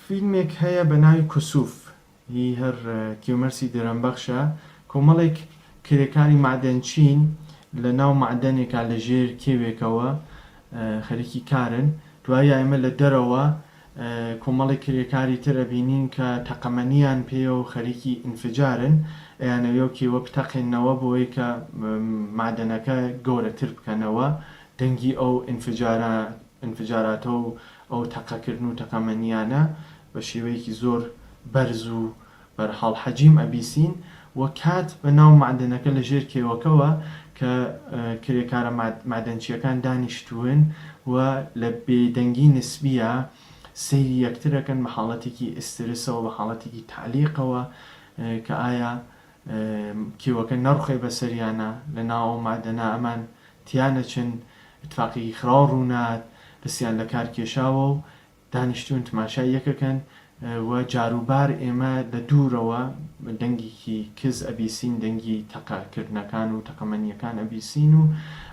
فیلمێک هەیە بە ناوی کوسوف هی هەر کیومەرسی درەمبەخشە، کۆمەڵێک کرێکاری مەعدەنچین لە ناو مەعدەنێکا لە ژێر کێوێکەوە خەریکی کارن، دوایە ئێمە لە دەرەوە کۆمەڵێک کرێکاری تر ئەبینین کە تەقەمەنیان پێیە و خەریکی ئینفجارن، ئەیانەوێ ئەو کێوە بتەقێننەوە بۆوەی کە مەعدەنەکە گەورەتر بکەنەوە، دەنگی ئەو ئینفجارە ئینفجاراتە و ئەو تەقەکردن و تەقەمەنییانە بە شێوەیەکی زۆر بەرز و بەرحاڵ حەجیم ئەبیسین و کات بە ناو مەعدەنەکە لە ژێر کێوەکەوە کە کرێکارە مەعدەنچییەکان دانیشتوون و لە بێدەنگی نسبییا سەیری یەکتر ئەکەن بە حاڵەتێکی ئیسترسەوە بە حاڵەتێکی تەعلیقەوە کە ئایا کێوەکە نەڕوخێ بەسەریانا لە ناو ئەو مەعدەنە ئەمان تیا نەچن ئیتفاقێکی خراو ڕوونات دەستیان لە کار کێشاوە و دانیشتوون تماشای یەکەکەن و جاروبار ئێمە لە دوورەوە دەنگێکی کز ئەبیسین دەنگی تەقە کردنەکان و تەقەمەنیەکان ئەبیسین و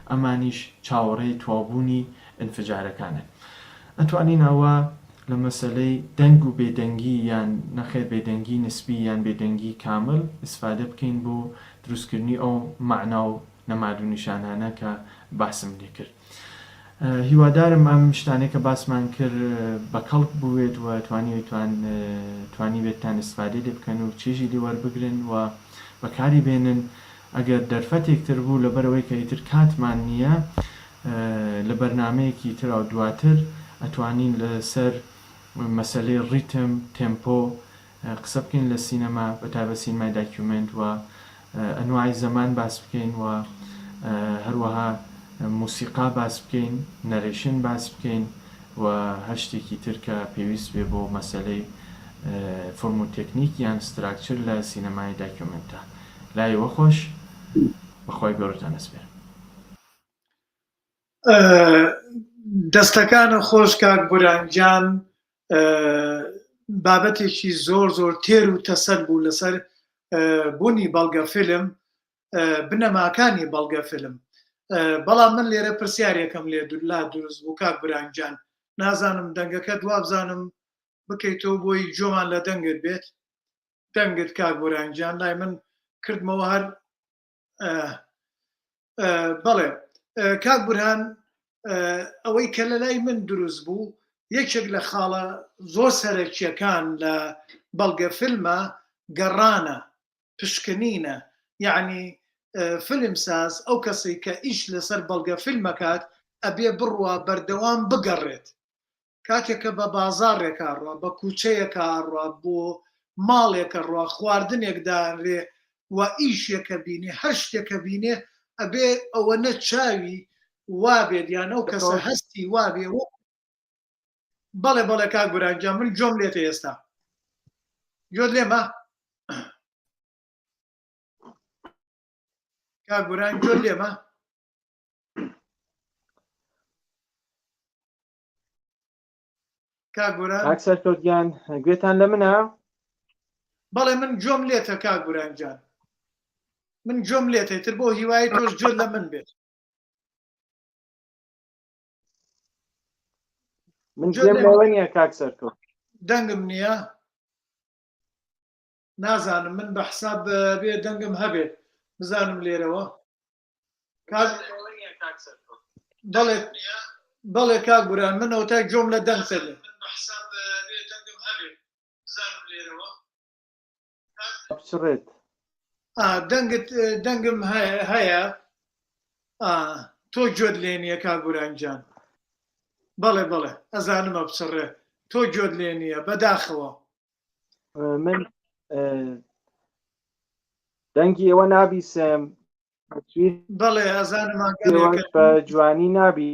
ئەمانیش چاوەڕێی تواوبوونی ئینفجارەکانن. ئەتوانین ئەوە لە مەسەلەی دەنگ و بێدەنگی یان نەخێر بێدەنگی نسبی یان بێدەنگی کامل ئیسفادە بکەین بۆ دروستکردنی ئەو مەعنا و نماد و نیشانانە کە باسم لێکرد. هیوادارم ئەم شتانەی کە باسمان کرد بە کەڵک بووێت و توانیویتان توانیبێتتان ئیسفادەی لێ بکەن و چێژی لێ وەربگرن و بەکاری بێنن ئەگەر دەرفەتێک تر بوو لەبەرئەوەی کە ئیتر کاتمان نییە لە بەرنامەیەکی ترا و دواتر ئەتوانین لەسەر مەسەلەی ڕیتم، تێمپۆ، قسە بکەین لە سینەما بە تایبەت سینمای داکیومێنت و ئەنواعی زەمان باس بکەین و هەروەها موسیقا باس بکەین، narration باس بکەین و هەر شتێکی تر کە پێویست بێ بۆ مەسەلەی فۆرم و تێکنیک یان structure لە سینەمای داکیومێنتا. لای ئێوە خۆش، بە خوای گەورەتان ئەسپێرم. دەستەکانت خۆش کاک بوران گیان بابەتێکی زۆر زۆر تێر و تەسەل بوو لەسەر بوونی بەڵگە فیلم بنەماکانی بەڵگە فیلم بەڵام من لێرە پرسیارێکم لێ لا دروست بوو کاک بوران گیان نازانم دەنگەکە دوابزانم بکەیتەوە بۆی جۆمان لە دەنگت بێت دەنگت کاک بوران گیان لای من کردمەوە هەر بەڵێ کاک بورهان ئەوەی کە لە لای من دروست بوو یەکێک لە خاڵە زۆر سەرەکیەکان لە بەڵگە فیلمە گەڕانە پشکنینە یعنی فیلم ساز ئەو کەسێک کە ئیش لەسەر بەڵگە فیلمەکات ئەبێ بڕوا بەردەوام بگەڕێت کاتێک کە بە بازاڕێکا ڕوا، بە کوچەیەکا ئەڕوا، بۆ ماڵێک ئەڕوا، خواردنێک دانرێ و ئیشێک ئەبینێ، هەر شتێک ئەبینێ ئەبێ ئەوەنە چاوی وابێت یان ئەو کەسە هەستی وابێ وەک بەڵێ بەڵێ کاک بران گیان من گوێم لێتە ئێستا گوێت لێمە کاک بران گوێت لێمە کاک گۆران کاک سەرکەوت گیان گوێتان لە منە؟ بەڵێ من گوێم لێتە کاک گۆران گیان من گوێم لێتە تر بۆ هیوای تۆش گوێت لە من بێت من گوێم لەوە نییە کاک سەرکەوت دەنگم نییە نازانم من بە حساب بێ دەنگم هەبێت بزانم لێرەوە بەڵێ بەڵێ کاک بوران من ئەوتا گوێم لە دەنگ سەر بچڕێت دەنگت دەنگم هەیە تۆ گوێت لێ نییە کاک بوران گیان بەڵێ بەڵێ ئەزانمە بچڕێ تۆ گوێت لێ نییە بەداخەوە من دەنگی ئێوە نابیسم بەڵێ ئەزانم بە جوانی نابی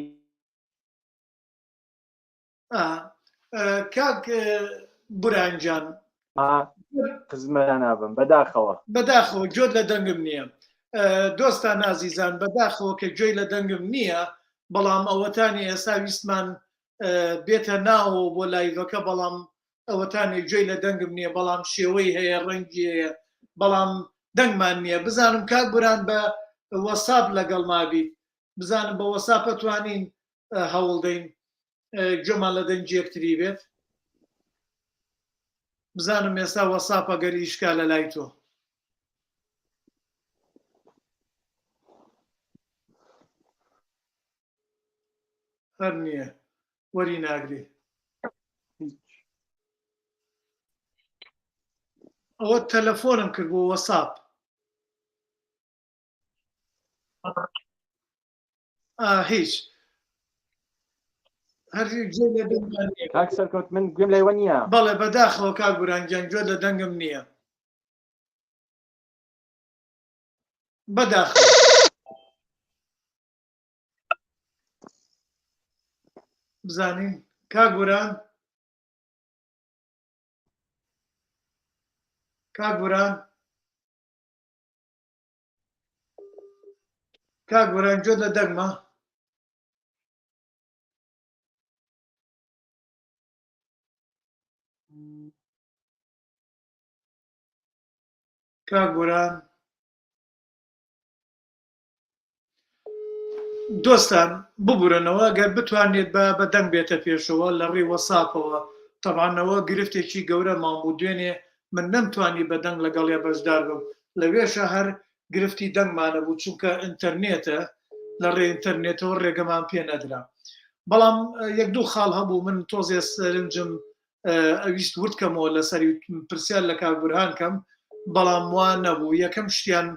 کاک برانجان خزمە نابم بەداخەوە بەداخەوە گوێت لە دەنگم نییە دۆستان نازیزان بەداخەوە کە گوێی لە دەنگم نییە بەڵام ئەوەتانی ئێستا ویستمان. بێتە ناوەوە بۆ live ەکە بەڵام ئەوەتانێ گوێی لە دەنگم نییە بەڵام شێوەی هەیە ڕەنگی هەیە بەڵام دەنگمان نییە بزانم کاک بوران بە وەساپ لەگەڵ مابیت بزانم بە وەساپ ئەتوانین هەوڵ دەین گوێمان لە دەنگی یەکتری بێت بزانم ئێستا وەساپ ئەگەر ئیشکا لە لای تۆ هەر نییە وەری ناگری ئەوە تەلەفۆنم کرد بۆ وەساپ هیچ هەر گوێ لە دەنگمان نییە. کاک سەرکەوت من گوێم لایوە نییە. بەڵێ بەداخەوە کاک بوران گیان گوێت لە دەنگم نییە. بەداخەوە. بزانین کاک بوران کاک بوران کاک بوران گوێت لە دەنگمە؟ کاک بوران دۆستان ببورنەوە گەر بتوانێت بە بە دەنگ بێتە پێشەوە لە ڕێی وەساپەوە تەبانەوە گرفتێکی گەورەمان بوو دوێنێ من نەمتوانی بە دەنگ لەگەڵیا بەشدار بم لەوێشە هەر گرفتی دەنگمانە بوو چونکە ئینتەرنێتە لە ڕێ ئینتەرنێتەوە ڕێگەمان پێ نەدرا بەڵام یەک دوو خاڵ هەبوو من تۆزێ سەرنجم ئەویست ورد کەمەوە لەسەری پرسیار لە کاک بورهان کەم بەڵام وا نەبوو یەکەم شتیان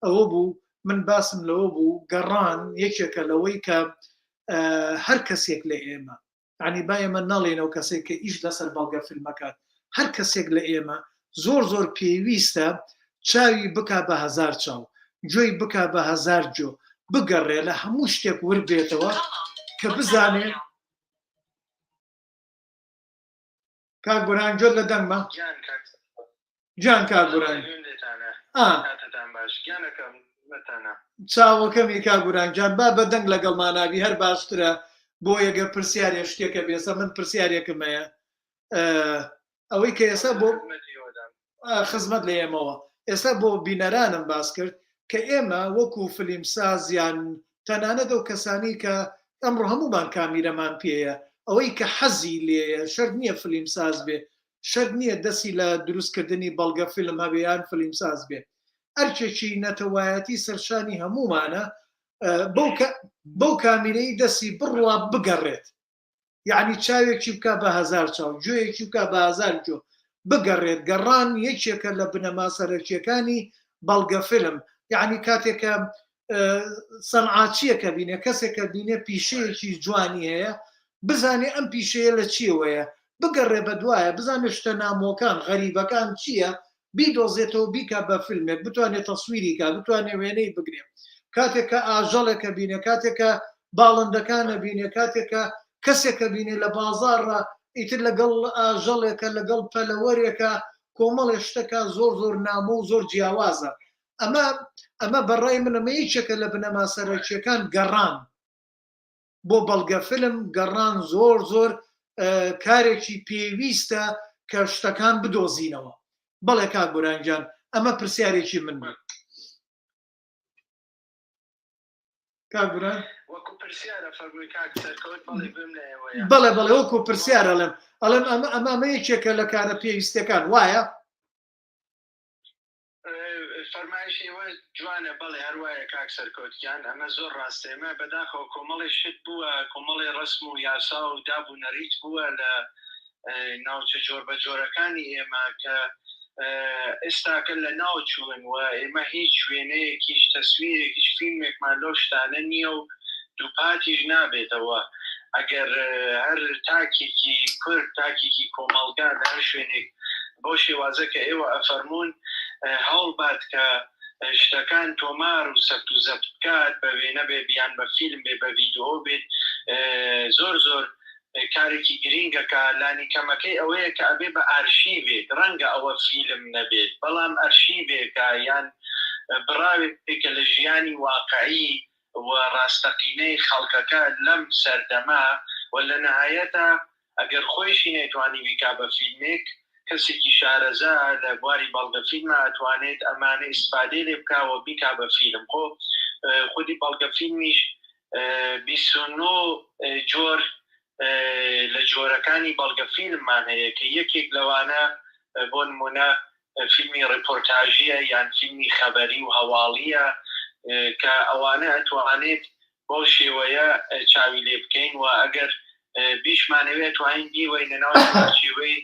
ئەوە بوو من باسم لەوە بوو گەڕان یەکێکە لەوەی کە هەر کەسێک لە ئێمە ینی با ئێمە نەڵێنەوە کەسێک کە ئیش لەسەر بەڵگە فیلمەکات هەر کەسێک لە ئێمە زۆر زۆر پێویستە چاوی بک بە هەزار چاو گوێی بک بە هەزار گوێ بگەڕێ لە هەموو شتێک ورد بێتەوە کە بزانێ کاک بورهان گوێت لە دەنگمە؟ گیان کاک گیان کاک بورهان گوێم لێتانە ئا کاتتان باش گیانەکەم خزمەتتانە. چاوەکەمی کاک بورهان گیان با بە دەنگ لەگەڵمانا بی هەر باشترە بۆ یەگەر پرسیارێ شتێکە بێسە من پرسیارێکم هەیە ئەوەی کە ئێستا بۆ خزمەت لە ئێمەوە ئێستا بۆ بینەرانم باس کرد کە ئێمە وەکو فلیمساز یان تەنانەت ئەو کەسانی کە ئەمڕۆ هەموومان کامیرەمان پێیە ئەوەی کە حەزی لێیە شەرت نییە فلیمساز بێ شەرت نییە دەستی لە دروستکردنی بەڵگە فیلم هەبێ یان فلیمساز بێ ئەرکێکی نەتەوایەتی سەرشانی هەموومانە بەو کامیرەی دەستی بڕوا بگەڕێت یەعنی چاوێکی بکا بە هەزار چاو، گوێیەکی بکا بە هەزار گوێ، بگەڕێت، گەڕان یەکێکە لە بنەما سەرەکییەکانی بەڵگەفیلم، یەعنی کاتێک کە سەنعاتچییەکە بینێ، کەسێکە بینێ پیشەیەکی جوانی هەیە، بزانێ ئەم پیشەیە لە چییەوەیە، بگەڕێ بەدوایە، بزانێ شتە نامۆکان، غەریبەکان چییە، بیدۆزێتەوە بیکا بە فیلمێک بتوانێ تەسویری کا بتوانێ وێنەی بگرێ کاتێک کە ئاژەڵێکە بینێ کاتێک کە باڵندەکانە بینێ کاتێک کە کەسێکە بینێ لە بازاڕە ئیتر لەگەڵ ئاژەڵێکە لەگەڵ پەلەوەرێکە کۆمەڵێ شتەکە زۆر زۆر نامۆ و زۆر جیاوازە ئەمە ئەمە بەڕای من ئەمە یەکێکە لە بنەما سەرەکیەکان گەڕان بۆ بەڵگە فیلم گەڕان زۆر زۆر کارێکی پێویستە کە شتەکان بدۆزینەوە. بەڵێ کاک بوران گیان ئەمە پرسیارێکی من بوو. کاک بوران وەکو پرسیارە فەرمووی کاک سەرکەوت بەڵێ گوێم لە ئێوەیە. بەڵێ بەڵێ وەکو پرسیار ئەڵێم ئەڵێم ئەمە ئەمە ئەمە یەکێکە لە کارە پێویستەکان وایە؟ فەرمایشی ئێوە جوانە بەڵێ هەر وایە کاک سەرکەوت گیان ئەمە زۆر ڕاستە ئێمە بەداخەوە کۆمەڵی شت بووە کۆمەڵی ڕەسم و یاسا و داب و نەریت بووە لە ناوچە جۆر بە جۆرەکانی ئێمە کە ئێستاکە لە ناو چوون و ئێمە هیچ وێنەیەک هیچ تەسویرێک هیچ فیلمێکمان لەو شتانە نییە و دووپاتیش نابێتەوە ئەگەر هەر تاکێکی کورد تاکێکی کۆمەڵگا لە هەر شوێنێک بەو شێوازە کە ئێوە ئەفەرموون هەوڵ بات کە شتەکان تۆمار و سەبت و زەبت بکات بە وێنە بێ یان بە فیلم بێ بە ڤیدئۆ بێت زۆر زۆر کارێکی گرینگە کە لانیکەمەکەی ئەوەیە کە ئەبێ بە ئارشیڤێک ڕەنگە ئەوە فیلم نەبێت بەڵام ئەرشیڤێکە یان بڕاوێکە لە ژیانی واقعی و ڕاستەقینەی خەڵکەکە لەم سەردەمە و لە نهایەتا ئەگەر خۆیشی نەیتوانی بیکا بە فیلمێک کەسێکی شارەزا لە بواری بەڵگە فیلما ئەتوانێت ئەمانە ئیسفادەی لێ بکا و بیکا بە فیلم خۆ خودی بەڵگە فیلمیش 29 جۆر لە جۆرەکانی بەڵگە فیلممان هەیە کە یەکێک لەوانە بۆ نمونە فیلمی ڕیپۆرتاژیە یان فیلمی خەبەری و هەواڵیە کە ئەوانە ئەتوانێت بەو شێوەیە چاوی لێ بکەین و ئەگەر بیشمانەوێت توانین بیوەینە ناو چوارچێوەی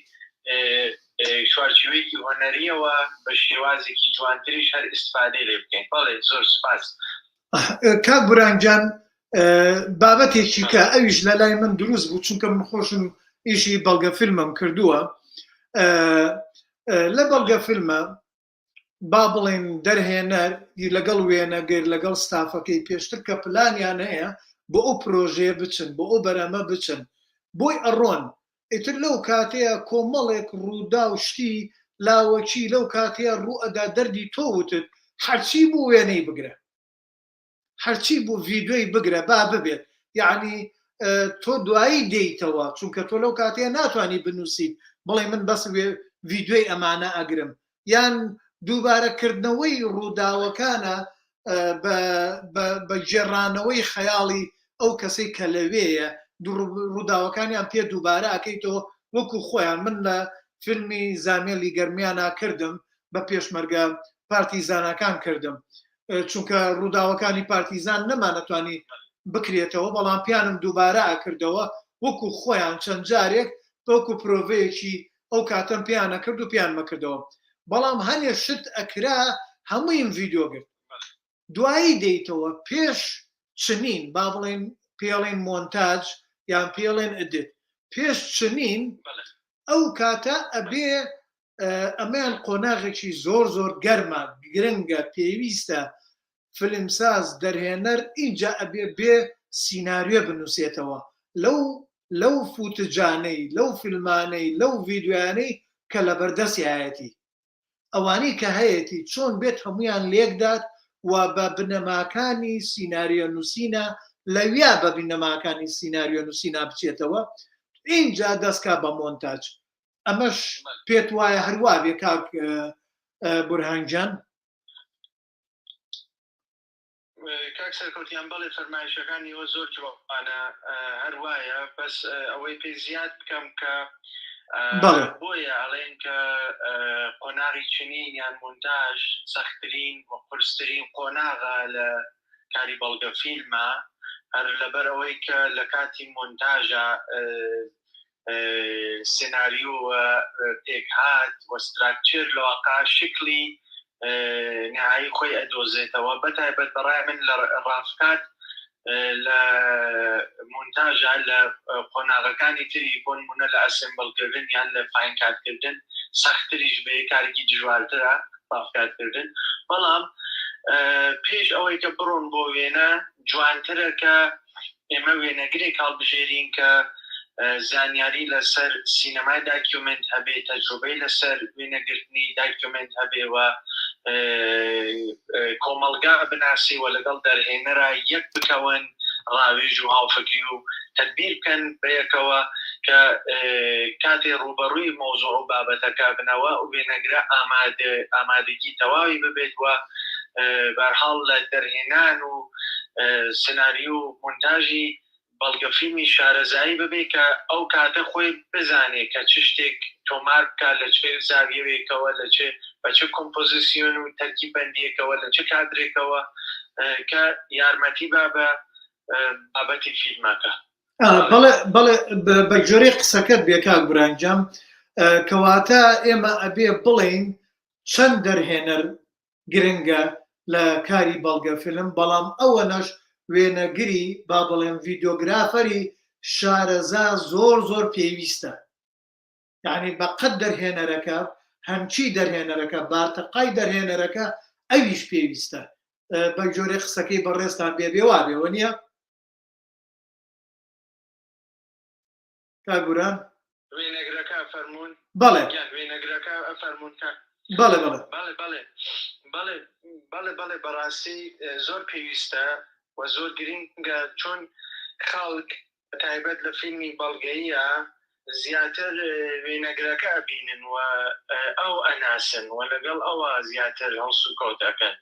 چوارچێوەیەکی هونەریەوە بە شێوازێکی جوانتریش هەر ئیسفادەی لێ بکەین. بەڵێ زۆر سپاس. کاک بوران گیان بابەتێکی کە ئەویش لە لای من دروست بوو چونکە من خۆشم ئیشی بەڵگە فیلمم کردووە لە بەڵگە فیلمە با بڵێن دەرهێنەر لەگەڵ وێنەگر لەگەڵ ستافەکەی پێشتر کە پلانیان هەیە بۆ ئەو پرۆژەیە بچن بۆ ئەو بەرەمە بچن بۆی ئەڕۆن ئیتر لەو کاتەیە کۆمەڵێک ڕووداو شتی لاوەکی لەو کاتەیە ڕووئەدا دەردی تۆ وتت هەرچی بوو وێنەی بگرە هەرچی بوو ڤیدیۆی بگرە با ببێت یعنی تۆ دوایی دێیتەوە چونکە تۆ لەو کاتەیە ناتوانانی بنووسیت بڵێ من بەس ڤیدیۆی ئەمانە ئەگرم یان دووبارە کردنەوەی ڕووداوەکانە بە گێڕانەوەی خەیاڵی ئەو کەسەی کە لەوێیە ڕووداوەکانیان پێ دووبارە ئەکەیتەوە وەکو خۆیان من لە فیلمی زامێلی گەرمیانا کردم بە پێشمەرگە پارتیزانەکان کردم چونکە ڕووداوەکانی پارتیزان نەمانەتوانی بکرێتەوە بەڵام پیانم دووبارە ئەکردەوە وەکو خۆیان چەند جارێک وەکو پرۆڤەیەکی ئەو کاتەم پێیان ئەکرد و پێیان مەکردەوە بەڵام هەنێ شت ئەکرا هەموویم ڤیدیۆ گرت دوایی دێیتەوە پێش چنین با بڵێن پێڵێن مۆنتاج یان پێڵێن edit پێش چنین ئەو کاتە ئەبێ ئەمەیان قۆناغێکی زۆر زۆر گەرمە گرنگە پێویستە فیلمساز دەرهێنەر ئینجا ئەبێ بێ سیناریۆ بنووسێتەوە لەو لەو footage انەی لەو فیلمانەی لەو ڤیدیۆیانەی کە لەبەردەستیایەتی ئەوانەی کە هەیەتی چۆن بێت هەموویان لێکدات و بە بنەماکانی سیناریۆ نووسینە لەویا بە بنەماکانی سیناریۆ نووسینا بچێتەوە ئینجا دەستکا بە مۆنتاج ئەمەش پێت وایە هەروا بێ کاک بورهان گیان؟ کاک سەرکەوتیان بەڵێ فەرمایشەکانی ئێوە زۆر جوانە هەر وایە بەس ئەوەی پێ زیاد بکەم کە بۆیە ئەڵێن کە قۆناغی چنین یان مونتاژ سەختترین و قورسترین قۆناغە لە کاری بەڵگە فیلمە هەر لەبەر ئەوەی کە لە کاتی مونتاژە سێناریۆ و پێکهات و structure لە واقع شکلی نهایی خۆی ئەدۆزێتەوە بە تایبەت بەڕای من لە rough cut لە مونتاژە لە قۆناغەکانی تری بۆ نمونە لە assemble کردن یان لە fine cut کردن سەختتریش بێ کارێکی دژوارترە rough cut کردن بەڵام پێش ئەوەی کە بڕۆن بۆ وێنە جوانترە کە ئێمە وێنەگرێک هەڵبژێرین کە زانیاری لەسەر سینەمای document هەبێ، تەجروبەی لەسەر وێنەگرتنی document هەبێ و کۆمەڵگا بناسێ و لەگەڵ دەرهێنەرا یەک بکەون، ڕاوێژ و هاوفکری و تەدبیر بکەن بەیەکەوە کە کاتێ ڕووبەڕووی مەوزوع و بابەتەکە بنەوە ئەو وێنەگرە ئامادەگی تەواوی ببێت و بەرحاڵ لە دەرهێنان و سناریۆ و مونتاژی بەڵگەفیلمی شارەزایی ببێ کە ئەو کاتە خۆی بزانێ کە چ شتێک تۆمار بکا لە چ زاویەوێکەوە لە چ بە چ کۆمپۆزیسیۆن و تەرکیب بەندیەکەوە لە چ کادرێکەوە کە یارمەتی با بە بابەتی فیلمەکە. بەڵێ بەڵێ بە گوێرەی قسەکەت بێ کاک بران گیان کەواتە ئێمە ئەبێ بڵێین چەند دەرهێنەر گرنگە لە کاری بەڵگە فیلم بەڵام ئەوەنەش وێنەگری با بڵێم videographer ی شارەزا زۆر زۆر پێویستە یعنی بە قەد دەرهێنەرەکە هەمچی دەرهێنەرەکە بارتەقای دەرهێنەرەکە ئەویش پێویستە بە جۆرێ قسەکەی بەڕێزتان بێ بێ وابێ وە نییە کاک گوران وێنەگرەکە فەرموون بەڵێ گیان وێنەگرەکە فەرموون کاک بەڵێ بەڵێ بەڵێ بەڵێ بەڵێ بەڵێ بەڵێ بەڕاستی زۆر پێویستە و زۆر گرنگە چۆن خەڵک. تایبەت لە فیلمی بەڵگەییە زیاتر وێنەگرەکە ئەبینن و ئەو ئەناسن و لەگەڵ ئەوە زیاتر هەڵسوکەوت ئەکەن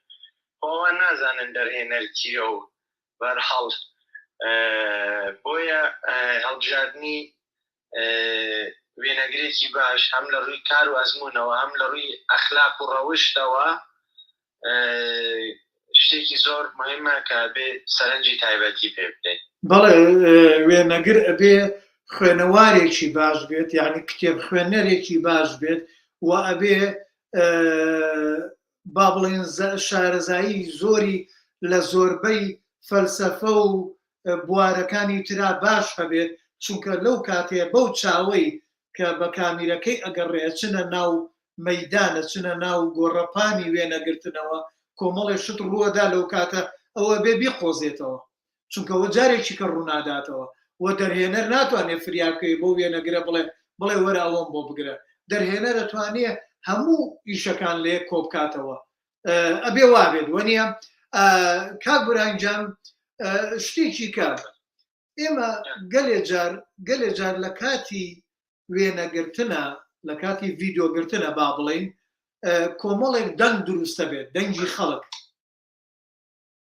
خۆ ئەوان نازانن دەرهێنەر کییە و بەرحاڵ بۆیە هەڵبژاردنی وێنەگرێکی باش هەم لە ڕووی کار و ئەزموونەوە هەم لە ڕووی ئەخلاق و ڕەوشتەوە شتێکی زۆر مهمە کە بێ سەرنجی تایبەتی پێ بدەین. بەڵێ وێنەگر ئەبێ خوێنەوارێکی باش بێت یعنی کتێب خوێنەرێکی باش بێت و ئەبێ با بڵێن شارەزایی زۆری لە زۆربەی فەلسەفە و بوارەکانی ترا باش هەبێت چونکە لەو کاتەیە بەو چاوەی کە بە کامیرەکەی ئەگەڕێ ئەچنە ناو مەیدان ئەچنە ناو گۆڕەپانی وێنەگرتنەوە کۆمەڵێ شت ڕووەدا لەو کاتە ئەو ئەبێ بیقۆزێتەوە چونکە ئەوە جارێکی کە ڕووناداتەوە و دەرهێنەر ناتوانێت فریا بکەوێ بۆ وێنەگرە بڵێ بڵێ وەرە ئەوەم بۆ بگرە دەرهێنەر ئەتوانێ هەموو ئیشەکان لەیەک کۆبکاتەوە ئەبێ وابێت وەنیە کاک برهان گیان شتێکی کە ئێمە گەلێ جار گەلێ جار لە کاتی وێنەگرتنە لە کاتی ڤیددیوگرتنە با بڵین کۆمەڵێک دەنگ دروستە بێت دەنگی خەڵک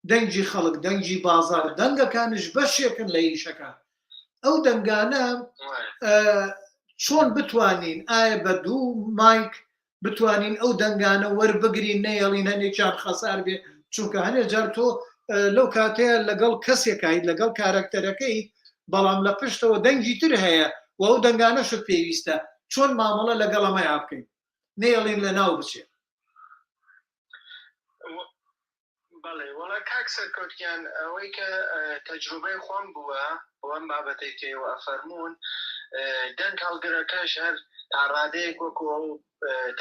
دەنگی خەڵک دەنگی بازار دەنگەکانش بەشێکن لە ئیشەکە ئەو دەنگانە چۆن بتوانین ئایا بە دوو مایک بتوانین ئەو دەنگانە وەربگرین نەیەڵین هەنێکیان خەسار بێ چونکە هەنێ جار تۆ لەو کاتەیە لەگەڵ کەسێکایت لەگەڵ کارەکتەرەکەی بەڵام لە پشتەوە دەنگی تر هەیە و ئەو دەنگانەشت پێویستە چۆن مامەڵە لەگەڵ ئەمەیا بکەین نەیەڵین لە ناو بچێ؟ بەڵێ وەڵا کاک سەرکەوت گیان ئەوەی کە تەجروبەی خۆم بووە بۆ ئەم بابەتەی کە ئێوە ئەفەرموون دەنگ هەڵگرەکەش هەر تا ڕادەیەک وەکو ئەو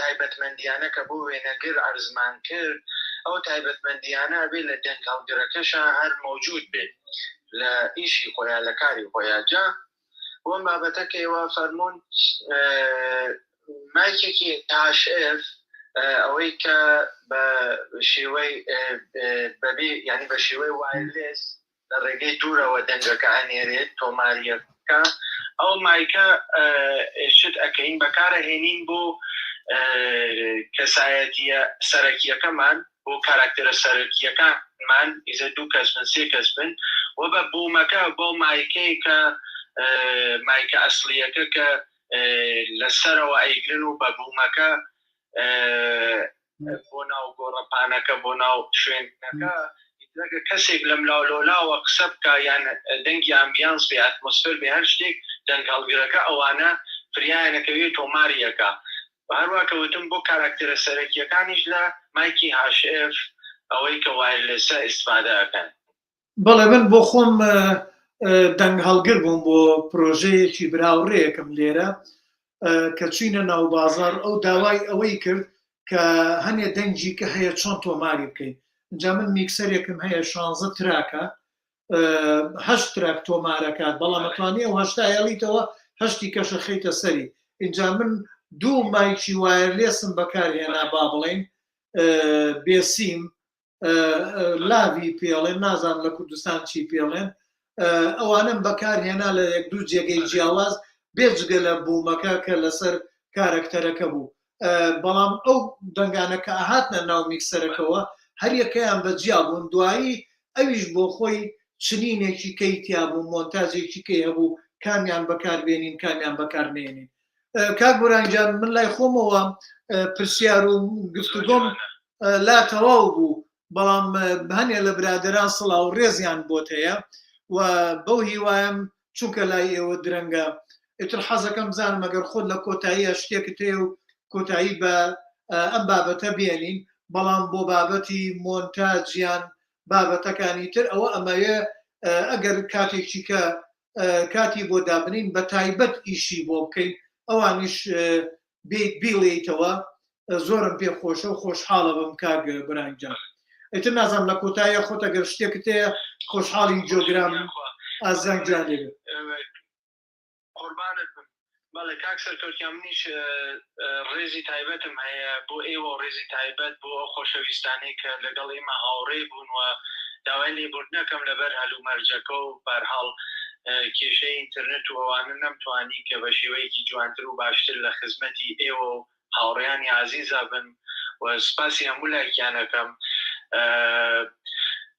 تایبەتمەندیانە کە بۆ وێنەگر عەرزمان کرد ئەو تایبەتمەندیانە ئەبێ لە دەنگ هەڵگرەکەشا هەر مەوجود بێت لە ئیشی خۆیان لە کاری خۆیان جا بۆ ئەم بابەتە کە ئێوە فەرموون مایکێکی HF ئەوەی کە بە شێوەی بەبێ ینی بە شێوەی wireless لە ڕێگەی دوورەوە دەنگەکە ئەنێرێت تۆماریەکە ئەو مایکە شت ئەەکەین بەکارە هێنین بۆ کەسایەتیە سەرەکیەکەمان بۆ کاراکتەرە سەرەکییەکانمان ئیزە دوو کەس بن سێ کەس بن و بە boom ەکە بەو مایکەی کە مایکە ئەسڵیەکە کە لە سەرەوە ئەیگرن و بە boom ەکە بۆ ناو گۆڕەپانەکە بۆ ناو شوێنەکە ئەگەر کەسێک لەم لاولۆلاوە قسە بکە یان دەنگی ambience بێ ئەتمۆسفێر بێ هەر شتێک دەنگ هەڵگرەکە ئەوانە فریایانەکەوێ تۆماریەکە وە هەروا کە وتم بۆ کاراکتەرە سەرەکیەکانیش لە مایکی HF ئەوەی کە wireless ە ئیستفادە ئەکەن. بەڵێ من بۆ خۆم دەنگ هەڵگر بووم بۆ پرۆژەیەکی براوڕێکم لێرە کە چوینە ناو بازار ئەو داوای ئەوەی کرد کە هەنێ دەنگی کە هەیە چۆن تۆماری بکەین جا من میکسەرێکم هەیە شانزە track ە هەشت track تۆمارەکات بەڵام ئەتوانی ئەو هەشتا هێڵیتەوە هەشتی کەشە خەیتە سەری اینجا من دوو مایکی wireless م بەکارهێنا با بڵین بێسیم لاوی پێڵێن نازان لە کوردستان چی پێڵێن ئەوانم بەکارهێنا لە یەک دوو جێگەی جیاواز بێجگە لە boom ەکە کە لەسەر کارەکتەرەکە بوو بەڵام ئەو دەنگانە کە ئەهاتنە ناو میکسەرەکەوە هەریەکەیان بە جیا بوون دوایی ئەویش بۆ خۆی چنینێکی کەی تیا بوو مۆنتاجێکی کەی هەبوو کامیان بەکاربێنین کامیان بەکارنێنین کاک بوران گیان من لای خۆمەوە پرسیار و گفتوگۆم لا تەواو بوو بەڵام هەنێ لە برادران سڵاو و ڕێزیان بۆت هەیە و بەو هیوایم چونکە لای ئێوە درەنگە ئیتر حەزەکەم بزانم ئەگەر خۆت لە کۆتاییە شتێکت هەیە و کۆتایی بە ئەم بابەتە بێنین بەڵام بۆ بابەتی مۆنتاج یان بابەتەکانی تر ئەوە ئەمەوێ ئەگەر کاتێکی کە کاتی بۆ دابنین بە تایبەت ئیشی بۆ بکەین ئەوانیش بیت بیڵێیتەوە زۆرم پێ خۆشە و خۆشحاڵە بم کاک بران گیان ئیتر نازانم لە کۆتاییە خۆت ئەگەر شتێکت هەیە خۆشحاڵین جۆگرام ئازیزان گیان لێ بێ. قوربانت بم بەڵێ کاک سەرکەوت گیان منیش ڕێزی تایبەتم هەیە بۆ ئێوە و ڕێزی تایبەت بۆ ئەو خۆشەویستانەی کە لەگەڵ ئێمە هاوڕێ بوون و داوای لێبوردنەکەم لەبەر هەلومەرجەکە و بەرحاڵ. کێشەی ئینتەرنێت و ئەوانە نەمتوانی کە بە شێوەیەکی جوانتر و باشتر لە خزمەتی ئێوە و هاوڕێیانی ئازیزا بن و سپاسی هەموو لایکیان ئەکەم.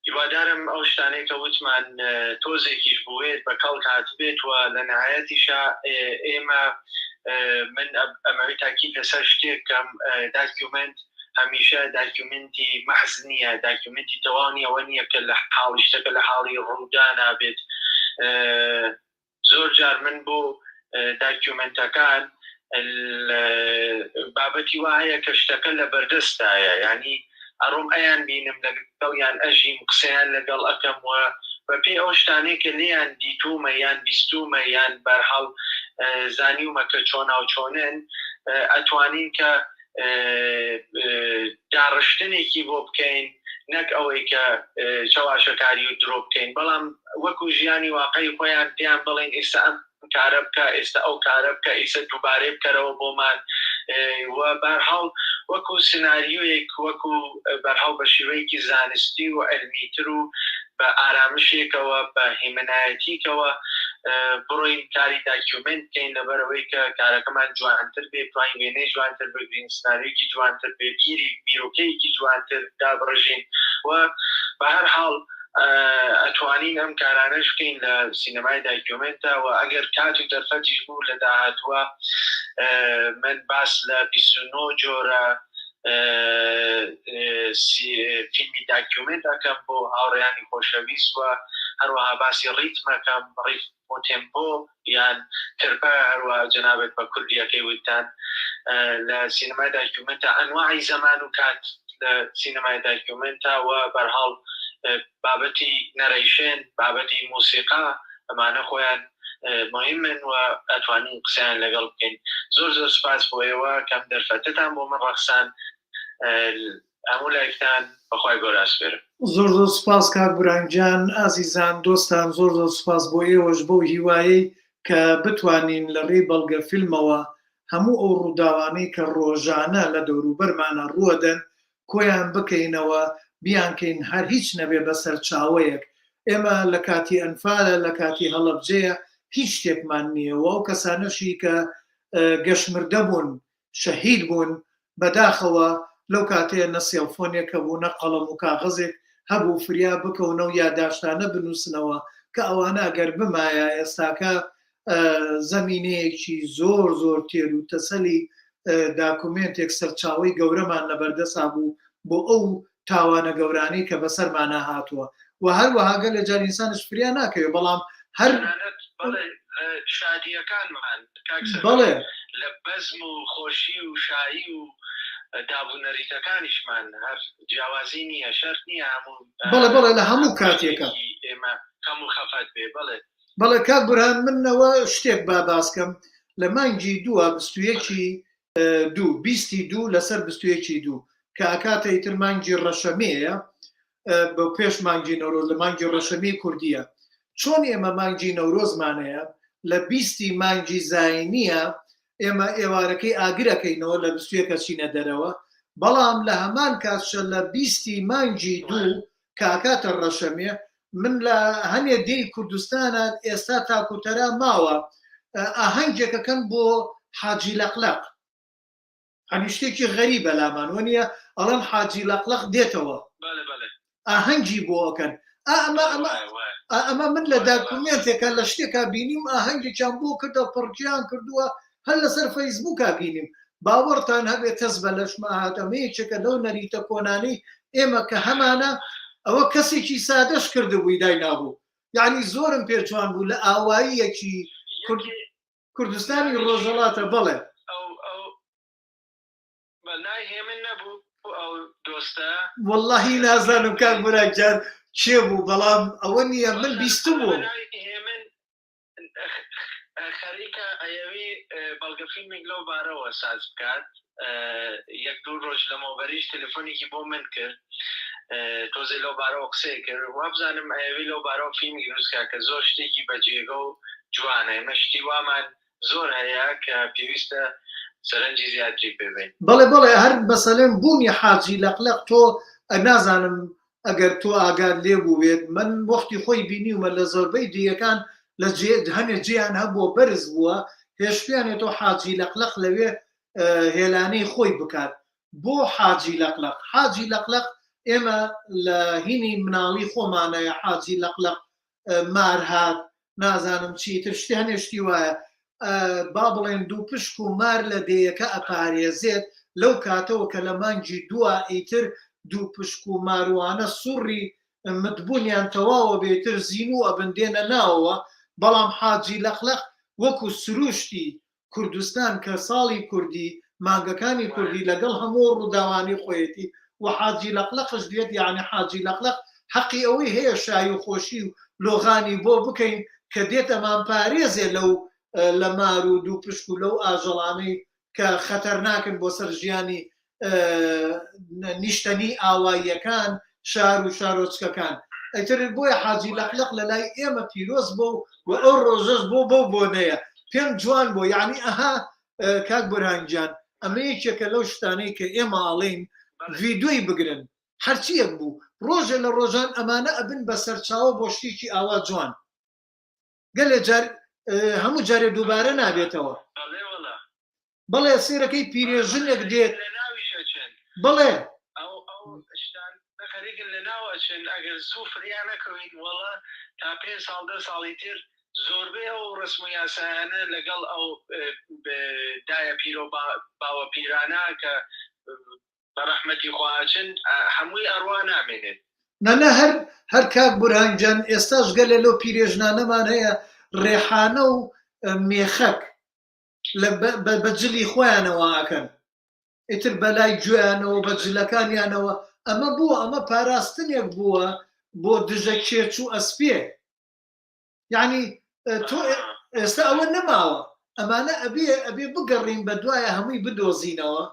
هیوادارم ئەو شتانەی کە وتمان تۆزێکیش بووێت بە کەڵک هاتبێت و لە نهایەتیشا ئێمە من ئەمەوێت تاکید لەسەر شتێک کەم داکیومنت هەمیشە داکیومنتی مەحز نییە داکیومنتی تەواو نییە ئەوە نییە کە لە حاڵی شتەکە لە حاڵی ڕوودانا بێت زۆر جار من بۆ داکیومنتەکان بابەتی وا هەیە کە شتەکە لە بەردەستایە یعنی ئەڕۆم ئەیان بینم لەگەڵیان ئەژیم قسەیان لەگەڵ ئەکەم و بەپێی ئەو شتانەی کە لێیان دیتوومە یان بیستوومە یان بەرحاڵ زانیومە کە چۆناوچۆنن ئەتوانین کە داڕشتنێکی بۆ بکەین نەک ئەوەی کە چەواشەکاری و درۆ بکەین بەڵام وەکو ژیانی واقعی خۆیان پێیان بڵێن ئێستا ئەم کارە بکە ئێستا ئەو کارە بکە ئیسە دووبارەی بکەرەوە بۆمان و بەرحاڵ وەکو سناریۆیەک وەکو بەرحاڵ بە شێوەیەکی زانستی و علمیتر و بە ئارامشێکەوە بە هێمنایەتیکەوە بڕۆین کاری داکیومێنت بکەین لەبەرئەوەی کە کارەکەمان جوانتر بێ بتوانین وێنەی جوانتر بگرین سناریۆیەکی جوانتر بێ بیری بیرۆکەیەکی جوانتر دابڕژین و بە هەر حاڵ ئەتوانین ئەم کارانەش بکەین لە سینەمای داکیومێنتا و ئەگەر کات و دەرفەتیش بوو لە داهاتووە من باس لە 29 جۆرە فیلمی داکیومێنت ئەکەم بۆ هاوڕێیانی خۆشەویست و هەروەها باسی ڕیتمەکەم ڕیتم و تێمپۆ یان ترپە هەروە جەنابت بە کوردیەکەی وتتان لە سینەمای داکیومێنتا ئەنواعی زەمان و کات لە سینەمای داکیومێنتا و بەرحاڵ بابەتی نەرەیشن بابەتی موسیقا ئەمانە خۆیان مهمن و ئەتوانین قسەیان لەگەڵ بکەین زۆر زۆر سپاس بۆ ئێوە کەم دەرفەتتان بۆ من ڕەخسان هەموو لایکتان بەخوای گەورە ئەسپێرم. زۆر زۆر سوپاس کاک بران گیان ئازیزان دۆستان زۆر زۆر سوپاس بۆ ئێوەش بەو هیوایەی کە بتوانین لە ڕێی بەڵگە فیلمەوە هەموو ئەو ڕووداوانەی کە ڕۆژانە لە دەوروبەرمانە ڕووەدەن کۆیان بکەینەوە بیانکەین هەر هیچ نەبێ بە سەرچاوەیەک ئێمە لە کاتی ئەنفالە لە کاتی هەڵەبجەیە هیچ شتێکمان نییە و ئەو کەسانەشی کە گەشمردە بوون شەهید بوون بەداخەوە لەو کاتەیە نە سێڵفۆنێک هەبوو نە قەڵەم و کاغەزێک هەبوو فریا بکەونە و یاداشتانە بنووسنەوە کە ئەوانە گەر بمایە ئێستاکە زەمینەیەکی زۆر زۆر تێر و تەسەلی داکومێنتێک سەرچاوەی گەورەمان لەبەردەسا بوو بۆ ئەو تاوانە گەورانەی کە بەسەرمانا هاتووە و هەروەها گەل لە جار ئینسانش فریا ناکەوێ بەڵام هەر شادیەکانمان بەڵێ لە بەزم و خۆشی و شایی و دابونەریتەکانیشمان هەر جیاوازی نییە شەرت نییە هەموو بەڵێ بەڵێ لە هەموو کاتێکە ئێمە خەم و خەفەت بێ بەڵێ بەڵێ کاک بورهان من ئەوە شتێک با باسکەم لە مانگی دووە بیستویەکی دوو بیستی دوو لەسەر بیستویەکی دوو کە ئەکاتە ئیتر مانگی ڕەشەمێیە بە پێش مانگی نەورۆز لە مانگی ڕەشەمی کوردیە چۆن ئێمە مانگی نەورۆزمانەیە لە بیستی مانگی زینیە ئێمە ئێوارەکەی ئاگرەکەینەوە لە بستویەکە چینە دەرەوە بەڵام لە هەمان کاتشە لە بیستی مانگی دوو کە ئەکاتە ڕەشەمێ من لە هەنێ دێی کوردستانە ئێستا تاکوتەرا ماوە ئاهەنگێکەکەن بۆ حاجی لەقلەق هەنی شتێکی غەریبە لامان وەنیە ئەڵێن حاجی لەقلەق دێتەوە ئاهەنگی بۆ ئەکەن ئەمە ئەمە ئەمە من لە داکومێنتێکە لە شتێکا بینیم ئاهەنگێکیان بۆ کردە پڕکیان کردووە هەر لەسەر فەیسبووکا بینیم باوەڕتان هەبێت تەز بە لەشما هات ئەمە یەکێکە لەو نەریتە کۆنانەی ئێمە کە هەمانە ئەوە کەسێکی سادەش کردبووی داینابوو یعنی زۆرم پێ جوان بوو لە ئاواییەکی کوردستانی ڕۆژهەڵاتە بەڵێ نای هێمن نەبوو ئەو دۆستە واللهی نازانم کاک مراد گیان کێ بوو بەڵام ئەوە نییە من بیستبووم هێمن خەریکە ئەیەوێ بەڵگە فیلمێک لەو بارەوە ساز بکات یەک دوو ڕۆژ لەمەوبەریش تەلەفۆنێکی بۆ من کرد تۆزێ لەو بارەوە قسەی کرد وابزانم ئەیەوێ لەو بارەوە فیلمی دروست کات کە زۆر شتێکی بەجێگە و جوانە ئێمە شتی وامان زۆر هەیە کە پێویستە سەرنجی زیاتری پێ بەین. بەڵێ بەڵێ هەر مەسەلەن بوونی حاجی لەقلەق تۆ نازانم ئەگەر تۆ ئاگات لێ بووبێت من وەختی خۆی بینیومە لە زۆربەی دێیەکان. لە جێ هەنێ جێیان هەبووە بەرز بووە هێشتویانێتەوە حاجی لەقلەق لەوێ هێلانەی خۆی بکات بۆ حاجی لەقلەق حاجی لەقلەق ئێمە لە هینی مناڵی خۆمانەیە حاجی لەقلەق مار هات نازانم چی تر شتی هەنێ شتی وایە با بڵێن دوو پشک و مار لە دێیەکە ئەپارێزێت لەو کاتەوە کە لە مانگی دووە ئیتر دوو پشک و ماروانە سوڕی متبوونیان تەواوە بێتر زینوو ئەبن دێنە ناوەوە بەڵام حاجی لەقلەق وەکو سروشتی کوردستان کە ساڵی کوردی، مانگەکانی کوردی لەگەڵ هەموو ئەو ڕووداوانەی خۆیەتی و حاجی لەقلەقش دێت یەعنی حاجی لەقلەق حەقی ئەوەی هەیە شایی و خۆشی و لۆغانی بۆ بکەین کە دێت ئەمانپارێزێ لەو لە مار و دووپشک و لەو ئاژەڵانەی کە خەتەرناکن بۆ سەر ژیانی نیشتەنی ئاواییەکان شار و شارۆچکەکان ئیتر بۆیە حاجی لەقلەق لە لای ئێمە پیرۆز بۆ و ئەو ڕۆژەش بۆ بەو بۆنەیە پێم جوان بۆ یعنی ئەها کاک بورهان گیان ئەمە یەکێکە لەو شتانەی کە ئێمە ئاڵین ڤیدۆی بگرن هەرچیەک بوو ڕۆژێ لە ڕۆژان ئەمانە ئەبن بە سەرچاوە بۆ شتێکی ئاوا جوان گەلێ جار هەموو جارێ دووبارە نابێتەوە بەڵێ سێرەکەی پیرێژنێک دێت بەڵێ خەریکن لە ناو ئەچن ئەگەر زوو فریا نەکەوین وەڵا تا پێ ساڵ دە ساڵی تر زۆربەی ئەو ڕسم و یاسایانە لەگەڵ ئەو دایە پیرۆ باوە پیرانە کە بە ڕەحمەتی خوا ئەچن هەمووی ئەڕوا نامێنێت. نا نا هەر هەر کاک بورهان گیان ئێستاش گەلێ لەو پیرێژنانەمان هەیە ڕێحانە و مێخەک لە بە جلی خۆیانەوە ئەکەن ئیتر بەلای گوێیانەوە بە جلەکانیانەوە ئەمە بووە ئەمە پاراستنێک بووە بۆ دژە کێچ و ئەسپێ یعنی تۆ ئێستا ئەوە نەماوە ئەمانە ئەبێ ئەبێ بگەڕین بە دوایە هەمووی بدۆزینەوە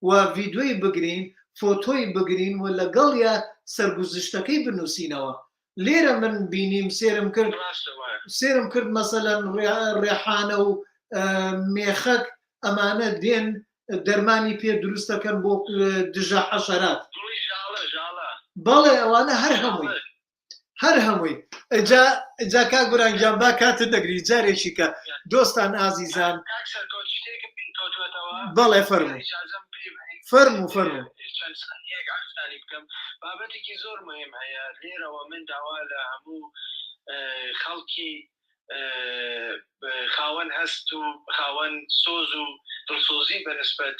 و ڤیدۆی بگرین فۆتۆی بگرین و لەگەڵیا سەرگوزشتەکەی بنووسینەوە لێرە من بینیم سێرم کرد سێرم کرد مەسەلەن ڕێحانە و مێخەک ئەمانە دێن دەرمانی پێ دروست دەکەن بۆ دژە حەشەرات بەڵێ ئەوانە هەر هەمووی هەر هەمووی جا جا کاک بران گیان با کاتت نەگری جارێکی کە دۆستان ئازیزان بەڵێ فەرموو فەرموو فەرموو چەند سانیەک عەرزتانی بکەم بابەتێکی زۆر مهم هەیە لێرەوە من داوا لە هەموو خەڵکی خاوەن هەست و خاوەن سۆز و دڵسۆزی بە نسبەت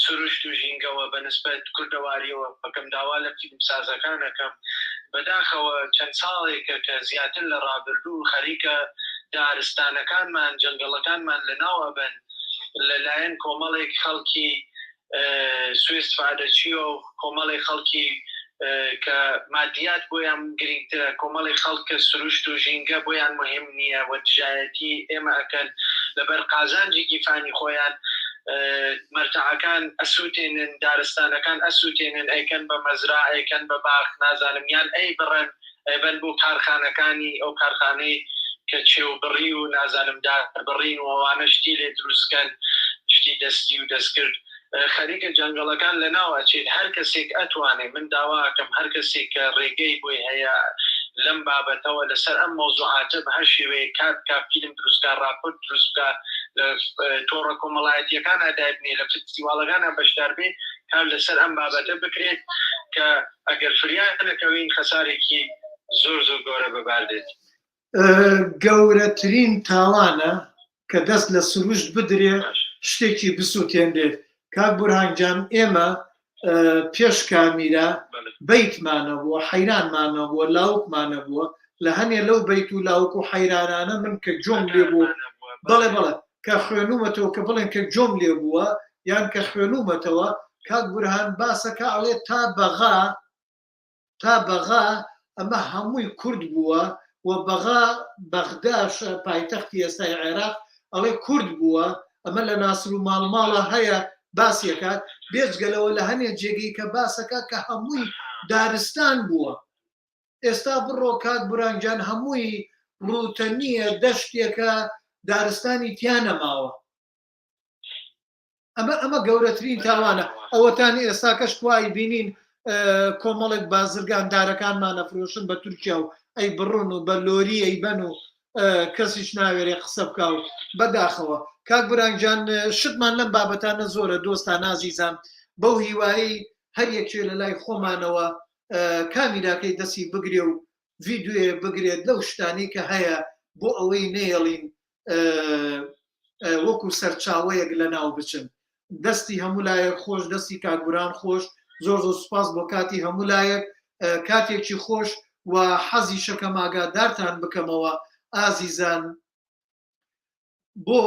سروشت و ژینگەوە بە نسبەت کوردەواریەوە بکەم داوا لە فیلمسازەکان ئەکەم بەداخەوە چەند ساڵێکە کە زیاتر لە ڕابردوو خەریکە دارستانەکانمان جەنگەڵەکانمان لەناو ئەبەن لە لایەن کۆمەڵێک خەڵکی سوێستفادەچییە و کۆمەڵێک خەڵکی کە مادیات بۆیان گرینگترە، کۆمەڵێک خەڵک کە سروشت و ژینگە بۆیان موهیم نییە و دژایەتی ئێمە ئەکەن لەبەر قازانجی گیرفانی خۆیان مەرتەعەکان ئەسووتێنن، دارستانەکان ئەسووتێنن، ئەیکەن بە مەزرا، ئەیکەن بە باخ، نازانم یان ئەیبڕن ئەیبەن بۆ کارخانەکانی ئەو کارخانەی کە چێوبڕی و نازانم داربڕین و ئەوانە شتی لێ دروست کەن شتی دەستی و دەستکرد خەریکە جەنگەڵەکان لەناو ئەچێت هەر کەسێک ئەتوانێ من داوا ئەکەم هەر کەسێک کە ڕێگەی بۆی هەیە لەم بابەتەوە لەسەر ئەم مەوزوعاتە بە هەر شێوەیەک کار بکا فیلم دروست بکا ڕاپۆرت دروست بکا لە تۆڕە کۆمەڵایەتیەکانا دایبنێ لە فستیواڵەکانا بەشدار بێ کار لەسەر ئەم بابەتە بکرێت کە ئەگەر فریا نەکەوین خەسارێکی زۆر زۆر گەورە بەبار دێت. گەورەترین تاوانە کە دەست لە سروشت بدرێ شتێکی بسوتێنرێت کاک بورهان گیان ئێمە پێش کامیرا بەیتمانە بووە حەیرانمانە بووە لاوکمانە بووە لە هەنێ لەو بەیت و لاوک و حەیرانانە من کە گۆم لێ بوو بەڵێ بەڵێ کە خوێنومەتەوە کە بڵێن کە گۆم لێ بووە یان کە خوێنومەتەوە کاک بورهان باسەکە ئەڵێ تا بەغا تا بەغا ئەمە هەمووی کورد بووە و بەغا بەغداش پایتەختی ئێستای عێراق ئەڵێ کورد بووە ئەمە لە ناسر و ماڵماڵە هەیە باسیەکات بێجگەلەوە لە هەنێ جێگەی کە باسەکە کە هەمووی دارستان بووە ئێستا بڕۆ کاک بوران گیان هەمووی ڕووتەنیە دەشتێکە دارستانی تیا نەماوە ئەمە ئەمە گەورەترین تاوانە ئەوەتان ئێستا کەش کوای بینین کۆمەڵێک بازرگان دارەکانمانە فرۆشن بە تورکیا و ئەی بڕن و بە لۆری ئەی بەن و. کەسیش ناوێرێ قسە بکا و بەداخەوە کاک بران گیان شتمان لەم بابەتانە زۆرە دۆستان ئازیزان بەو هیوایی هەر یەکێ لە لای خۆمانەوە کامیراکەی دەستی بگرێ و ڤیدیۆیە بگرێت لەو شتانەی کە هەیە بۆ ئەوەی نەیەڵین وەکو سەرچاوەیەک لە ناو بچن دەستی هەموو لایەک خۆش دەستی کاک بران خۆش زۆر زۆر سوپاس بۆ کاتی هەموو لایەک کاتێکی خۆش و حەزی شەکەم ئاگادارتان بکەمەوە ئازیزان بۆ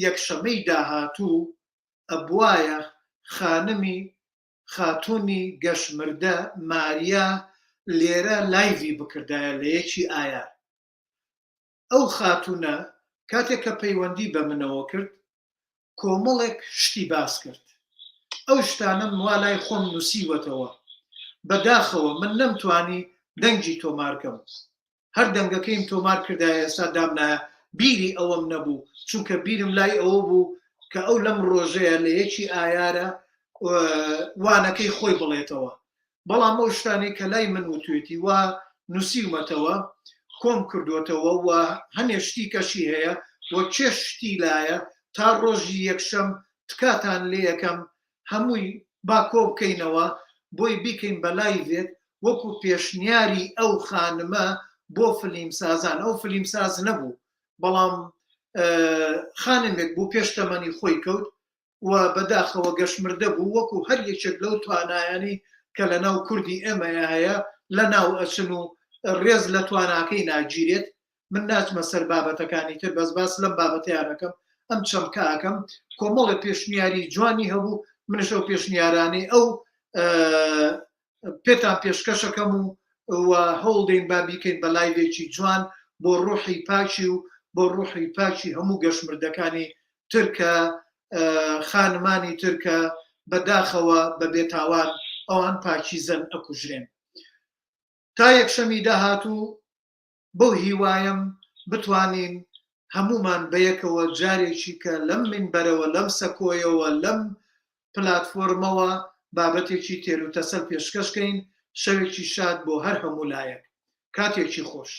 یەکشەمەی داهاتوو ئەبوایە خانمی خاتونی گەشمردە ماریا لێرە live ی بکردایە لە یەکی ئایار ئەو خاتونە کاتێک کە پەیوەندی بە منەوە کرد کۆمەڵێک شتی باس کرد ئەو شتانەم وا لای خۆم نووسیوەتەوە بەداخەوە من نەمتوانی دەنگی تۆمارکەم هەر دەنگەکەیم تۆمار کردایە ئێستا دامنایە بیری ئەوەم نەبوو چونکە بیرم لای ئەوە بوو کە ئەو لەم ڕۆژەیە لە یەکی ئایارە وانەکەی خۆی بڵێتەوە بەڵام ئەو شتانەی کە لای من وتوێتی وا نووسیومەتەوە کۆم کردوێتەوە و هەنێ شتی کەشی هەیە و کێش شتی لایە تا ڕۆژی یەکشەم تکاتان لێ یەکەم هەمووی با کۆ بکەینەوە بۆی بیکەین بە live ێک وەکو پێشنیاری ئەو خانمە بۆ فلیمسازان ئەو فلیمساز نەبوو بەڵام خانمێک بوو پێش تەمەنی خۆی کەوت و بەداخەوە گەشمردە بوو وەکو هەر یەکێک لەو توانایانی کە لە ناو کوردی ئێمەیە هەیە لە ناو ئەچن و ڕێز لە تواناکەی ناگیرێت من ناچمە سەر بابەتەکانی تر بەس باس لەم بابەتەیان ئەکەم ئەم چەمکە ئەکەم کۆمەڵێ پێشنیاری جوانی هەبوو منش ئەو پێشنیارانەی ئەو پێتان پێشکەشەکەم و و هەوڵدەین با بیکەین بە live ێکی جوان بۆ ڕوحی پاکی و بۆ ڕوحی پاکی هەموو گەشمردەکانی ترکە خانمانی ترکە بەداخەوە بە بێتاوان ئەوان پاکیزەن ئەکوژرێن تا یەکشەمی داهاتوو بەو هیوایەم بتوانین هەموومان بەیەکەوە جارێکی کە لەم مینبەرەوە، لەم سەکۆیەوە، لەم پلاتفۆرمەوە بابەتێکی تێروتەسەل پێشکەش کەین، شەوێکی شاد بۆ هەر هەموو لایەک. کاتێکی خۆش.